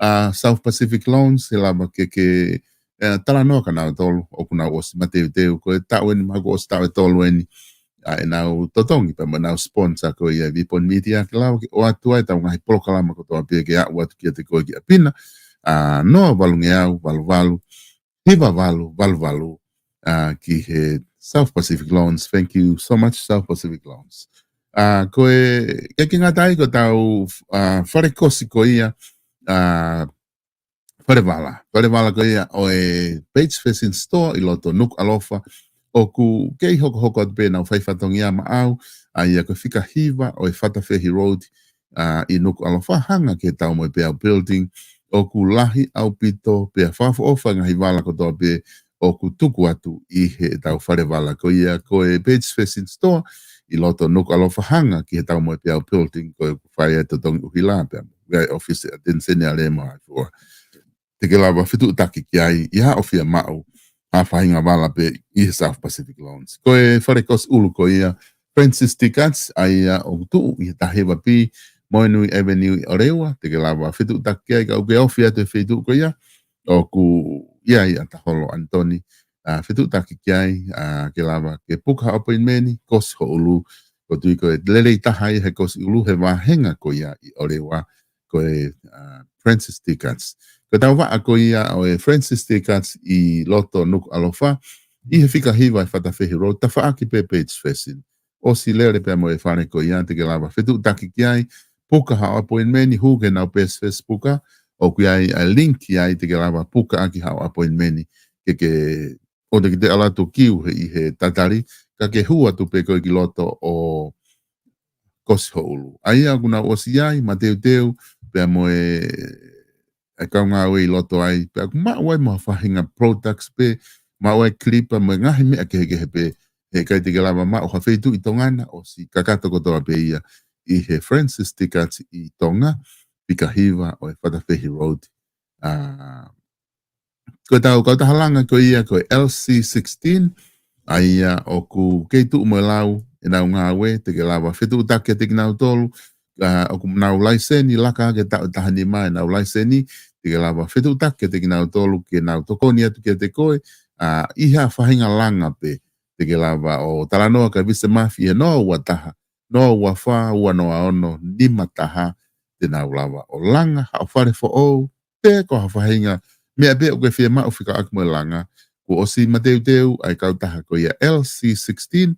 ʻa, South Pacific Loans, he lava ke ke, ʻe, talanoa kia nautolu, ʻoku nau ʻosi mateuteu, ko e taʻu eni mahalo kuo ʻosi taʻu ʻe tolu eni, ʻa, ʻenau totongi, pea mo ʻenau sponsor ko ia e Vipon Media, ke lava ke ʻoatu ai e tau ngaahi polokalama kotoa pē ke aʻu atu kiate koe ki ʻapi na, ʻa, noa valu ngeau valu valu hiva valu valu valu, ʻa, ki he South Pacific Loans. Thank you so much, South Pacific Loans. ʻA, ko e, ke ke ngata ai ko e tau, ʻa, fale kosi ko ia, ʻa, fale vala. Fale vala ko ia ʻo e Page Fashion Store ʻi loto Nukuʻalofa. ʻOku kei hokohoko atu pē ʻenau fai fatongia maʻau, ʻa ia ko e fika hiva ʻo e Fatafehi Road, ʻa, ʻi Nukuʻalofa hanga ki he Taumoepeau Building. ʻOku lahi ʻaupito pea fakaʻofoʻofa e ngaahi vala kotoa pē ʻoku tuku atu ʻi he tau fale vala ko ia ko e Page Fashion Store ʻi loto Nukuʻalofa hanga ki he Taumoepeau Building ko e ʻoku fai ai e totongi ʻuhila pea mo e ʻōfisi ʻa Teniseni ʻAlema ʻa e fua. Te ke lava fetuʻutaki ki ai ʻi haʻo fiemaʻu ha faʻahinga vala pē ʻi he South Pacific Loans. Ko e fale kosi ʻulu ko ia, Francis Tickets, ʻa ia ʻoku tuʻu ʻi he taha hiva B, Moenui Avenue ʻi ʻOreua, te ke lava fetuʻutaki ki ai ka ʻoku ke ofi atu he feituʻu ko ia, ʻoku ʻi ai ʻa Taholo Anitoni, ʻa, fetuʻutaki ki ai, ʻa, ke lava ke puka ha ʻapoinimeni, kosi ho ʻulu, ʻoku ou tui ko e lelei taha ia he kosi ʻulu he vāhenga ko ia ʻi ʻOreua, ko e, ʻa, Francis Tickets. Ko e tau vaʻa ko ia ʻo e Francis Tickets ʻi loto Nukuʻalofa, ʻi he fika hiva ʻo e Fatafehi Road, tafaʻaki pē Page Fashion. ʻOsi lele pea mo e fale ko ia te ke lava fetuʻutaki ki ai, puka haʻo ʻapoinimeni, hū ki heʻenau peesi Fesipuka, ʻoku ʻi ai ʻa e link ʻi ai te ke lava puka ʻaki haʻo ʻapoinimeni, ke ke ʻoua te ke toe ʻalu atu ʻo kiu he ʻi he tatali, ka ke hū atu pē koe ki loto ʻo kosi ho ʻulu. ʻA ia ʻoku nau ʻosi ʻi ai, mateuteu, pea mo e, ʻa e kau ngāue ʻi loto ai, pea ʻoku maʻu ai mo ha faʻahinga products pē, maʻu ai clipper mo e ngaahi meʻa kehekehe pē, heʻikai te ke lava maʻu ha feituʻu ʻi Tonga na, ʻosi kakato kotoa pē ia ʻi he Francis Tikati ʻi Tonga, fika hiva ʻo e Fatafehi Road. ʻA, ko ʻetau kautaha langa ko ia ko e L C sixteen, ʻa ia ʻoku kei tuʻu mo e lau ʻenau ngāue, te ke lava fetuʻutaki kiate kinautolu, ʻa, ʻoku nau laiseni laka hake taʻu taha nima ʻenau laiseni, te ke lava fetuʻutaki kiate kinautolu ke nau tokoni atu kiate koe, ʻa, ʻi ha faʻahinga langa pē, te ke lava ʻo talanoa kia Vise Mafi he noa ua taha, noa ua fā, ua noa ono, nima taha, te nau lava ʻo langa haʻo fale foʻou, pe ko ha faʻahinga meʻa pē ʻoku ke fiemaʻu fekauʻaki mo e langa, kuo ʻosi mateuteu ʻa e kautaha ko ia L C sixteen,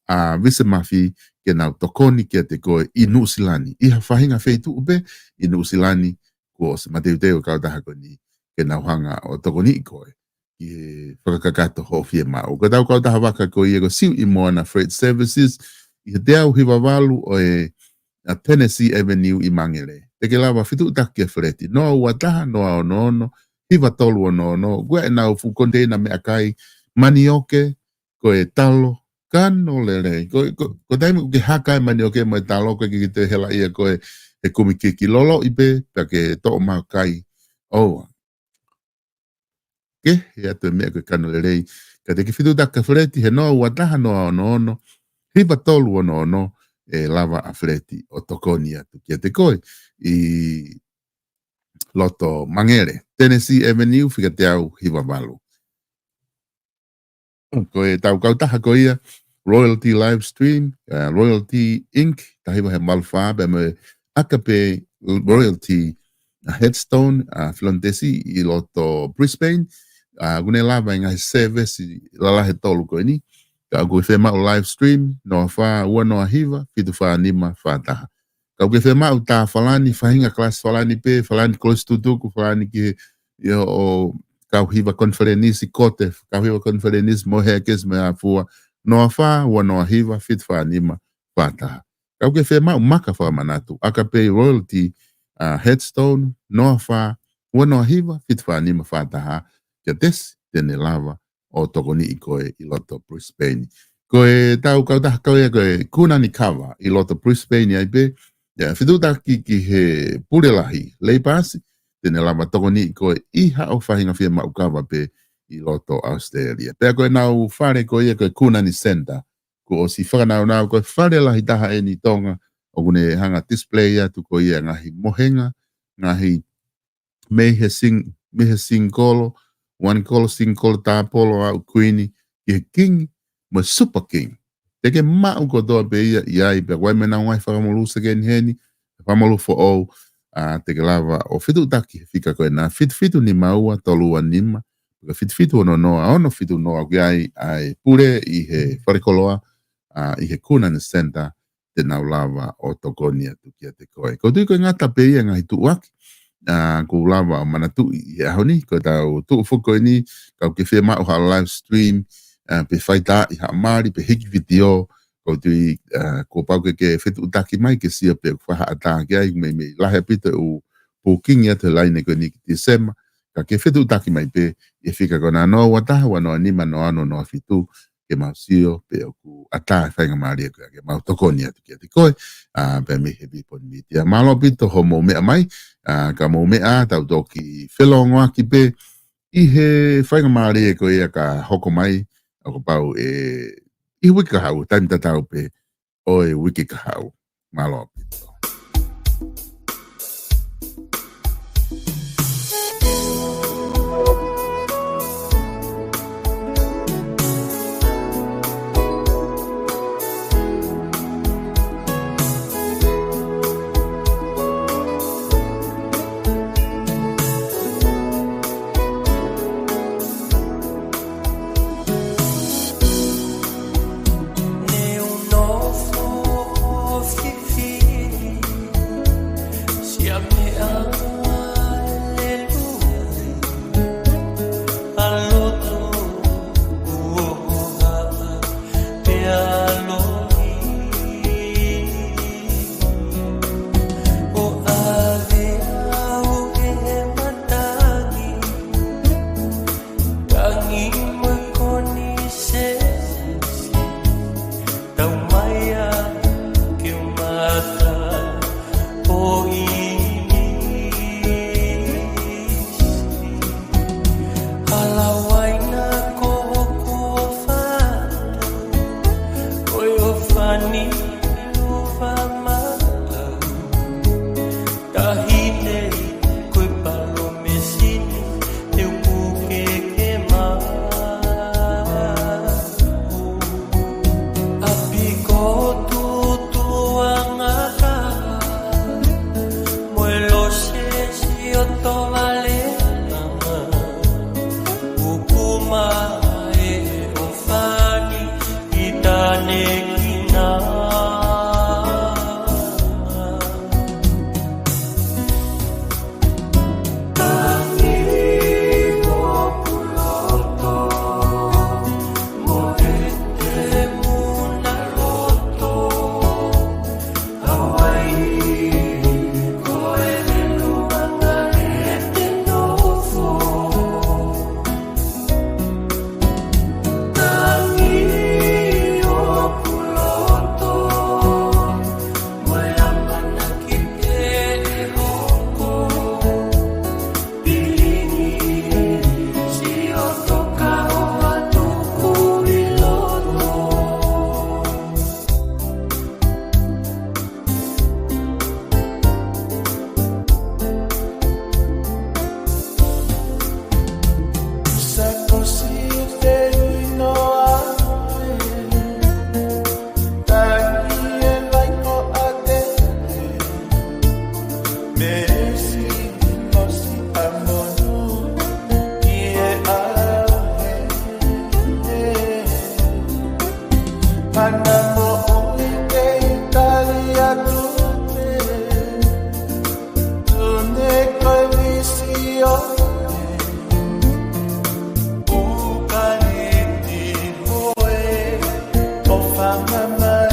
ʻa Vise Mafi ke nau tokoni kiate koe ʻi Nuʻusila ni. ʻI ha faʻahinga feituʻu pē ʻi Nuʻusila ni, kuo ʻosi mateuteu ʻa e kautaha ko eni ke nau hanga ʻo tokoniʻi koe ki he fakakakato hoʻo fiemaʻu. Ko ʻetau kautaha vaka ko ia ko Siuʻi Moana Freight Services, ʻi he teau hiva valu ʻo e, ʻa, Tennessee Avenue ʻi Mangere. Te ke lava fetuʻutaki kia Feleti, noa ua taha, noa ono ono, hiva tolu ono ono, ko ʻenau fuʻu koniteina meʻakai, manioke, ko e talo, kano lelei. Ko, ko, ko e taimi ʻoku ke haka ai e manioke mo e talo, ʻoku ʻikai ke toe hela ia ko e, he kumi kiki, loloʻi pē, pea ke toʻo maʻu kai. ʻOua. Kehe atu e meʻa ko e kano lelei. Ka te ke fetuʻutaki kia Feleti he noa ua taha, noa ono ono, hiva tolu ono ono, ʻe lava ʻa Feleti ʻo tokoni atu kiate koe ʻi loto Mangere, Tennessee Avenue, fika teau hiva valu. Ko ʻetau kautaha ko ia, Royalty Live Stream, ʻa, Royalty Inc, taha hiva hiva valu fā, pea mo e Akape Royalty, ʻa, Headstone, ʻa, Filontesi ʻi loto Brisbane, ʻa, ʻoku ne lava e ngaahi service lalahi ʻe tolu ko eni, ka ʻoku ke fiemaʻu live stream, noa fā, ua noa hiva, fitu fā nima, fā taha. Ka ʻoku ke fiemaʻu tā falani, faʻahinga kalasi falani pē, falani kolosi tutuku, falani ki he, ʻio, ʻo kau hiva konifelenisi, kote, kau hiva konifelenisi, mo e hēkesi, mo e afua, noa fā, ua noa hiva, fitu fā nima, fā taha. Ka ʻoku ke fiemaʻu maka fakamanatu, Akape Royalty, ʻa, Headstone, noa fā, ua noa hiva, fitu fā nima, fā taha, kia Tesi, te ne lava ʻo tokoniʻi koe ʻi loto Brisbane. Ko ʻetau kautaha ko ia ko e Kunani Kava ʻi loto Brisbane ai pē, ʻa, fetuʻutaki ki he pule lahi, Leipasi, te ne lava tokoniʻi koe ʻi haʻo faʻahinga fiemaʻu kava pē ʻi loto Australia. Pea ko ʻenau fale ko ia ko e Kunani Centre, kuo ʻosi fakanaunau ko e fale lahi taha eni ʻi Tonga, ʻoku ne hanga display atu ko ia ngaahi mohenga, ngaahi mei he sing-, mei he singikolo, one kolo, singikolo, tāpolo, ʻa e kuini, ki he kingi, mo e super king. Te ke maʻu kotoa pē ia ʻi ai, pea ko e meʻa ʻoku nau ngaahi fakamolū second hand, fakamolū foʻou, ʻa, te ke lava ʻo fetuʻutaki he fika ko ena, fitu fitu nima ua, tolu ua nima, pea fitu fitu ono noa, ono fitu noa, ʻoku ʻi ai ʻa e pule ʻi he falekoloa, ʻa, ʻi he Kunani Centre, te nau lava ʻo tokoni atu kiate koe. ʻOku ou tui ko e ngata pē ia e ngaahi tuʻuaki, ʻa, ʻoku ou lava ʻo manatuʻi ʻi he ʻaho ni, ko ʻetau tuʻu foki ko eni, ka ʻoku ke fiemaʻu ha live stream, ʻa, pe faitaaʻi ha mali, pe hiki vitiō, ʻoku ou tui, ʻa, kuo pau ke ke fetuʻutaki mai ke sio pe ʻoku fai ha ʻatā ki ai, meimei lahi ʻaupito e ʻū booking atu he laine ko eni ki Tīsema, ka ke fetuʻutaki mai pē ʻi he fika ko ena noa ua taha, ua noa nima, noa ono, noa fitu, ke mau sio pe ʻoku ʻatā e faingamālie ko ia ke mau tokoni atu kiate koe, ʻa, pea mei he Vipon Media. Mālō ʻaupito hoʻomou meʻa mai, ʻa, ka mou meʻa, tau toki felōngoaki pē ʻi he faingamālie ko ia ka hoko mai, ʻo kapau ʻe, ʻi he uike kahaʻu, taimi tatau pē ʻo e uike kahaʻu. Mālō ʻaupito. Meesi, ngosi ʻa monū ki he ʻaho hē. Mana moʻui kei tali atu pē. Tune ko e visione, uka ni ti moe, ʻo fanga mai.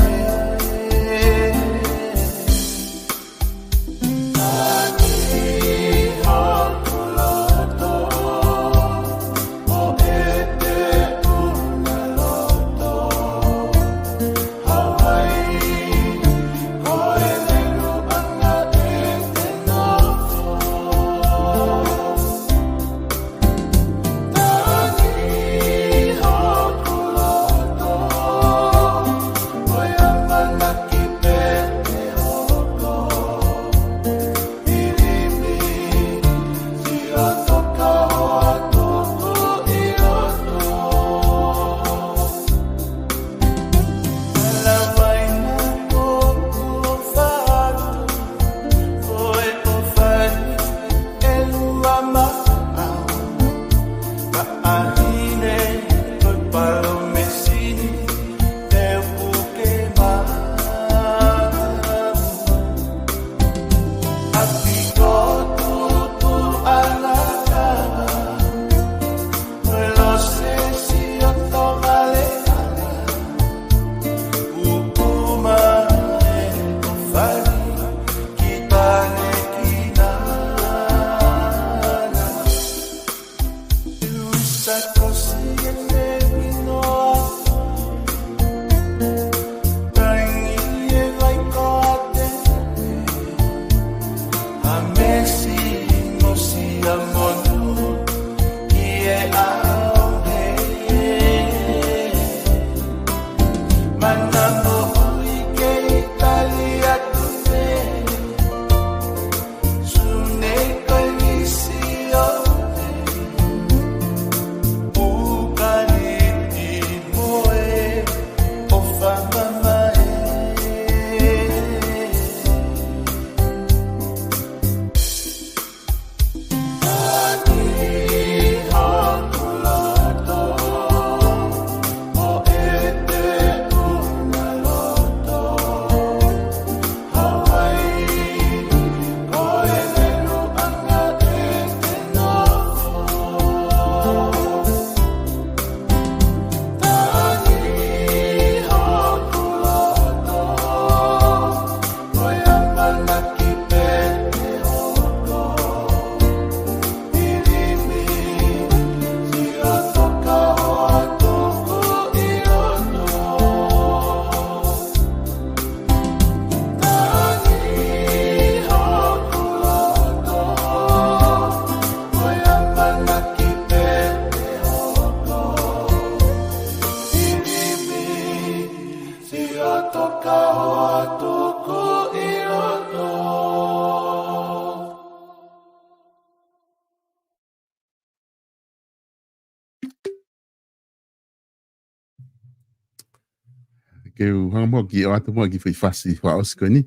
Ke u hanga muʻa ki ʻoatu muʻa ki he foʻi fasi fakaʻosi ko eni,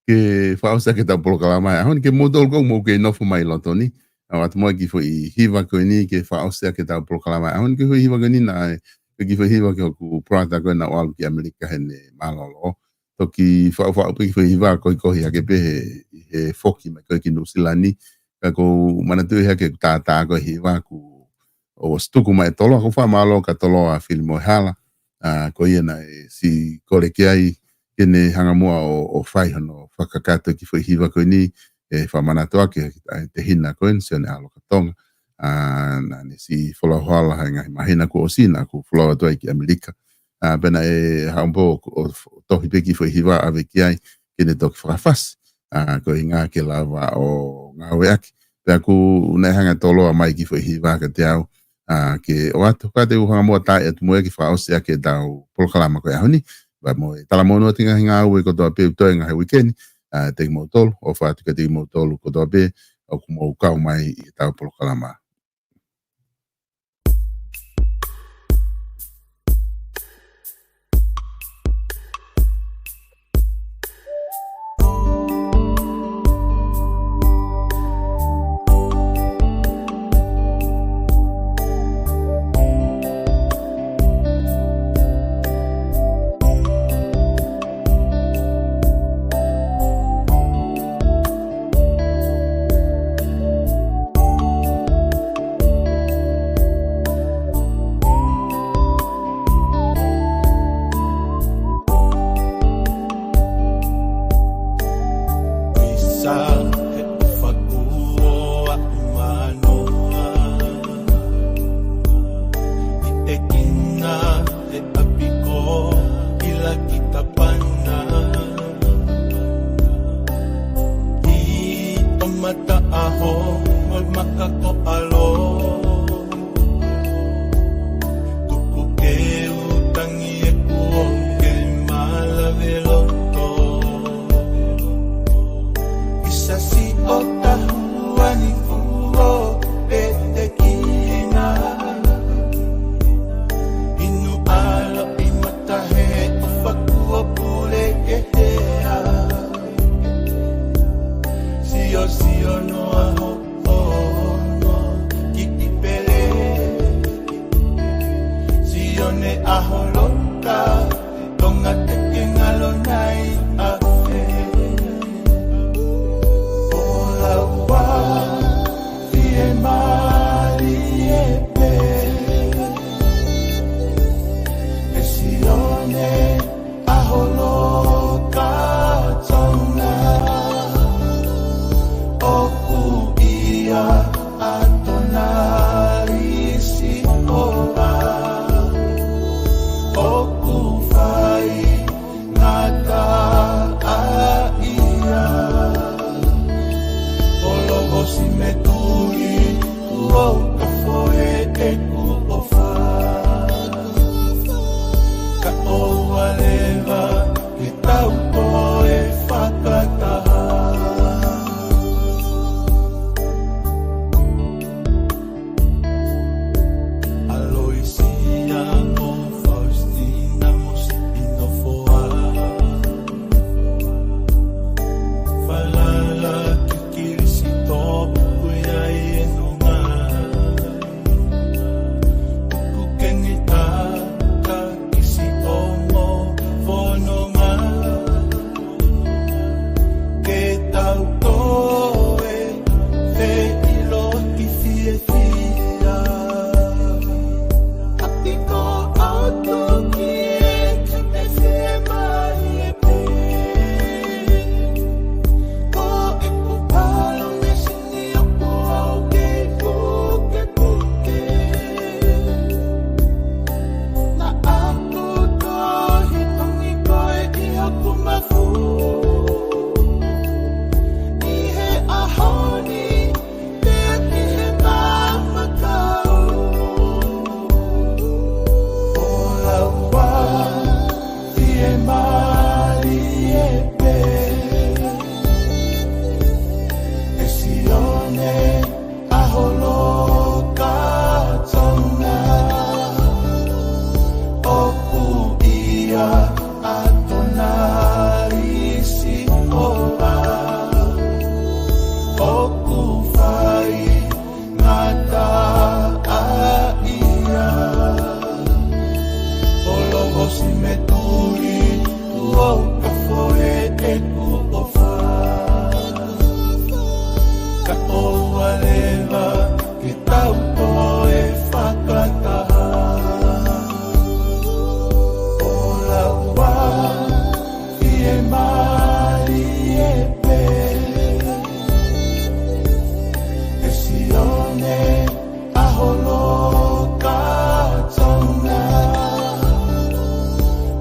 ke fakaʻosi ʻaki ʻetau polokalama he ʻaho ni, kiate kimoutolu ʻoku mou kei nofo mai loto ni. ʻOatu muʻa ki he foʻi hiva ko eni, ke fakaʻosi ʻaki ʻetau polokalama he ʻaho ni, ki he foʻi hiva ko eni naʻe, ki he foʻi hiva ki hoku brother ko ē naʻe ʻalu ki ʻAmelika heʻene mālōlō. Toki faʻufaʻu pē ki he foʻi hiva ko ē, ko e hake pē he, he foki mai ko ē ki Nuʻusila ni. Ka ʻoku ou manatuʻi hake ʻoku tātā ko e hiva ʻoku ʻosi tuku mai ʻe Toloa, ʻoku ou fakamālō kia Toloa Filimoehala, ʻa, ko ia naʻe siʻi kole ki ai, ke ne hanga muʻa ʻo, ʻo fai hono fakakakato ki he foʻi hiva ko eni, ʻe fakamanatu ʻaki ʻe he tehina ko eni, Sione ʻAlo ka Tonga, ʻa, naʻa ne siʻi folau hala he ngaahi māhina kuo ʻosi naʻa ku folau atu ai ki ʻAmelika. ʻA, pea naʻe haʻu pē ʻo, ʻo, ʻo tohi pē ki he foʻi hiva ʻave ki ai, ke ne toki fakafasi. ʻA, ko e ʻuhinga ke lava ʻo ngāueʻaki. Pea ʻoku ne hanga ʻe Toloa mai ki he foʻi hiva kiate au, ʻa, ke ʻoatu, ka te u hanga muʻa ʻo taaʻi atu mo ia ke fakaʻosi ʻaki ʻetau polokalama ko ē he ʻaho ni. Pea mo e talamonū atu ki he ngaahi ngāue kotoa pē ʻoku toe ʻi ai he uike ni, ʻa, kiate kimoutolu, ʻofa atu kiate kimoutolu kotoa pē ʻoku mou kau mai ʻi heʻetau polokalama. He ʻofa kuo aʻu manoa, ʻitekina he ʻapi ko ʻIlakitapana. ʻI ʻOmataʻaho mo e Maka ko ʻAlo, tuku ke u tangi ʻeku ʻoho ke malave loto. ʻI Siasi ʻo Tahuani kuo petekina, inu ʻa loʻimata he ʻofa kuo pule ke hea. Siosio noa hoʻo ʻoho ki ʻIpele, Sione ʻAholoka, Tonga te ke ngalo nai ʻa fē. ʻO laua fiemālie pē ʻe Sione ʻAholoka Tonga, ʻoku ʻia ʻAtonai Sihova, ʻoku faingataʻaʻia. Kolovosi mei he tui, kuo u kafo ʻeku ʻofa, ka ʻoua leva ke tau toe fakataha. ʻAloisia mo Faustina mo siʻi nofoʻa, falala ki Kilisito ʻoku ʻi ai e nonga. Tuku ke ne tata ki siʻo mo fononga, ke tau toe feʻiloaki fiefia. ʻApiko ʻoku ke tuku e fiemālie pē, ko ʻeku palōmesi ni ʻoku ou kei pukepuke. Naʻa ku tohi ʻomi koe ʻi hoku mafu, ʻi he ʻaho ni pea ki he mamakau. ʻO laua fiemālie pē ʻe Sione ʻAholoka Tonga, ʻoku ʻia ʻAtonai Sihova, ʻoku faingataʻaʻia. Kolovosi mei he tui, kuo u kafo ʻeku ʻofa, ka ʻoua leva ke tau toe fakataha. ʻO laua fiemālie pē ʻe Sione ʻAholoka Tonga,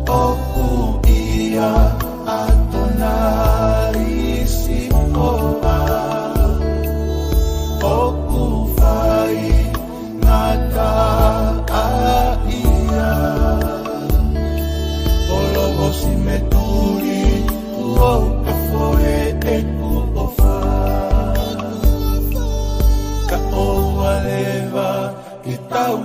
ʻoku ʻia ʻAtonai Sihova, ʻoku faingataʻaʻia. Kolovosi mei he tui, kuo u kafo ʻeku ʻofa, ka ʻoua leva ke tau